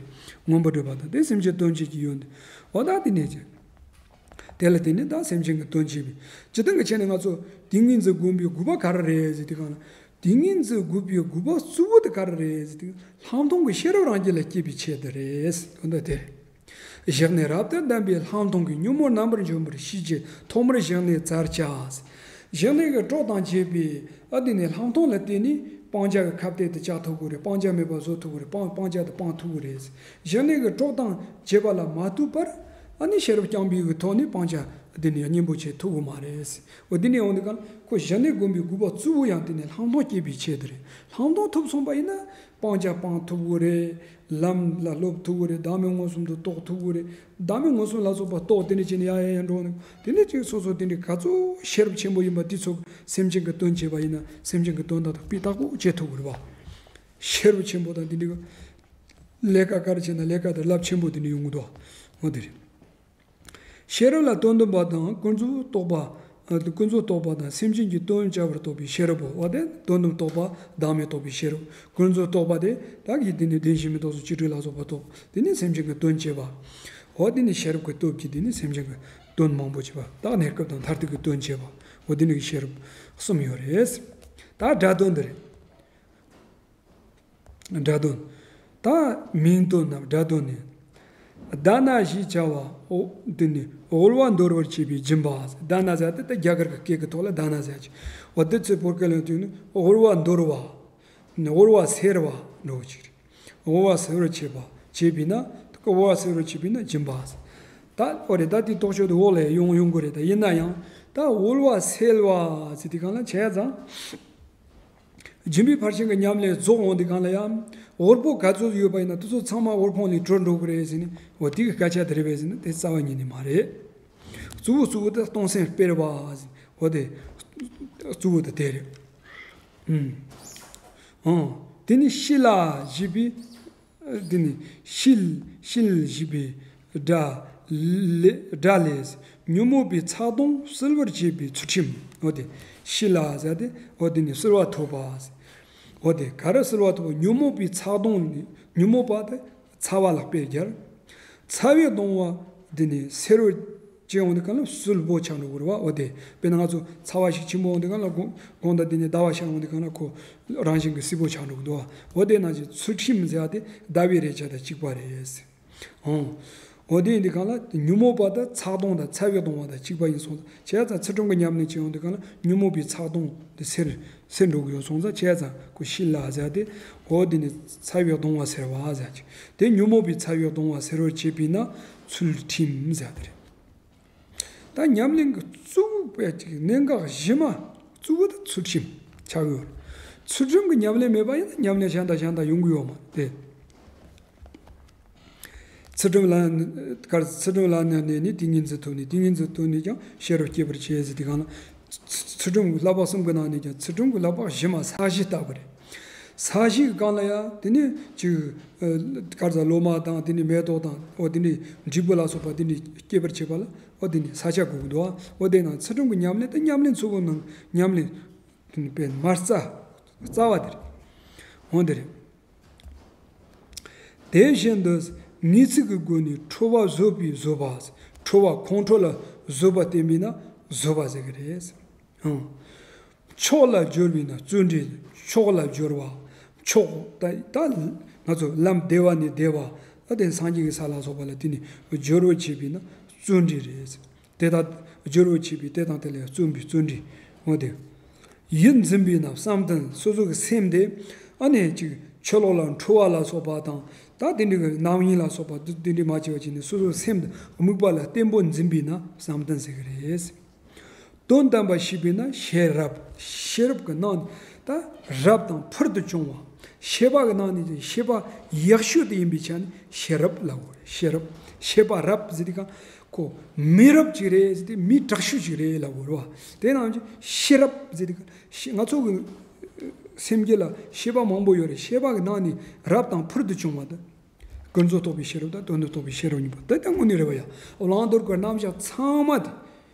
མངོན་པར་སྒྲུབ་པ་དང་དེ་སེམས་ཅན་དོན་བྱེད་ཀྱི་ཡོན་ཏན་འོ་ད་དེ་ནས་ཀྱི། དེ་ལ་བརྟེན་ནས་ད་སེམས་ཅན་གྱི་དོན་བྱེད་པའི་སྤྱིར་བཏང་གི་ཆ་ནས་ང་ཚོ་ཏིང་ངེ་འཛིན་སྒོམ་པའི་དགོས་པ་ག་རེ་རེད་ཟེར་དུས་གང་ལ། ཏིང་ངེ་འཛིན་སྒོམ་པའི་དགོས་པ་གཙོ་བོ་དེ་ག་རེ་རེད་ཟེར་དུས་ལྷག་མཐོང་གི་ཤེས་རབ་རང་རྒྱུད་ལ་སྐྱེས་པའི་ཆེད་དུ་རེད། དོན་དག་དེ་རེད། བཞག་ནས་རབ་ཏུ་བསྡམས་པའི་ལྷག་མཐོང་གི་ཉོན་མོངས་རྣམ་པར་འཇོམས་པར་ཤེས་བྱའི་ཐོག་མར་བཞག་ནས་བཙལ་བྱ། བཞག་ནས་ཀྱི་གྲོགས་དང་བཅས་པའི་ཨ་དེ་ནས་ལྷག་མཐོང་ལ་བརྟེན་ནས་སྤང་བྱ་གི་ཁ་གཏད་དུ་བཅག་ཐུབ་ཀྱི་རེད། སྤང་བྱ་མེད་པ་བཟོ་ཐུབ་ཀྱི་རེད། སྤང་སྤང་བྱ་དེ་སྤང་ཐུབ་ཀྱི་རེད། བཞག་ནས་ཀྱི་གྲོགས་དང་བཅས་པ་ལ་མ་ལྟོས་པར། ཨ་ནི་ཤེས་རབ་རྐྱང་པའི་གི་ཐོག་ནས་སྤང་བྱ་འདི་ནི་གཉེན་པོ་བྱེད་ཐུབ་ཀྱི་མ་རེད། འོ་འདི་ནས་འོང་དུས་གང་ཁོ་གཞི་ནས་སྒོམ་པའི་དགོས་པ་གཙོ་བོ་ཡང་དེ་ནས་ལྷག་མཐོང་སྐྱེས་པའི་ཆེད་དུ་རེད། ལྷག་མཐོང་ཐོབ་སོང་པ་ཡིན་ན་སྤང་བྱ་སྤང་ཐུབ་ཀྱི་རེད། ལམ་ལ་སློབ་ཐུབ་ཀྱི་རེད། བདག་མེད་མངོན་སུམ་དུ་རྟོགས་ཐུབ་ཀྱི་རེད། བདག་མེད་མངོན་སུམ་ལ་སོགས་པ་རྟོགས་དེ་འདྲ་བྱས་ནས་ཡ་ཡ་ཡ་འགྲོ་ནས་དེ་ནས་ཅིག་སོ་སོ་དེ་འདྲའི་ག་ཚོད་ཤེས་རབ་ཆེན་པོ་ཡིན་པ་དེ་ཚོ་སེམས་ཅན་གྱི་དོན་བྱེད་པ་ཡིན་ན་སེམས་ཅན་གྱི་དོན་དག་དང་སྤུས་དག་པོ་བྱེད་ཐུབ་ཀྱི་རེད་བ། ཤེས་རབ་ཆེན་པོ་དང་དེ་འདྲའི་ལས་ཀ་ག་རེ་བྱས་ན་ལས་ཀ་དེ་རླབས་ཆེན་པོ་དེ་འདྲ་ཡོང་གི་འདུག་འོ་དེ་རེད། ཤེས་རབ་ལ་དོན་བསྡུ་བ་དང་ཀུན་རྫོབ་རྟོག་པ། ཨ་ཀུན་རྫོབ་རྟོག་པ་དང་སེམས་ཅན་གྱི་དོན་བྱ་བར་རྟོག་པའི་ཤེས་རབ་བོ། འོ་དེ་དོན་དམ་རྟོག་པ་བདག་མེད་རྟོགས་པའི་ཤེས་རབ། ཀུན་རྫོབ་རྟོག་པ་དེ་བདག་གིས་དེ་ནི་བདེན་བཞི་མི་རྟོག་སོགས་ཆོས་དྲུག་ལ་སོགས་པ་རྟོག་དེ་ནི་སེམས་ཅན་གྱི་དོན་བྱེད་པ། འོ་དེ་ནི་ཤེས་རབ་ཀྱི་སྟོབས་ཀྱིས་དེ་ནི་སེམས་ཅན་གྱི་དོན་མང་པོ་བྱེད་པ། བདག་གནས་སྐབས་དང་མཐར་ཐུག་གི་དོན་བྱེད་པ། འོ་དེ་ནི་ཤེས་རབ་གསུམ་ཡོད་རེད། ད་སྒྲ་དོན་འདི་རེད། སྒྲ་དོན། ད་མིང་དོན་ནམ་སྒྲ་དོན་ནི། དྷ་ན་ཞེས་བྱ་བ་འོ་འདི་ནི་དབུལ་བ་འདོར་བར་བྱེད་པའི་སྦྱིན་པ། དྷ་ན་ཟེར་ཏེ་ད་རྒྱ་གར་གྱི་སྐད་ཀྱི་ཐོག་ལ་དྷ་ན་ཟེར་གྱི། འོ་དེ་ཚོའི་བོད་སྐད་ལ་དུས་ནི་དབུལ་བ་འདོར་བ། ནི་དབུལ་བ་སེལ་བ་འགྲོ་བ་ཅིག་རེད། དབུལ་བ་སེལ་བར་བྱེད་པ་བྱེད་པས་ན་དབུལ་བ་སེལ་བར་བྱེད་པས་ན་སྦྱིན་པ། ད་འོ་རེད། ད་དེའི་རྟོགས་ཆོས་དེ་འོག་ལ་ཡོང་ཡོང་གི་རེད། ད་ཡིན་ན་ཡང་ད་དབུལ་བ་སེལ་བ་ཟེར་དུས་གང་ལ་བྱས་ཙང་། སྦྱིན་པའི་ཕར་ཕྱིན་གྱི་ཉམས་ལེན་རྫོགས་འོང་དུས་གང་ལ་ཡང་དབུལ་པོ་ག་ཚོད་ཡོད་པ་ཡིན་ན་དེ་ཚོ་ཚང་མ་དབུལ་ཕོངས་ལས་གྲོལ་འགྲོ་གི་རེད་ཟེར་ནས། འོ་དེ་གི་སྐད་ཆ་དེ་རེད་པས་ཟེར་ན་དེ་རྩ་བ་ཉིད་ནས་མ་རེད། གཙོ་བོ་གཙོ་བོ་དེ་གཏོང་སེམས་སྤེལ་བ་ཟེར། འོ་དེ་གཙོ་བོ་དེ་དེ་རེད། ཨུམ། ཨང་། དེ་ནི་ཤི་ལ་ཞེས་པའི། དེ་ནི་ཤི་ལ་ཤི་ལ་ཞེས་པའི་སྒྲ་ལས་སྒྲ་ལས་ཉོན་མོངས་པའི་ཚ་གདུང་སེལ་བར་བྱེད་པའི་ཚུལ་ཁྲིམས། འོ་དེ་ཤི་ལ་ཟེར་ཏེ་འོ་དེ་ནི་སེལ་བ་ཐོབ་པ། འོ་དེ་ག་རེ་སེལ་བ་ཐོབ་པ། ཉོན་མོངས་པའི་ཚ་གདུང་ནི་ཉོན་མོངས་པ་དེ་ཚ་བ་ལ་དཔེ་སྦྱར། ཚ་བའི་གདུང་བ་དེ་ནི་སེལ་བར་ཅི་ཡོང་དུས་གང་ལ་སིལ་པོ་ཆགས་འགྲོ་གི་རེད་བ། འོ་དེ་དཔེར་ན་ང་ཚོ་ཚ་བ་ཞིག་ཆེན་པོ་ཡོང་དུས་གང་ལ་དགུང་དགུང་དང་དེ་ནས་ཟླ་བ་ཤར་ཡོང་དུས་གང་ལ་ཁོ་རང་བཞིན་གྱིས་སིལ་པོ་ཆགས་འགྲོ་གི་འདུག་བ། འོ་དེ་ནང་བཞིན་ཚུལ་ཁྲིམས་ཟེར་བ་དེ་ཟླ་བའི་རེག་བྱ་དང་གཅིག་པ་རེད། ཨང་། འོ་དེ་ཡིན་དུས་གང་ལ་ཉོན་མོངས་པ་དང་ཚ་གདུང་དང་ཚ་བའི་གདུང་བ་དང་གཅིག་པ་ཡིན་སོང་ཙང་། བྱས་ཙང་ཚུལ་ཁྲིམས་ཀྱི་ཉམས་ལེན་བྱེད་ཡོང་དུས་གང་ལ་ཉོན་མོངས་པའི་ཚ་གདུང་དེ་སེལ་སེལ་འགྲོ་གི་ཡོད་སོང་ཙང་། བྱས་ཙང་ཁོ་ཤི་ལ་ཟེར་ཏེ་འོ་དེ་ནི་ཚ་བའི་གདུང་བ་སེལ་བ་ཟེར་གྱི། དེ་ཉོན་མོངས་པའི་ཚ་བའི་གདུང་བ་སེལ་བར་བྱེད་པས་ན་ཚུལ་ཁྲིམས་ཟེར་དེ་རེད། ད་ཉམས་ལེན་གྱི་གཙོ་བོ་དཔེ་ཅིག་གནད་འགག་གཞི་མ་གཙོ་བོ་དེ་ཚུལ་ཁྲིམས་ཆགས་ཡོད་རེད། ཚུལ་ཁྲིམས་ཀྱི་ཉམས་ལེན་མེད་པ་ཡིན་ན་ཉམས་ལེན་གཞན་དང་གཞན་དང་ཡོང་གི་ཡོད་མ་རེད། ཚུལ་ཁྲིམས་ལ་གར་ཚུལ་ཁྲིམས་ལ་གནས་ནས་ནི་ཏིང་ངེ་འཛིན་ཐོབ་ནས། ཏིང་ངེ་འཛིན་ཐོབ་ནས་ཀྱང་ཤེས་རབ་སྐྱེད་པར་བྱེད་ཟེར་དུས་གང་ལ། ཚུལ་ཁྲིམས་ཀྱི་བསླབ་པ་གསུམ་གྱི་ནང་ནས་ཀྱང་ཚུལ་ཁྲིམས་ཀྱི་བསླབ་པ་གཞི་མ་ས་གཞི་ལྟ་བུ་རེད། ས་གཞི་གི་སྒང་ལ་ཡང་དེ་ནས་ཅིག་གར་ཟ་ལོ་མ་དང་དེ་ནས་མེ་ཏོག་དང་འོ་དེ་ནས་འབྲས་བུ་ལ་སོགས་པ་དེ་ནས་སྐྱེད་པར་བྱེད་པ་ལ་འོ་དེ་ནས་ས་ཆ་དགོས་ཀྱི་འདུག་འོ་དེ་ནང་ཚུལ་ཁྲིམས་ཀྱི་ཉམས་ལེན་དེ་ཉམས་ལེན་གཙོ་བོ་ནང་ཉམས་ལེན་དེ་ནས་དཔེ་མ་རྩ་རྩ་བ་དེ་རེད། འོ་དེ་རེད། དེ་བཞིན་དུ་ངེས་ཚིག་གི་སྒོ་ནས་འཁྲུལ་བ་བཟོད་པའི་བཟོད་པ། འཁྲུལ་བ་ཁོང་ཁྲོ་ལ་བཟོད་པ་བསྟན་པས་ན་བཟོད་པ་ཟེར་གི་རེད། ཨང་། མཆོག་ལ་སྦྱོར་བས་ན་བརྩོན་འགྲུས། མཆོག་ལ་སྦྱོར་བ། མཆོག་ད་ད་ང་ཚོ་ལམ་བདེ་བ་ནས་བདེ་བ། ད་དེ་སངས་རྒྱས་ཀྱི་ས་ལ་སོགས་པ་ལ་དེ་ནི་སྦྱོར་བ་བྱེད་པས་ན་བརྩོན་འགྲུས་རེད། དེ་དག་སྦྱོར་བ་བྱེད་པས་དེ་དང་དེ་ལ་བརྩོན་པའི་བརྩོན་འགྲུས། འོ་དེ། ཡིད་འཛིན་པས་ན་བསམ་གཏན། སོ་སོ་གི་སེམས་དེ་ཨ་ནི་ཅིག་ཕྱི་ལོགས་ལ་འཁྲུལ་བ་ལ་སོགས་པ་དང་། ད་དེ་འདྲའི་གི་རྣམ་གཡེང་ལ་སོགས་པ་དེ་འདྲའི་མ་བྱས་པ་བྱས་ནས་སོ་སོའི་སེམས་དེ་དམིགས་པ་ལ་བརྟན་པོ་འཛིན་པས་ན་བསམ་གཏན་ཟེར་གི་རེད། དོན་དམ་པར་ཤེས་པས་ན་ཤེས་རབ། ཤེས་རབ་ཀྱི་ནང་ནས་ད་རབ་དང་ཕུལ་དུ་བྱུང་བ། ཤེས་པ་གི་ནང་ནས་ཀྱང་ཤེས་པ་ཡག་ཤོས་དེ་ཡིན་པའི་ཆ་ནས་ཤེས་རབ་ལབ་དགོས་རེད། ཤེས་རབ། ཤེས་པ་རབ་ཟེར་དུས་གང་ཁོ་མི་རབ་ཅིག་རེད་ཟེར་དུས་མི་དྲག་ཤོས་ཅིག་རེད་ལབ་དགོས་རེད་བ། དེ་ནང་བཞིན་ཤེས་རབ་ཟེར་དུས་གང་ཤེས་ང་ཚོ་གི་སེམས་རྒྱུད་ལ་ཤེས་པ་མང་པོ་ཡོད་རེད། ཤེས་པ་གི་ནང་ནས་རབ་དང་ཕུལ་དུ་བྱུང་བ་དང་། ཀུན་རྫོབ་རྟོགས་པའི་ཤེས་རབ་དང་དོན་དམ་རྟོགས་པའི་ཤེས་རབ་གཉིས་པོ་དེ་ལྟ་དངོས་གནས་རེད་བ་ཡ། བླང་དོར་གྱི་རྣམ་གཞག་ཚང་མ་དེ།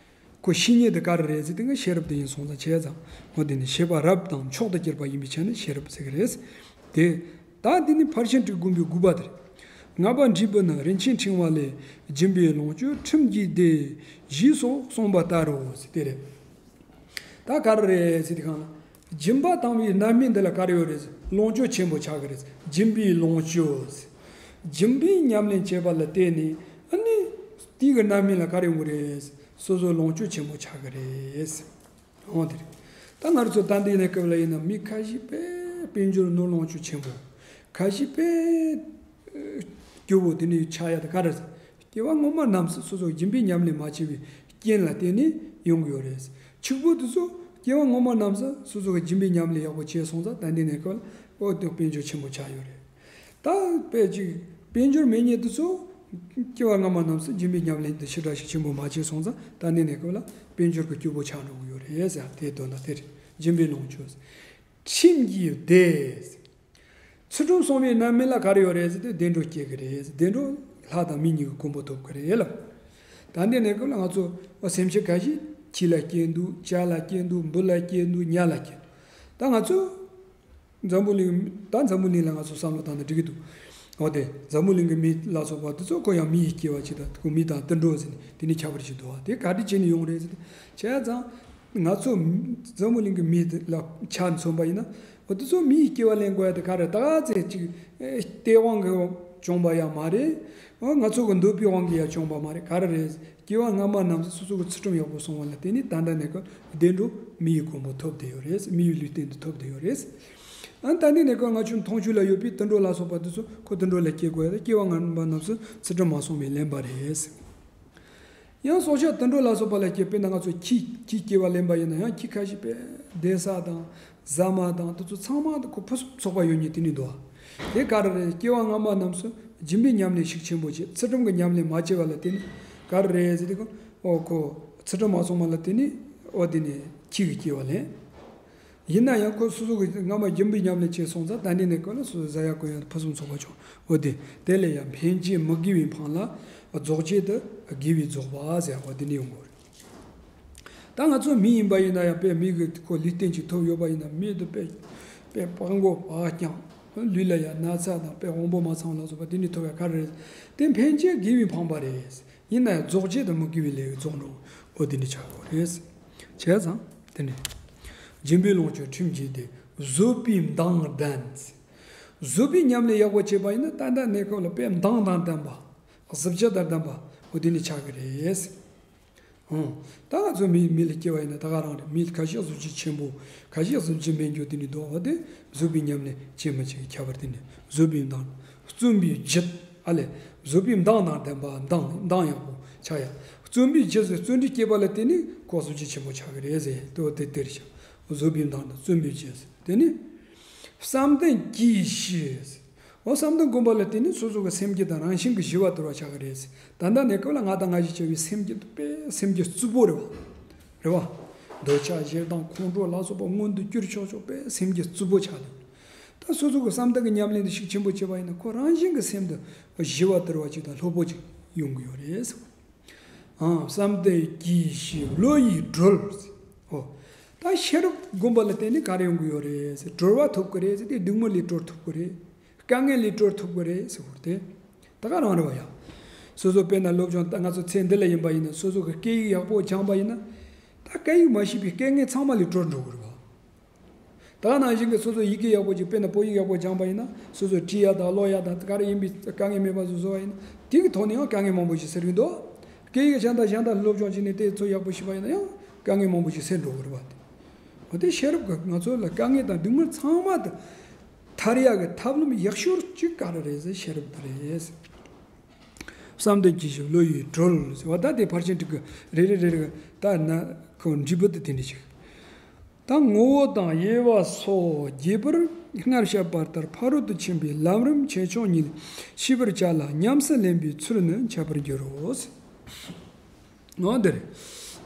ཁོ་བཤེས་གཉེན་དེ་ག་རེ་རེད་ཟེར་དུས་ང་ཤེས་རབ་དེ་ཡིན་སོང་ཙང་བྱས་ཙང་། འོ་དེ་ནི་ཤེས་པ་རབ་དང་མཆོག་ཏུ་གྱུར་པ་ཡིན་པའི་ཆ་ནས་ཤེས་རབ་ཟེར་གི་རེད། དེ། ད་འདི་ནི་ཕར་ཕྱིན་དྲུག་བསྒོམ་པའི་དགོས་པ་དེ་རེད། ལྔ་པ་འབྲས་བུ་ནི་རིན་ཆེན་ཕྲེང་བ་ལས། སྦྱིན་པའི་ལོངས་སྤྱོད་ཁྲིམས་ཀྱིས་བདེ། ཞེས་སོགས་གསུངས་པ་ལྟར་རོ་ཟེར་དེ་རེད། ད་ག་རེ་རེད་ཟེར་དུས་གང་ལ། སྦྱིན་པ་བཏང་བའི་རྣམ་སྨིན་འདི་ལ་ག་རེ་ཡོད་རེད་ཟེར། ལོངས་སྤྱོད་ཆེན་པོ་ཆགས་ཀྱི་རེད། སྦྱིན་པའི་ལོངས་སྤྱོད། སྦྱིན་པའི་ཉམས་ལེན་བྱེད་པ་ལ་བརྟེན་ནས་ཨ་ནི། དེའི་གི་རྣམ་སྨིན་ལ་ག་རེ་ཡོང་གི་རེད། སོ་སོའི་ལོངས་སྤྱོད་ཆེན་པོ་ཆགས་ཀྱི་རེད། འོ་དེ་རེད། ད་ང་རང་ཚོ་ད་འདི་ནས་སྐབས་ལ་ཡིན་ན་མི་ཁ་ཤས་དཔེ་དཔལ་འབྱོར་ནོར་ལོངས་སྤྱོད་ཆེན་པོ། ཁ་ཤས་དཔེ་སྐྱོ་བོ་དེ་འདྲ་ཆགས་ཡ་དེ་ག་རེ་རེད། སྐྱེ་བ་སྔོན་མ་རྣམས་སུ་སོ་སོ་སྦྱིན་པའི་ཉམས་ལེན་མ་བྱས་པའི་རྐྱེན་ལ་བརྟེན་ནས་ཡོང་གི་ཡོད་རེད། ཕྱུག་པོ་དེ་ཚོ་སྐྱེ་བ་སྔོན་མ་རྣམས་སུ་སོ་སོ་གི་སྦྱིན་པའི་ཉམས་ལེན་ཡག་པོ་བྱས་སོང་ཙང་ད་འདི་ནས་སྐབས་ལ་འོ་དེ་དཔལ་འབྱོར་ཆེན་པོ་ཆགས་ཡོད་རེད། ད་དཔེ་ཅིག་དཔལ་འབྱོར་མེད་མཁན་དེ་ཚོ་སྐྱེ་བ་སྔ་མ་རྣམས་སུ་སྦྱིན་པའི་ཉམས་ལེན་དེ་ཞེ་དྲག་ཞིག་ཆེན་པོ་མ་བྱས་སོང་ཙང་ད་འདི་ནས་སྐབས་ལ་དཔལ་འབྱོར་གྱི་སྐྱོ་པོ་ཆགས་འགྲོ་གི་ཡོད་རེད་ཟེར། དེའི་དོན་དག་དེ་རེད། སྦྱིན་པའི་ལོངས་སྤྱོད། ཁྲིམས་ཀྱིས་བདེ། ཚུལ་ཁྲིམས་སྲུང་བའི་རྣམ་སྨིན་ལ་ག་རེ་ཡོད་རེད་ཟེར་དུས་བདེ་འགྲོ་སྐྱེ་གི་རེད། བདེ་འགྲོ་ལྷ་དང་མི་གཉིས་ཀྱི་གོ་འཕང་ཐོབ་གི་རེད་ལ། ད་འདི་ནས་སྐབས་ལ་ང་ཚོ་སེམས་ཅན་ཁ་ཤས་ཁྱི་ལ་སྐྱེས་འདུག་བྱ་ལ་སྐྱེས་འདུག་འབུ་ལ་སྐྱེས་འདུག་ཉ་ལ་སྐྱེས་འདུག་ད་ང་ཚོ་འཛམ་བུ་གླིང་ད་འཛམ་བུ་གླིང་ལ་ང་ཚོ་བསམ་བློ་བཏང་ན་འགྲིག་གི་འདུག་འོ་དེ་འཛམ་བུ་གླིང་གི་མི་ལ་སོགས་པ་དེ་ཚོ་ཁོ་ཡང་མི་ཡི་སྐྱེ་བ་ཅིག་དང་ཁོ་མི་དང་དུད་འགྲོ་ཟེར་ནས་དེ་ནི་ཁྱད་པར་ཅིག་འདུག་བ། དེ་ག་འདྲ་བྱས་ནས་ཡོང་རེད་ཟེར་ཏེ་བྱས་ཙང་ང་ཚོ་འཛམ་བུ་གླིང་གི་མི་དེ་ལ་ཆ་མཚོན་པ་ཡིན་ན། འོ་དེ་ཚོ་མི་ཡི་སྐྱེ་བ་ལེན་དགོས་ཡ་དེ་ག་རེ་ད་ག་ཚད་ཅིག་ཨེ་སྟེས་དབང་གིས་བྱུང་བ་ཡང་མ་རེད། འོ་ང་ཚོ་གི་འདོད་པའི་དབང་གིས་ཡང་བྱུང་བ་མ་རེད། ག་རེ་རེད། སྐྱེ་བ་སྔ་མ་རྣམས་སུ་སོ་སོ་གི་ཚུལ་ཁྲིམས་ཡག་པོ་སྲུང་བ་ལ་བརྟེན་ནས་ད་ལྟ་ནས་ཀ་བདེ་འགྲོ་མི་ཡི་གོ་འཕང་ཐོབ་བསྡད་ཡོད་རེད། མི་ཡི་ལུས་རྟེན་དུ་ཐོབ་བསྡད་ཡོད་རེད། ཨ་ད་ནི་ནས་ཀ་ང་ཆུ་མཐོང་ཆོས་ལ་ཡོད་པའི་དུད་འགྲོ་ལ་སོགས་པ་དེ་ཚོ་ཁོ་དུད་འགྲོ་ལ་སྐྱེ་དགོས་ཡ་དེ་སྐྱེ་བ་སྔ་མ་རྣམས་སུ་ཚུལ་ཁྲིམས་མ་སྲུང་བས་ལན་པ་རེད། ཡང་སྲོག་ཆགས་དུད་འགྲོ་ལ་སོགས་པ་ལ་སྐྱེ་དཔེར་ན་ང་ཚོ་ཁྱི་ཁྱི་སྐྱེ་བ་ལེན་པ་ཡིན་ན་ཡང་ཁྱི་ཁ་ཤས་དཔེ་བདེ་ས་དང་ཟ་མ་དང་དེ་ཚོ་ཚང་མ་དེ་ཁོ་ཕུན་སུམ་ཚོགས་པ་ཡོད་ཉིད་དེ་ནི་འདུག་བ། དེ་ག་རེ་རེད། སྐྱེ་བ་སྔ་མ་རྣམས་སུ་སྦྱིན་པའི་ཉམས་ལེན་ཤུགས་ཆེན་པོ་བྱས། ཚུལ་ཁྲིམས་ཀྱི་ཉམས་ལེན་མ་བྱས་པ་ལ་བརྟེན་ནས་ག་རེ་རེད་ཟེར་དུས་ཀ་ཨོ་ཁོ་ཚུལ་ཁྲིམས་མ་སྲུང་བ་ལ་བརྟེན་ནས་ཨོ་དེ་ནས་ཁྱི་གི་སྐྱེ་བ་ལེན། ཡིན་ན་ཡང་ཁོ་སོ་སོ་གི་སྔ་མ་སྦྱིན་པའི་ཉམས་ལེན་བྱས་སོང་ཙང་ད་ནི་ནས་ཀ་ལ་སོ་སོ་ཟ་ཡ་གོན་ཡ་ཕུན་སུམ་ཚོགས་པ་བྱུང་། འོ་དེ་དེ་ལས་ཡང་ཕན་བྱེད་མི་དགེ་བའི་འཕངས་ལ་རྫོགས་བྱེད་དུ་དགེ་བའི་རྫོགས་པ་ཟེར་བ་དེ་ནི་ཡོང་གི་རེད། ད་ང་ཚོ་མི་ཡིན་པ་ཡིན་ན་ཡང་དཔེ་མི་གི་ཁོ་ལུས་རྟེན་ཅིག་ཐོབ་ཡོད་པ་ཡིན་ན་མི་དེ་དཔེ་དཔེ་སྤྲང་པོ་བག་རྐྱང་། ལུས་ལ་ཡང་ན་ཚ་དང་དཔེ་དབང་པོ་མ་ཚང་ལ་སོགས་པ་དེ་ནི་ཐོབ་ཡ་ག་རེ་རེད། དེ་ཕན་བྱེད་དགེ་བའི་འཕངས་པ་རེད། ཡིན་ན་ཡང་རྫོགས་བྱེད་དུ་མི་དགེ་བའི་ལས་རྫོགས་འགྲོ། འོ་དེ་ནི་ཆགས་དགོས་རེད། བྱས་ཙང་དེ་ནི་སྦྱིན་པའི་ལོངས་སྤྱོད་ཁྲིམས་ཀྱིས་བདེ། བཟོད་པའི་མདངས་ལྡན། བཟོད་པའི་ཉམས་ལེན་ཡག་པོ་བྱས་པ་ཡིན་ན་ད་ལྟ་གནས་སྐབས་ལ་དཔེ་མདངས་དང་ལྡན་པ། གཟི་བརྗིད་དང་ལྡན་པ། འོ་དེ་ནི་ཆགས་ཀྱི་རེད། ཨང་། ད་ང་ཚོ་མི་མི་ལ་སྐྱེ་བ་ཡིན་ན་ད་ག་རང་རེད། མི་ཁ་ཤས་གཟི་བརྗིད་ཆེན་པོ། ཁ་ཤས་གཟི་བརྗིད་མེད་རྒྱུ་དེ་ནི་ལྡོག་པ་དེ་བཟོད་པའི་ཉམས་ལེན་བྱེད་མི་བྱེད་ཀྱི་ཁྱད་པར་དེ་ནི་བཟོད་པའི་མདངས། བརྩོན་པའི་བརྗིད། ཨ་ལས། བཟོད་པའི་མདངས་དང་ལྡན་པ། མདངས་མདངས་ཡག་པོ་ཆགས་ཡ། བརྩོན་པའི་བརྗིད་ཟེར་བརྩོན་འགྲུས་སྐྱེས་པ་ལ་བརྟེན་ནས་ཁོ་གཟི་བརྗིད་ཆེན་པོ་ཆགས་ཀྱི་རེད་ཟེར་དེ་བ་དེ་དེར་བཞག་བཟོད་པའི་མདངས་དང་བརྩོན་པའི་བརྗིད་ཟེར་དེ་ནི། བསམ་གཏན་གྱིས་ཞི། འོ་བསམ་གཏན་སྒོམ་པ་ལ་བརྟེན་ནས་སོ་སོ་གི་སེམས་རྒྱུད་དང་རང་བཞིན་གྱིས་ཞི་བ་དུལ་བ་ཆགས་ཀྱི་རེད། ད་ལྟ་ནས་སྐབས་ལ་ང་དང་ང་ཞིག་བྱ་བའི་སེམས་རྒྱུད་དཔེ་སེམས་རྒྱུད་རྩུབ་པོ་རེད་བ། རེད་བ། འདོད་ཆགས་ཞེ་སྡང་ཁོང་ཁྲོ་ལ་སོགས་པ་མངོན་དུ་གྱུར་ཆོག་ཆོག་དཔེ་སེམས་རྒྱུད་རྩུབ་པོ་ཆགས་འདུག་ད་སོ་སོ་གི་བསམ་གཏན་གྱི་ཉམས་ལེན་དེ་ཤུགས་ཆེན་པོ་བྱས་པ་ཡིན་ན་ཁོ་རང་བཞིན་གྱི་སེམས་དེ་ཞི་བ་དུལ་བ་ཅིག་དང་ལྷོད་པོ་ཅིག་ཡོང་གི་ཡོད་རེད། ཨང་། བསམ་གཏན་གྱིས་ཞི་བློ་ཡིས་གྲོལ། ཨོ། ད་ཤེས་རབ་སྒོམ་པ་ལ་བརྟེན་ནས་ག་རེ་ཡོང་གི་ཡོད་རེད་ཟེར། གྲོལ་བ་ཐོབ་ཀྱི་རེད་ཟེར་ཏེ་སྡིག་སྨོན་ལས་གྲོལ་ཐུབ་ཀྱི་རེད། དཀའ་ངལ་ལས་གྲོལ་ཐུབ་ཀྱི་རེད་ཟེར་བ་དེ། ད་ག་རང་རེད་བ་ཡ། སོ་སོ་དཔེར་ན་སློབ་སྦྱོང་ད་ང་ཚོ་ཚེ་འདི་ལ་ཡིན་པ་ཡིན་ན་སོ་སོ་གི་སྐད་ཡིག་ཡག་པོ་སྦྱངས་པ་ཡིན་ན། ད་སྐད་ཡིག་མ་ཤེས་པའི་དཀའ་ངལ་ཚང་མ་ལས་གྲོལ་འགྲོ་གི་རེད་བ། ད་ནང་བཞིན་གྱི་སོ་སོ་ཡི་གེ་ཡག་པོ་ཅིག་དཔེར་ན་བོད་ཡིག་ཡག་པོ་སྦྱངས་པ་ཡིན་ན་སོ་སོ་བྲིས་ཡ་དང་ཀློག་ཡ་དང་ག་རེ་ཡིན་པའི་དཀའ་ངལ་མེད་པ་བཟོ་བཟོ་བ་ཡིན་ན་དེ་གི་ཐོག་ནས་ཡང་དཀའ་ངལ་མང་པོ་ཞིག་སེལ་གྱི་འདུག་སྐད་ཡིག་གཞན་དང་གཞན་དང་སློབ་སྦྱོང་བྱས་ནས་དེ་ཚོ་ཡག་པོ་ཤེས་པ་ཡིན་ན་ཡང་དཀའ་ངལ་མང་པོ་ཞིག་སེལ་འགྲོ་གི་རེད་བ། དེ་འོ་དེ་ཤེས་རབ་ཀྱིས་ང་ཚོ་ལ་དཀའ་ངལ་དང་སྡུག་བསྔལ་ཚང་མ་དེ་ཐར་ཡ་གི་ཐབས་ལམ་ཡག་ཤོས་ཅིག་ག་རེ་རེད་ཟེར་ཤེས་རབ་དེ་རེད། བསམ་གཏན་སྐྱེ་ཞིང་བློ་ཡིས་གྲོལ་ཟེར་བ་ད་དེ་ཕར་ཕྱིན་དྲུག་གི་རེ་རེ་རེ་རེ་ད་ན་ཁོ་འབྲས་བུ་དེ་དེ་འདྲ་ཞིག་ད་ངོ་བོ་དང་དབྱེ་བ་སོགས་རྒྱས་པར་སྔར་བཤད་པ་ལྟར་ཕ་རོལ་ཏུ་ཕྱིན་པའི་ལམ་རིམ་ཆེ་ཆུང་གཉིས་ཤེས་པར་བྱ་ལ་ཉམས་སུ་ལེན་པའི་ཚུལ་ནི་འཆད་པར་འགྱུར་རོ། འོ་འདིར།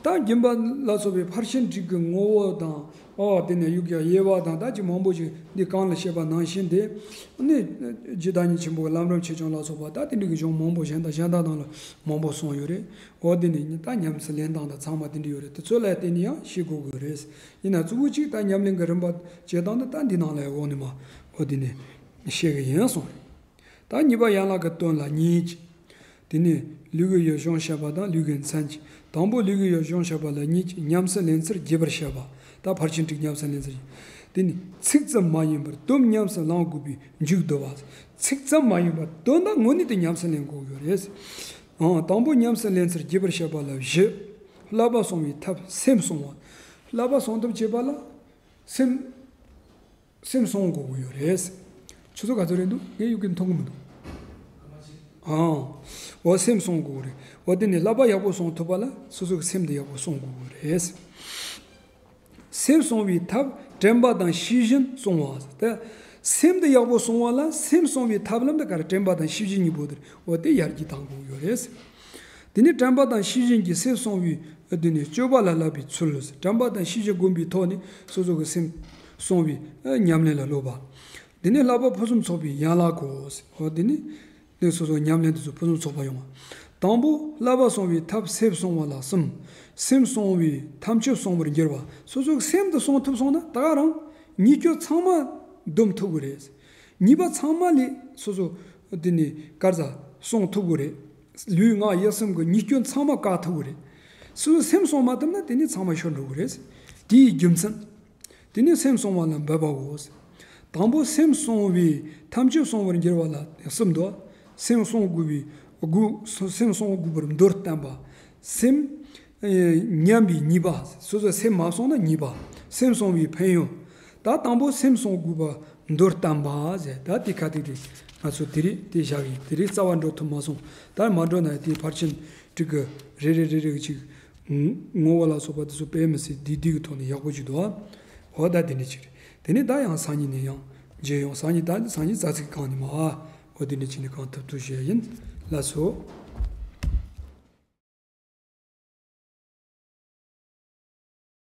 ད་སྦྱིན་པ་ལ་སོགས་པའི་ཕར་ཕྱིན་དྲུག་གི་ངོ་བོ་དང་། འོ་དེ་ནས་ཡུག་ཡ་དབྱེ་བ་དང་ད་ཅི་མང་པོ་ཞིག་འདི་གང་ལ་བཤད་པ་ནང་བཞིན་དེ། ནི་རྗེ་བདག་ཉིད་ཆེན་པོའི་ལམ་རིམ་ཆེ་ཆུང་ལ་སོགས་པ་ད་དེ་འདྲ་གི་གཞུང་མང་པོ་གཞན་དང་གཞན་དག་ནང་ལ་མང་པོ་གསུངས་ཡོད་རེད། འོ་དེ་ནས་ད་ཉམས་སུ་ལེན་སྟངས་དང་ཚང་མ་དེ་འདྲ་ཡོད་རེད། དེ་ཚོ་ལ་བརྟེན་ནས་ཡང་ཤེས་དགོས་དགོས་རེད། ཡིན་ན་གཙོ་བོ་གཅིག་ད་ཉམས་ལེན་གྱི་རིམ་པ་བྱེད་སྟངས་དེ་ད་འདི་ནང་ལ་འོག་ནས་མ་འོ་དེ་ནས་བཤད་གི་ཡིན་གསུངས་རེད། ད་གཉིས་པ་ཡན་ལག་གི་དོན་ལ་གཉིས། དེ་ནས་ལུས་ཀྱི་ཡུལ་གཞུང་བཤད་པ་དང་ལུས་ཀྱི་མཚན་ཉིད། དང་པོ་ལུས་ཀྱི་ཡུལ་གཞུང་བཤད་པ་ལ་གཉིས་ཀྱི་ཉམས་སུ་ལེན་ཚུལ་རྒྱས་པར་བཤད་པ། ད་ཕར་ཕྱིན་དྲུག་ཉམས་སུ་ལེན་ཚུལ། དེ་ནི་ཚིག་ཙམ་མ་ཡིན་པར་དོན་ཉམས་སུ་བླང་དགོས་པའི་མཇུག་བསྡུ་བ། ཚིག་ཙམ་མ་ཡིན་པར་དོན་དག་དངོས་གནས་དེ་ཉམས་སུ་ལེན་དགོས་ཡོད་རེད། ཨང་། དང་པོ་ཉམས་སུ་ལེན་ཚུལ་རྒྱས་པར་བཤད་པ་ལ་བཞི། བསླབ་པ་སྲུང་བའི་ཐབས་སེམས་སྲུང་བ། བསླབ་པ་སྲུང་ཐབས་བྱེད་པ་ལ་སེམས། སེམས་སྲུང་དགོས་ཀྱི་ཡོད་རེད། ཆུ་ཚོད་ག་ཚོད་རེད་འདུག་ངས་གཡུག་གི་མཐོང་གི་མི་འདུག་ཨང་། འོ་སེམས་སྲུང་དགོས་རེད། འོ་དེ་ནས་བསླབ་པ་ཡག་པོ་སྲུང་ཐུབ་པ་ལ་སོ་སོ་གི་སེམས་དེ་ཡག་པོ་སྲུང་དགོས་ཀྱི་རེད། སེམས་སྲུང་བའི་ཐབས་དྲན་པ་དང་ཤེས་བཞིན་སྲུང་བ། ད་སེམས་དེ་ཡག་པོ་སྲུང་བ་ལ་སེམས་སྲུང་བའི་ཐབས་ལམ་དེ་ག་རེ་དྲན་པ་དང་ཤེས་བཞིན་གཉིས་པོ་དེ་རེད། འོ་དེ་ཡར་རྒྱས་གཏང་དགོས་ཀྱི་ཡོད་རེད། དེ་ནས་དྲན་པ་དང་ཤེས་བཞིན་གྱིས་སེམས་སྲུང་བའི་དེ་ནས་སྤྱོད་པ་ལ་བསླབ་པའི་ཚུལ། དྲན་པ་དང་ཤེས་བཞིན་བསྒོམ་པའི་ཐོག་ནས་སོ་སོ་གི་སེམས་སྲུང་བའི་ཉམས་ལེན་ལ་སློབ་པ། དེ་ནས་བསླབ་པ་ཕུན་སུམ་ཚོགས་པའི་ཡན་ལག་གོ། འོ་དེ་ནས་ནས་སོ་སོ་ཉམས་ལེན་དེ་ཚོ་ཕུན་སུམ་ཚོགས་པ་ཡོང་བ། དང་པོ་བསླབ་པ་སྲུང་བའི་ཐབས་སེམས་སྲུང་བ་ལ་གསུམ། སེམས་སྲུང་བའི་ཐམས་ཅད་སྲུང་བར་འགྱུར་བ། སོ་སོ་གི་སེམས་དེ་སྲུང་ཐུབ་སོང་ན་ད་ག་རང་ཉེས་སྤྱོད་ཚང་མ་སྡོམ་ཐུབ་ཀྱི་རེད། ཉེས་པ་ཚང་མ་ལས་སོ་སོ་དེ་ནས་ག་རེ་ཟ་སྲུང་ཐུབ་ཀྱི་རེད། ལུས་ངག་ཡིད་གསུམ་གྱི་ཉེས་སྐྱོན་ཚང་མ་བཀག་ཐུབ་ཀྱི་རེད། སོ་སོའི་སེམས་སྲུང་མ་ཐུབ་ན་དེ་ནི་ཚང་མ་ཤོར་འགྲོ་གི་རེད། དེའི་རྒྱུ་མཚན། དེ་ནི་སེམས་སྲུང་བ་ལ་འབད་པའོ། དང་པོ་སེམས་སྲུང་བའི་ཐམས་ཅད་སྲུང་བར་འགྱུར་བ་ལ་གསུམ་དུ། སེམས་སྲུང་དགོས་པའི་དགོས། སེམས་སྲུང་དགོས་པར་མདོར་བསྟན་པ། སེམས། ཨེ། ཉམས་པའི་ཉེས་པ། སོ་སོའི་སེམས་མ་སྲུང་ན་ཉེས་པ། སེམས་སྲུང་བའི་ཕན་ཡོན། ད་དང་པོ་སེམས་སྲུང་དགོས་པ་མདོར་བསྟན་པ་ཟེར། ད་དེ་ཁ་ཐུག་དེ་ང་ཚོ་དེ་རིགས་དེ་བཞག་གི་དེ་རིགས་རྩ་བ་འགྲོ་ཐུབ་མ་སོང་། ད་མ་འགྲོ་ན་དེ་ཕར་ཕྱིན་དྲུག་གི་རེ་རེ་རེ་རེ་ཅིག་ངོ་བོ་ལ་སོགས་པ་དེ་ཚོ་དཔེ་མི་སྲིད་བདེ་སྡུག་གི་ཐོག་ནས་ཡག་པོ་ཅིག་འདུག་ཨ། འོ་ད་དེ་འདྲ་ཅིག་རེད། དེ་ནས་ད་ཡང་སང་ཉིན་ནས་ཡང་མཇལ་ཡོང་། སང་ཉིན་ད་སང་ཉིན་ཙག་ཙིག་གང་ནས་མ་ཨ། འོ་དེ་འདྲ་ཅིག་ནས་གང་ཐུབ་ཐུབ་བཤད་ཡིན། ལགས་སོ།